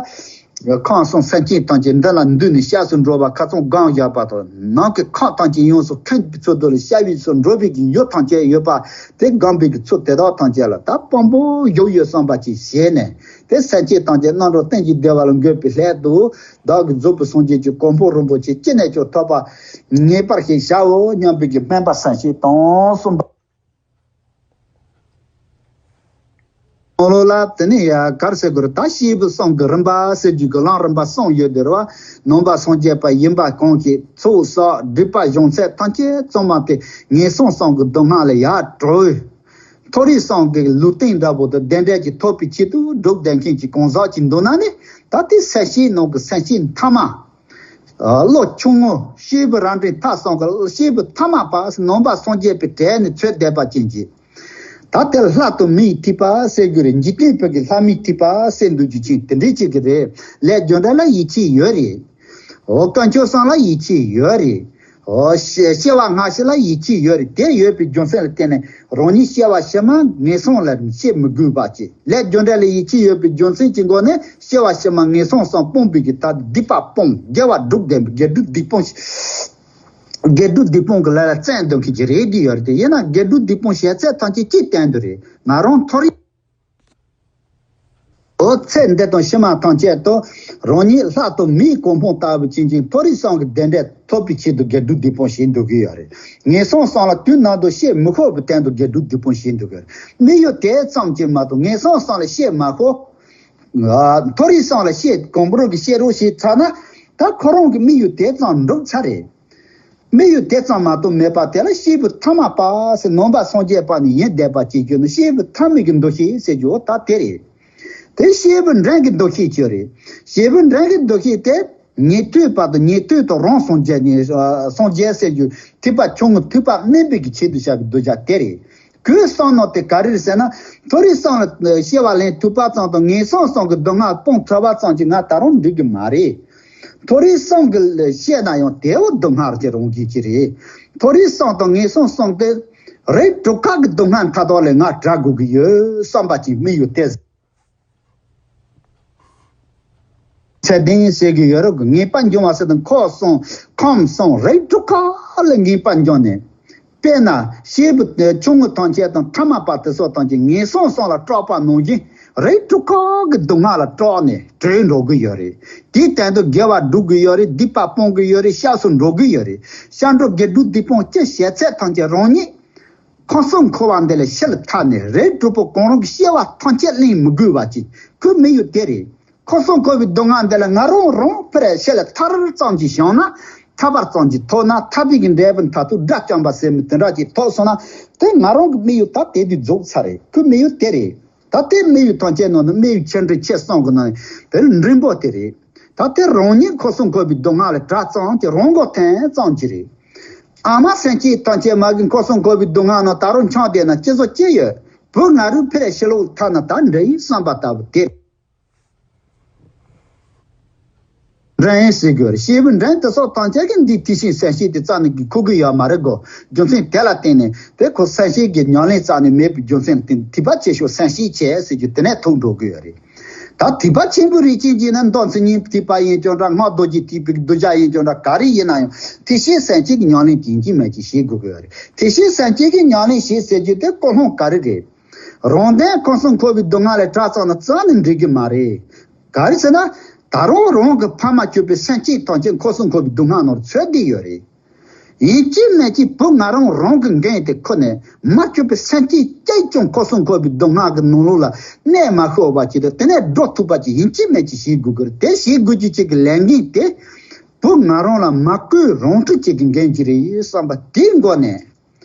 ཁམས་གསུམ་སེམས་ཅན་ཐམས་ཅད་འདི་ལ་འདུས་ནས་སྐྱབས་སུ་འགྲོ་བ་ཁ་ཚང་སྒོམ་བཞག་པ་དང་། ནང་གི་ཁམས་ཐམས་ཅད་ཡོངས་སུ་ཁེངས་པའི་ཚུལ་དུ་ལ་སྐྱབས་སུ་འགྲོ་བའི་གི་ཡུལ་ཐམས་ཅད་ཡོད་པ་དེ་སྒོམ་པའི་གི་ཚུལ་དེ་དག་ཐམས་ཅད་ལ་ད་དཔང་པོ་བཞུགས་ཡོད་བསམ་པ་ཅིག་བྱས་ནས། དེ་སེམས་ཅན་ཐམས་ཅད་རྣམ་གྲོལ་གཏན་གྱི་བདེ་བ་ལ་འགོད་པའི་སླད་དུ། བདག་གིས་རྫོགས་པའི་སངས་རྒྱས་ཀྱི་གོ་འཕང་རིན་པོ་ཆེ་ཅི་ནས་ཀྱང་ཐོབ་པ་ངེས་པར་ཞིག་བྱའོ་སྙམ་པའི་གི་སྨོན་པ་གསན་ཞིང་དང་གསུངས་པ། ནང་ལོགས་ལ་དེ་ནས་ཡ་གར་ཟེར་དགོས་རེད། ད་སྐྱེས་བུ་གསུམ་གྱི་རིམ་པ་ཟེར་རྒྱུ་གི་ལམ་རིམ་པ་གསུམ་ཡོད་དེ་རེད་བ། ནང་པ་སངས་རྒྱས་པ་ཡིན་པ་གང་གིས་ཚོགས་བསགས་སྒྲིབ་པ་སྦྱོང་ཚད་ཐམས་ཅད་ཚང་མ་དེ་ངན་སོང་གསུམ་གྱི་སྡུག་བསྔལ་ལས་ཡར་གྲོལ། མཐོ་རིས་གསུམ་གྱི་ལུས་རྟེན་འདྲ་པོ་དང་བདེ་འབྲས་ཀྱི་ཐོབ་པའི་ཆེད་དུ་སྒྲུབ་བསྡད་མཁན་གྱི་གང་ཟག་ཅིག་འདུག་ན་ནི། ད་དེ་སེམས་བསྐྱེད་ནང་གི་སེམས་བསྐྱེད་མཐའ་མ། ཨ། བློ་ཆུང་ངུ་སྐྱེས་བུ་རང་འདྲའི་མཐའ་གསུམ་གྱི་སྐྱེས་བུ་ཐ་མལ་པ་ནང་པ་སངས་རྒྱས་པའི་གྲས་ནས་ཚོད་བསྡད་པ་ཅན་གྱི། ད་དེ་ལྷ་དང་མིའི་ཐོས་པ་ཟེར་རྒྱུ་རེད། འཇིག་རྟེན་པའི་གི་ལྷ་མིའི་ཐོས་པ་ཟེར་འདུག་རྒྱུ་ཅན་དེ་འདྲའི་ཅིག་གི་རེད། ལས་རྒྱུ་འབྲས་ལ་ཡིད་ཆེས་ཡོད་རེད། འོ། དཀོན་མཆོག་གསུམ་ལ་ཡིད་ཆེས་ཡོད་རེད། འོ། སྐྱེ་སྐྱེ་བ་སྔ་ཕྱི་ལ་ཡིད་ཆེས་ཡོད་རེད། དེ་ཡོད་པའི་རྒྱུ་མཚན་ལ་བརྟེན་ནས་རང་ཉིད་སྐྱེ་བ་ཕྱི་མ་ངན་སོང་ལ་སྐྱེ་མི་དགོས་པ་ཅིག་ལས་རྒྱུ་འབྲས་ལ་ཡིད་ཆེས་ཡོད་པའི་རྒྱུ་མཚན་གྱི་སྒོ་ནས་སྐྱེ་བ་ཕྱི་མ་ངན་སོང་གསུམ་སྤོང་བའི་གི་ད་སྡིག་པ་སྤོང་དགེ་བ་སྒྲུབ་བསྡད་པའི་དགེ་སྒྲུབ་སྡིག་སྤོང་། དགེ་སྒྲུབ་སྡིག་སྤོང་གི་ལས་ལ་བརྩོན་འདུག་མཁན་གྱི་རེད་དེ་ཡོད་རེད་དེ། ཡིན་ན་དགེ་སྒྲུབ་སྡིག་སྤོང་བྱེད་ཚད་ཐམས་ཅད་ཅིའི་སྟེང་དུ་རེད། ང་རང་མཐོ་རིས། འོ། ཚེ་འདི་དང་ཕྱི་མ་ཐམས་ཅད་དུ་རང་ཉིད་ལྷ་དང་མིའི་གོ་འཕང་ལྟ་བུ་ཅན་གྱི་མཐོ་རིས་གསུམ་གྱི་བདེ་འབྲས་ཐོབ་པའི་ཆེད་དུ་དགེ་སྒྲུབ་སྡིག་སྤོང་བྱེད་འདུག་གི་ཡོད་རེད། ངན་སོང་གསུམ་ལ་དུས་ནམ་དུ་སྐྱེ་མི་ཆོག་པའི་སྟེང་དུ་དགེ་སྒྲུབ་སྡིག་སྤོང་བྱེད་འདུག་གི་ཡོད་རེད། དམིགས་ཡུལ་དེ་ཙམ་གྱིས་མ་གཏོགས་ངན་སོང་གསུམ་ལ་སྐྱེ་མ་ཆོག་མཐོ་རིས་གསུམ་ལ་སྐྱེ་གང་རུང་གི་སྐྱེ་རོགས་བྱས་ཚར་ན། ད་ཁོ་རང་གི་དམིགས་ཡུལ་དེ་ཙམ་འགྲུབ་ཚར་རེད། དམིགས་ཡུལ་དེ་ཙམ་མ་གཏོགས་མེད་པ་དེ་ལ་སྐྱེས་བུ་ཐ་མལ་པ་ཟེར། ནང་པ་སངས་རྒྱས་པ་ནི་ཡིན་བསྡད་པ་ཅིག་གྱུར་ན་སྐྱེས་བུ་ཐ་མལ་གྱི་འདུ་ཤེས་ཟེར་རྒྱུ་ད་དེ་རེད། དེ་སྐྱེས་བུ་འབྲིང་གི་འདུ་ཤེས་ཀྱི་རེད། སྐྱེས་བུ་འབྲིང་གི་འདུ་ཤེས་དེ་ཉན་ཐོས་པ་དང་ཉན་ཐོས་དང་རང་སངས་རྒྱས་ནི། སངས་རྒྱས་ཟེར་རྒྱུ་ཐོས་པ་ཆུང་ངུ་ཐོས་པ་དམན་པའི་གི་ཆེད་དུ་བཤད་པའི་གདུལ་བྱ་དེ་རེད། ཁོའི་བསམ་མནོ་དེ་ག་རེ་རེད་ཟེར་ན། མཐོ་རིས་གསུམ་ལ་སྐྱེ་བ་ལེན་ཐུབ་པ་ཙམ་དང་ངན་སོང་གསུམ་གྱི་སྡུག་བསྔལ་སྤོང་ཐུབ་པ་ཙམ་གྱིས་ང་ད་རུང་འགྲིག་གི་མ་རེད། མཐོ་རིས་གསུམ་གྱི་ལས་བཤད་ན་ཡང་དེའོ་སྡུག་བསྔལ་གྱི་རང་བཞིན་གྱི་རེད། མཐོ་རིས་གསུམ་དང་ངན་སོང་གསུམ་དེ་རིགས་དྲུག་ཀ་གི་སྡུག་བསྔལ་མཐའ་དག་ལས་ང་བྲལ་དགོས་ཀྱི་ཡོད་བསམ་པ་ཅིག་དམིགས་ཡུལ་དེ། ཚད་ལྡན་ཟེར་གྱི་ཡོད་རེད། ངེས་པ་འབྱུང་བ་ཟེར་དང་འཁོར་གསུམ་ཁམས་གསུམ་རིགས་དྲུག་ཀ་ལ་ངེས་པ་འབྱུང་ནས། དཔེར་ན་སྐྱེས་བུ་ཆུང་ངུ་ཐམས་ཅད་དང་ཐ་མལ་པ་དེ་ཚོ་ཐམས་ཅད་ངན་སོང་གསུམ་ལ་སྐྲག་པ་ནང་བཞིན་རིགས་དྲུག་ཀ་གི་སྡུག་བསྔལ་ལ་སྐྲག་ནས་བྲལ་འགྲོ་གི་ཡོད་རེད། དེའི་སྟེང་དུ་དགེ་བ་སྒྲུབ་གི་ཡོད་རེད། སྡིག་པ་སྤོང་གི་ཡོད་རེད། སྐྱབས་སུ་འགྲོ་གི་ཡོད་རེད། སྐྱབས་འགྲོ་དགེ་སྒྲུབ་སྡིག་སྤོང་ཅི་བྱེད་ཚད་ཐམས་ཅད་རང་ཉིད་ཁམས་གསུམ་འཁོར་བ་འདི་ལས་ཕྱི་ལ་ཐར་ནས་རིགས་དྲུག་པོ་གང་རུང་གི་སྐྱེ་བ་ཐམས་ཅད་ལེན་མི་དགོས་པ་ཅིག་ཁོའི་དམིགས་ཡུལ་དེ་རེད། ཁམས་གསུམ་འཁོར་བའི་སྡུག་བསྔལ་འདི་ལ་ང་རང་རང་ཕར་ཕྱི་ལ་ཐར་ཙམ་གྱིས་བྱུང་ན། ཐར་པ་ཙམ་གྱིས་ཐོབ་ན། ཐར་པའི་གི་འབྲས་བུ་མཐར་ཐུག་དགྲ་བཅོམ་པ་ཟེར་མི་དེ་འདྲ་ཅིག་ཐོབ་སོང་ན། དེ་ང་རང་གི་དམིགས་ཡུལ་ད་དེ་དུས་རྫོགས་ཚར་རེད། ཁོའི་དམིགས་ཡུལ་དེ་རེད། ད་དེ་དམིགས་ཡུལ་ཐམས་ཅད་ནང་ནས་དམིགས་ཡུལ་ཆེ་འབྲིང་ཆེ་གསུམ་གི་ནང་ནས་དེ་ནི་འབྲིང་པོ་དེ་རེད། ད་དེ་རང་ཉིད་ཁམས་གསུམ་འཁོར་བའི་སྡུག་བསྔལ་ལས་བྲལ་ཙམ་གྱིས་རང་མགོ་ཐོན་ཙམ་གྱིས་རེད། ཨ་མ་སེམས་ཅན་ཐམས་ཅད་མ་གི་ཁམས་གསུམ་འཁོར་བའི་སྡུག་བསྔལ་ནང་ད་རུང་འཁྱམས་བསྡད་ན་སྐྱིད་པོ་ཅི་ཡོད། བུ་ང་རང་ཕར་ཕྱི་ལོགས་ཐར་ན་ད་འདྲ་ཡིན་བསམ་པ་ལྟ་བུ་དེ། འབྲིང་ཟེར་དགོས་རེད། སྐྱེས་བུ་འབྲིང་དེ་ཚོ་ཐམས་ཅད་ཀྱིས་འདིའི་ཐེག་ཆེན་སེམས་བསྐྱེད་དེ་རྩ་ནས་ཀྱི་ཁུག་གི་ཡོད་མ་རེད་གོ། རྒྱུ་མཚན་དེ་ལ་བརྟེན་ནས་དེ་ཁོ་སེམས་བསྐྱེད་ཀྱི་ཉམས་ལེན་རྩ་ནས་མེད་པའི་རྒྱུ་མཚན་ལ་བརྟེན་ཐེག་པ་ཆེ་ཤོས་སེམས་བསྐྱེད་བྱས་ཟེར་རྒྱུ་དེ་ནས་ཐུག་འགྲོ་གི་ཡོད་རེད། ད་ཐེག་པ་ཆེན་པོའི་རིགས་ཅན་གྱི་ནི་མདོ་མཚན་ཉིད་ཐེག་པ་ཡིན་ཀྱང་འདྲ། སྔགས་རྡོ་རྗེ་ཐེག་པའི་གདུལ་བྱ་ཡིན་ཀྱང་འདྲ། ག་རེ་ཡིན་ན་ཡང་ཐེག་ཆེན་སེམས་བསྐྱེད་ཀྱི་ཉམས་ལེན་ཡིན་གཅིག་མིན་གཅིག་བྱེད་དགོས་ཀྱི་ཡོད་རེད། ཐེག་ཆེན་སེམས་བསྐྱེད་ཀྱི་ཉམས་ལེན་བྱེད་ཟེར་རྒྱུ་དེ་ཀུན་སློང་ག་རེ་རེད། རང་དོན་ཁམས་གསུམ་འཁོར་བའི་སྡུག་བསྔལ་ལས་བྲལ་ཙམ་ན་རྩ་ནས་འགྲིག་གི་མ་རེད། ག་རེ་ཟེར་ན། ད་རུང་རང་གི་ཕ་མ་གྱུར་པའི་སེམས་ཅན་ཐམས་ཅད་ཁམས་གསུམ་འཁོར་བའི་སྡུག་བསྔལ་ནང་ཚུད་བསྡད་ཡོད་རེད། ཡིན་གཅིག་མིན་གཅིག་བུ་ང་རང་རང་གི་འགན་དེ་ཁུར་ནས་མ་གྱུར་པའི་སེམས་ཅན་གཅིག་ཀྱང་ཁམས་གསུམ་འཁོར་བའི་སྡུག་བསྔལ་གྱི་ནང་ལོགས་ལ་གནས་མ་ཤོར་བ་ཅིག་དང་དེ་ནས་སྒྲོལ་ཐུབ་པ་ཅིག་ཡིན་གཅིག་མིན་གཅིག་བྱེད་དགོས་ཀྱི་རེད། དེ་བྱེད་དགོས་རྒྱུ་ཅིག་གི་ལས་འགན་དེ་བུ་ང་རང་ལ་མ་བསྐུར་རང་སྒྲུབ་ཅིག་གི་འགན་ཅིག་རེད་བསམ་པ་དེའི་སྒོ་ནས།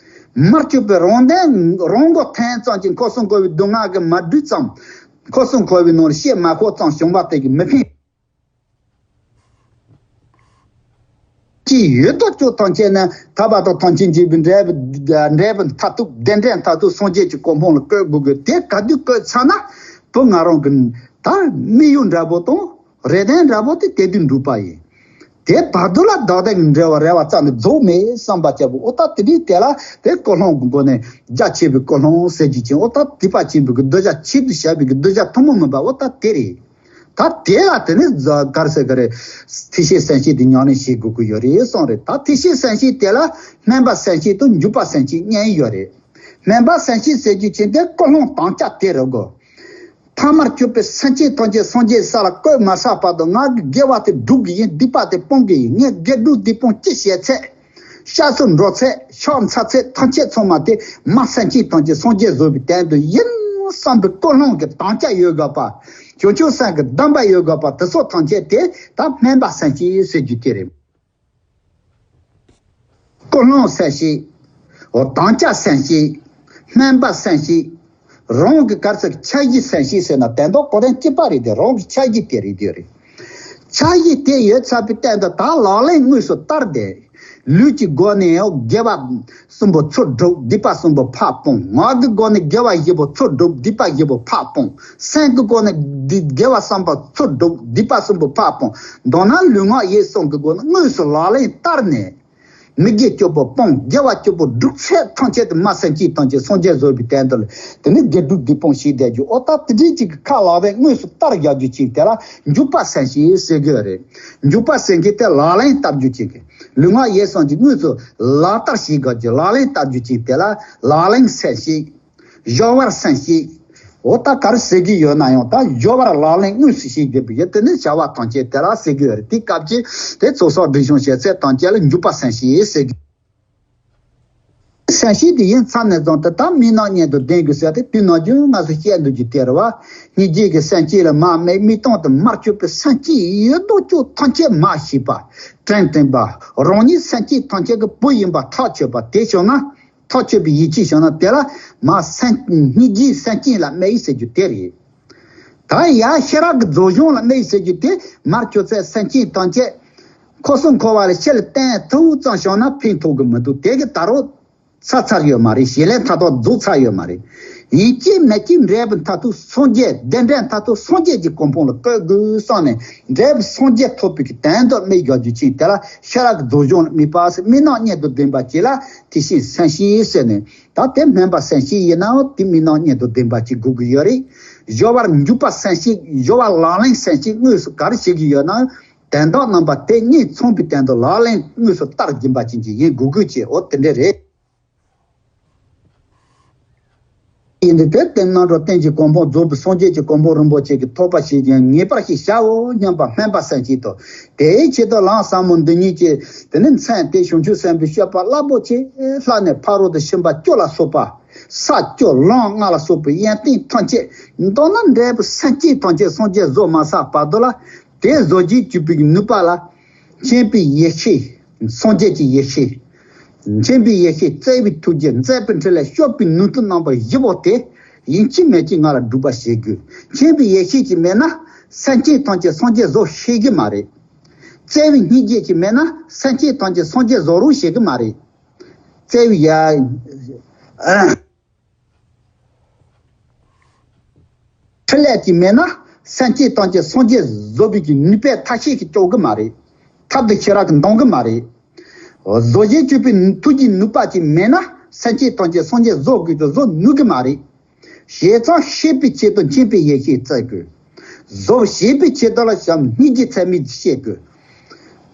མ་གྱུར་པའི་རང་དོན་རང་མགོ་ཐོན་ཙམ་གྱིས་ཁམས་གསུམ་འཁོར་བའི་སྡུག་བསྔལ་གྱིས་མ་བསྒྲིབས་ཙམ། ཁམས་གསུམ་འཁོར་བའི་ནང་ལ་སྐྱེ་མ་ཤོར་ཙམ་བྱུང་བ་དེ་གིས་མི་ཕན། ཅི་ཡོད་དོ་ཅོག་ཐམས་ཅད་ནི་ཐར་པ་དང་ཐམས་ཅད་མཁྱེན་པའི་འབྲས་བུ་འབྲས་བུ་མཐར་ཐུག་བདེན་འབྲས་མཐར་ཐུག་སངས་རྒྱས་ཀྱི་གོ་འཕང་ལ་བཀོད་དགོས་ཀྱི། དེ་ག་དུས་བཀོད་ཚར་ན་བུ་ང་རང་གི་ད་དམིགས་ཡུལ་འདྲ་པོ་དང་རེ་འདུན་འདྲ་པོ་དེ་དེ་དུས་འགྲུབ་པ་ཡིན། དེ་བར་དུ་ལ་བདག་ལྟ་གི་འབྲེལ་བ་རེ་བ་རྩ་ནས་རྫོགས་མེད་བསམ་པ་བྱ་བའི་འོ་ཐབས་དེ་རིགས་དེ་ལ་དེ་ཀུན་སློང་གི་སྒོ་ནས་རྒྱ་ཆེ་བའི་ཀུན་སློང་ཟེར་རྒྱུ་ཅན། འོ་ཐབས་ཐེག་པ་ཆེན་པོའི་གི་གདུལ་བྱ་ཆེད་དུ་བྱ་བའི་གི་གདུལ་བྱ་ཐུན་མོང་མིན་པ་འོ་ཐབས་དེ་རེད། ད་དེ་ལ་དེ་ནས་ག་རེ་ཟེར་གི་རེད། ཐེག་ཆེན་སེམས་བསྐྱེད་དེ་ཉམས་ལེན་བྱེད་དགོས་ཀྱི་ཡོད་རེད་གསུངས་རེད། ད་ཐེག་ཆེན་སེམས་བསྐྱེད་དེ་ལ་སྨོན་པ་སེམས་བསྐྱེད་དང་འཇུག་པ་སེམས་བསྐྱེད་གཉིས་ཡོད་རེད། སྨོན་པ་སེམས་བསྐྱེད་ཟེར་རྒྱུ་ཅན་དེ་ཀུན་སློང་དམ་བཅའ་དེ་རེད་གོ། ཐ་མལ་གྱུར་པའི་སེམས་ཅན་ཐམས་ཅད་སངས་རྒྱས་ས་ལ་བཀོད་མ་ཚར་བར་དུ་ང་གི་དགེ་བ་དེ་སྒྲུབ་གི་ཡིན། སྡིག་པ་དེ་སྤོང་གི་ཡིན། ངས་དགེ་སྒྲུབ་སྡིག་སྤོང་ཅི་བྱས་ཚད། སྐྱབས་སུ་འགྲོ་ཚད། ཕྱག་འཚལ་ཚད་ཐམས་ཅད་ཚང་མ་དེ་མ་སེམས་ཅན་ཐམས་ཅད་སངས་རྒྱས་བཟོ་བའི་དོན་དུ་ཡིན་ བསམ་པའི་ཀུན་སློང་གི་དམ་བཅའ་ཡོད་དགོས་པ། བྱང་ཆུབ་སེམས་ཀྱི་སྡོམ་པ་ཡོད་དགོས་པ་དེ་ཚོ་ཐམས་ཅད་དེ་ད་སྨོན་པ་སེམས་བསྐྱེད་ཟེར་རྒྱུ་དེ་རེད། ཀུན་སློང་སེམས་བསྐྱེད། འོ་དམ་བཅའ་སེམས་བསྐྱེད། སྨོན་པ་སེམས་བསྐྱེད། རང་གི་ག་རེ་ཟེར་འཆར་གཞི་སེམས་བསྐྱེད་ཟེར་ན་དོན་དག་གོ་དོན་གཅིག་པ་རེད་དེ། རང་གི་འཆར་གཞི་དེ་རེད་དེ་རེད། འཆར་གཞི་དེ་ཡོད་ཚར་བའི་སྟེང་དུ་ད་ལག་ལེན་དངོས་སུ་བསྟར་ཏེ། ལུས་ཀྱི་སྒོ་ནས་དགེ་བ་གསུམ་པོ་ཚུར་སྒྲུབ། སྡིག་པ་གསུམ་པོ་ཕར་སྤོང་། ངག་གི་སྒོ་ནས་དགེ་བ་བཞི་པོ་ཚུར་སྒྲུབ། སྡིག་པ་བཞི་པོ་ཕར་སྤོང་། སེམས་ཀྱི་སྒོ་ནས་སྡིག་དགེ་བ་བསམ་པ་ཚུར་སྒྲུབ། སྡིག་པ་གསུམ་པོ་ཕར་སྤོང་། མདོར་ན་ལུས་ངག་ཡིད་གསུམ་གྱི་སྒོ་ནས་དངོས་སུ་ལག་ལེན་བསྟར་ནས། མི་དགེ་བཅུ་པོ་སྤོང་། དགེ་བ་བཅུ་པོ་སྒྲུབ། ཚེ་ཐམས་ཅད་དུ་མ་སེམས་བསྐྱེད་ཐམས་ཅད་སངས་རྒྱས་བཟོ་བའི་དོན་དུ་ལ་དེ་ནི་དགེ་སྒྲུབ་སྡིག་སྤོང་བྱེད་བསྡད་རྒྱུ། འོ་ད་དེ་འདྲའི་ཅིག་གི་ཁ་ལག་པས་དངོས་སུ་བསྟར་རྒྱག་རྒྱུ་ཅིག་དེ་ལ་འཇུག་པ་སེམས་བསྐྱེད་ཟེར་གྱི་ཡོད་རེད། འཇུག་པ་སེམས་བསྐྱེད་དེ་ལག་ལེན་བསྟར་རྒྱུ་ཅིག་གི། ལུས་ངག་ཡིད་གསུམ་གྱི་དངོས་སུ་ལག་བསྟར་བྱེད་དགོས་ཀྱི། ལག་ལེན་བསྟར་རྒྱུ་ཅིག་དེ་ལ་ལག་ལེན་སེམས་བསྐྱེད། སྦྱོར་བར་སེམས་བསྐྱེད། འོ་ད་ག་རེ་ཟེར་གྱི་ཡོད་ན་ཡང་ད་སྦྱོར་བར་ལག་ལེན་དངོས་སུ་བྱེད་དགོས་པའི་ཡུལ་དེ་ནི་བྱ་བ་ཐམས་ཅད་དེ་ལ་ཟེར་གྱི་ཡོད་རེད། དེ་སྐབས་ཀྱི་དེ་ཚོགས་བསགས་སྒྲིབ་སྦྱོང་བྱེད་ཚད་ཐམས་ཅད་ལ་འཇུག་པ་སེམས་བསྐྱེད་ཟེར་གྱི། སེམས་བསྐྱེད་དེ་ཡིན་ཚར་ནས་བཟུང་སྟེ་ད་མི་རྣམས་གཉིས་དུ་ལྡན་དགོས་ཟེར་ཏེ་དུས་ནམ་རྒྱུན་ང་ཚོ་བཤད་འདུག་རྒྱུ་དེ་རེད་བ། སྙིང་རྗེ་གི་སེམས་བསྐྱེད་ལ་མར་དམིགས། མིག་སྟོང་དུ་མར་གྱུར་པའི་སེམས་བསྐྱེད་ཡོད་དོ་ཅོག་ཐམས་ཅད་མར་ཤེས་པ། དྲན་དྲན་པ། རང་ཉིད་སེམས་བསྐྱེད་ཐམས་ཅད་ཀྱི་བུ་ཡིན་པ་ཐག་ཆོད་པ་དེ་བྱུང་ན། ཐག་ཆོད་པའི་ཡིད་ཆེས་བྱུང་ན་དེ་ལ་མར་སེམས་སྙིང་རྗེའི་སེམས་བསྐྱེད་ལ་དམིགས་ཟེར་རྒྱུ་དེ་རེད། ད་ཡང་ཤེས་རབ་ཀྱི་རྫོགས་བྱང་ལ་དམིགས་ཟེར་རྒྱུ་དེ་མར་གྱུར་ཚད་སེམས་བསྐྱེད་ཐམས་ཅད་འཁོར་གསུམ་འཁོར་བ་ལ་ཕྱིར་བསྟན་ཐུབ་ཙམ་བྱུང་ན་ཕན་ཐོགས་ཀྱི་མི་འདུག་དེ་གི་ད་རུང་ཚར་ཚར་ཡོད་མ་རེད། བྱེད་ལས་མཐའ་དག་རྫོགས་ཚར་ཡོད་མ་རེད། ཡིན་གཅིག་མིན་གཅིག་འབྲས་བུ་མཐར་ཐུག་སངས་རྒྱས། བདེན་འབྲས་མཐར་ཐུག་སངས་རྒྱས་ཀྱི་གོ་འཕང་ལ་བཀོད་དགོས་བསམ་ནས་འབྲས་བུ་སངས་རྒྱས་ཐོབ་པའི་གི་དོན་དུ་དམིགས་རྒྱག་རྒྱུ་ཅིག་དེ་ལ་ཤེས་རབ་ཀྱི་རྫོགས་བྱང་ལ་དམིགས་པ་ཟེར། མི་རྣམས་གཉིས་དུ་ལྡན་པ་ཅིག་ལ་དེ་བཞིན་སེམས་བསྐྱེད་ཟེར་ནས། ད་དེ་སྨོན་པ་སེམས་བསྐྱེད་ཡིན་ནའང་དེ་མི་རྣམས་གཉིས་དུ་ལྡན་པ་ཅིག་དགོས་ཀྱི་ཡོད་རེད། སྦྱོར་བར་འཇུག་པ་སེམས་བསྐྱེད། སྦྱོར་བ་ལག་ལེན་སེམས་བསྐྱེད་དངོས་སུ་ག་རེ་བྱེད་ཀྱི་ཡོད་ན། དོན་དག་རྣམ་པ་དེ་གཉིས་མཚུངས་པའི་སྟེང་དུ་ལག་ལེན་དངོས་སུ་བསྟར་སྦྱིན་པ་ཅན་གྱི་ཡིན་དགོས་དགོས་ཀྱི། འོ་དེ་འདྲ་རེད། ཡིན་དུས་དེ་ལྟར་རྣམ་གྲོལ་གཏན་གྱི་གོ་འཕང་རྫོགས་པའི་སངས་རྒྱས་ཀྱི་གོ་འཕང་རིན་པོ་ཆེ་གི་ཐོབ་པ་བྱེད་ཅིང་ངེས་པར་ཞིག་བྱའོ་སྙམ་པ་སྨོན་པ་སེམས་བསྐྱེད་དོ། དེའི་ཆེད་དུ་ལམ་ཟབ་མོ་འདི་ཉིད་ཀྱི་དེ་ནི་མཚན་དེ་བྱང་ཆུབ་སེམས་དཔའི་སྤྱོད་པ་རླབས་པོ་ཆེ་ལྷག་ནས་ཕ་རོལ་ཏུ་ཕྱིན་པ་བཅུ་ལ་སོགས་པ། ས་བཅུ་ལམ་ལྔ་ལ་སོགས་པའི་ཡོན་ཏན་ཐམས་ཅད། མདོར་ན་འབྲས་བུ་སེམས་བསྐྱེད་ཐམས་ཅད་སངས་རྒྱས་བཟོ་མ་ཚར་བར་དུ་ལ། དེ་བཟོ་བྱེད་བཅུ་པའི་ནུས་པ་ལ། མཁྱེན་པའི་ཡེ་ཤེས། སངས་རྒྱས་ཀྱི་ཡེ་ཤེས། མཁྱེན་པའི་ཡེ་ཤེས། བརྩེ་བའི་ཐུགས་རྗེ། མཛད་པའི་འཕྲིན་ལས། སྤྱོད་པའི་ནུས་མཐུ་རྣམ་པ་བཞི་པོ་དེ། ཡིན་གཅིག་མིན་གཅིག་ང་ལ་སྒྲུབ་པ་བྱེད་དགོས། མཁྱེན་པའི་ཡེ་ཤེས་ཀྱིས་མེད་ན། སེམས་བསྐྱེད་ཐམས་ཅད་སངས་རྒྱས་བཟོ་ཤེས་ཀྱི་མ་རེད། བརྩེ་བའི་སྙིང་རྗེ་ཀྱིས་མེད་ན། སེམས་བསྐྱེད་ཐམས་ཅད་སངས་རྒྱས་བཟོ་རུང་ཤེས་ཀྱི་མ་རེད། བརྩེ་བའི་ཡ། འཕྲིན་ལས་ཀྱིས་མེད་ན། སེམས་བསྐྱེད་ཐམས་ཅད་སངས་རྒྱས་བཟོ་བའི་གི་ནུས་པས་མཐའ་ཤེས་ཀྱིས་སྐྱོབ་གི་མ་རེད། ཐབས་དང་ཤེས་རབ་ཀྱིས་འདང་གི་མ་རེད། བཟོ་བྱེད་བཅུ་པའི་ཐུགས་ཀྱི་ནུས་པ་ཅིག་མེད་ན། སེམས་བསྐྱེད་ཐམས་ཅད་སངས་རྒྱས་བཟོ་དགོས་ཀྱི་བཟོ་ནུས་ཀྱི་མ་རེད། བྱས་ཙང་ཤེས་པའི་ཆེད་དུ་མཁྱེན་པའི་ཡེ་ཤེས་བརྩི་དགོས། བཟོ་བྱེད་པའི་ཆེད་དུ་ལ་བྱམས་སྙིང་རྗེ་ཚད་མེད་ཀྱིས་བྱེད་དགོས།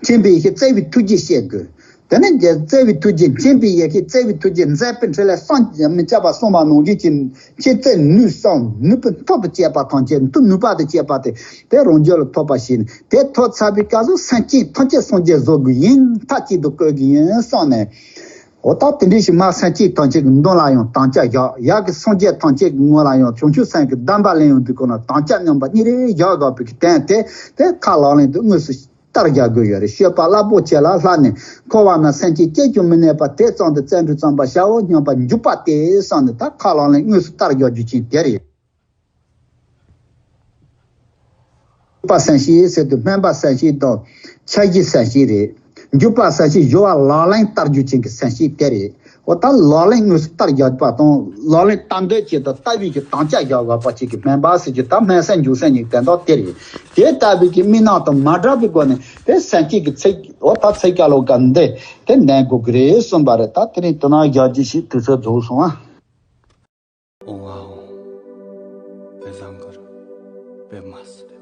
མཁྱེན་པའི་ཡེ་ཤེས་བརྩེ་བའི་ཐུགས་རྗེས་བཤད་དགོས། དེ་ནས་རྒྱལ་བརྩེ་བའི་ཐུགས་རྗེ། མཁྱེན་པའི་ཡེ་ཤེས་བརྩེ་བའི་ཐུགས་རྗེ། མཛད་པའི་འཕྲིན་ལས་བསམ་གྱིས་མི་ཁྱབ་པ་གསུངས་པ་ནང་བཞིན་གྱི་མཁྱེན་བརྩེ་ནུས་གསུམ་ནུས་པའི་མཐུ་དང་བཅས་པ་ཐམས་ཅད། མཐུ་ནུས་པ་དང་བཅས་པ་དེ་དེ་རང་རྒྱུད་ལ་ཐོབ་པ་ཞིག་ནི། དེ་ཐོབ་ཚར་བའི་སྐབས་སུ་སེམས་ཅན་ཐམས་ཅད་སངས་རྒྱས་བཟོ་དགོས་ཡིན། མཐའ་གཅིག་ཏུ་བཀོད་ཀྱི་ཡིན་བསམ་ནས། འོ་ད་དེ་འདྲ་ཞིག་མ་སེམས་ཅན་ཐམས་ཅད་ཀྱི་མདུན་ལ་ཡང་དམ་བཅའ་བཞག་ཡག་གི་སངས་རྒྱས་ཐམས་ཅད་ཀྱི་ངོ་ལ་ཡང་བྱང་ཆུབ་སེམས་ཀྱི་སྡོམ་པ་ལེན་ཡོང་དུས་ཁོ་ན་དམ་བཅའ་རྣམ་པ་གཉིས་རེ་བཞག་དགོས་པའི་གི་དོན་དེ་དེ་ཁ་ལག་ལེན་དུ་དངོས་སུ་བསྟར་རྒྱག་དགོས་ཡོད་རེད། སྤྱོད་པ་རླབས་པོ་ཆེ་ལ་ལྷག་ནས་འཁོར་བ་ན་སེམས་ཅན་སྐྱེ་ཀྱང་མི་གནས་པ་དེ་ཙམ་དུ་བརྩོན་འགྲུས་བརྩམ་པར་བྱའོ་སྙམ་པ་འཇུག་པ་སྟེ་བསམ་ནས་ད་ཁ་ལག་ལེན་དངོས་སུ་བསྟར་རྒྱག་རྒྱུ་ཅན་དེ་རེད། འཇུག་པ་སེམས་བསྐྱེད་ཟེར་དུས་སྨོན་པ་སེམས་བསྐྱེད་དང་འཆར་གཞི་སེམས་བསྐྱེད་རེད། འཇུག་པ་སེམས་བསྐྱེད་སྦྱོར་བ་ལག་ལེན་བསྟར་རྒྱུ་ཅན་གྱི་སེམས་བསྐྱེད་དེ་རེད། འོ་ད་ལག་ལེན་དངོས་སུ་བསྟར་རྒྱག་པ་དང་ལག་ལེན་བསྟར་འདོད་ཆེད་དུ་བསྟར་བའི་གི་དམ་བཅའ་བཞག་དགོས་པ་ཅིག་གི་སྨོན་པ་ཟེར་རྒྱུ་ད་སྨོན་སེམས་འཇུག་སེམས་གཉིས་དོན་དག་དེ་རེད། དེ་ལྟ་བུའི་གི་དམིགས་རྣམ་དང་མ་འདྲ་བའི་སྒོ་ནས་དེ་སེམས་བསྐྱེད་ཀྱི་ཚིག་འོ་ད་ཚིག་བརྒྱ་ལོ་ག་འདི་དེ་ལེན་དགོས་ཀྱི་རེད་གསུངས་པ་རེད། ད་དེ་རིང་དེ་ན་རྒྱག་རྒྱུ་ཞིག་དུས་ཚོད་རྫོགས་སོང་ཨ། ཨོ་ཨོ། བེ་བཟང་གར་བེ་མ་སི་རེ།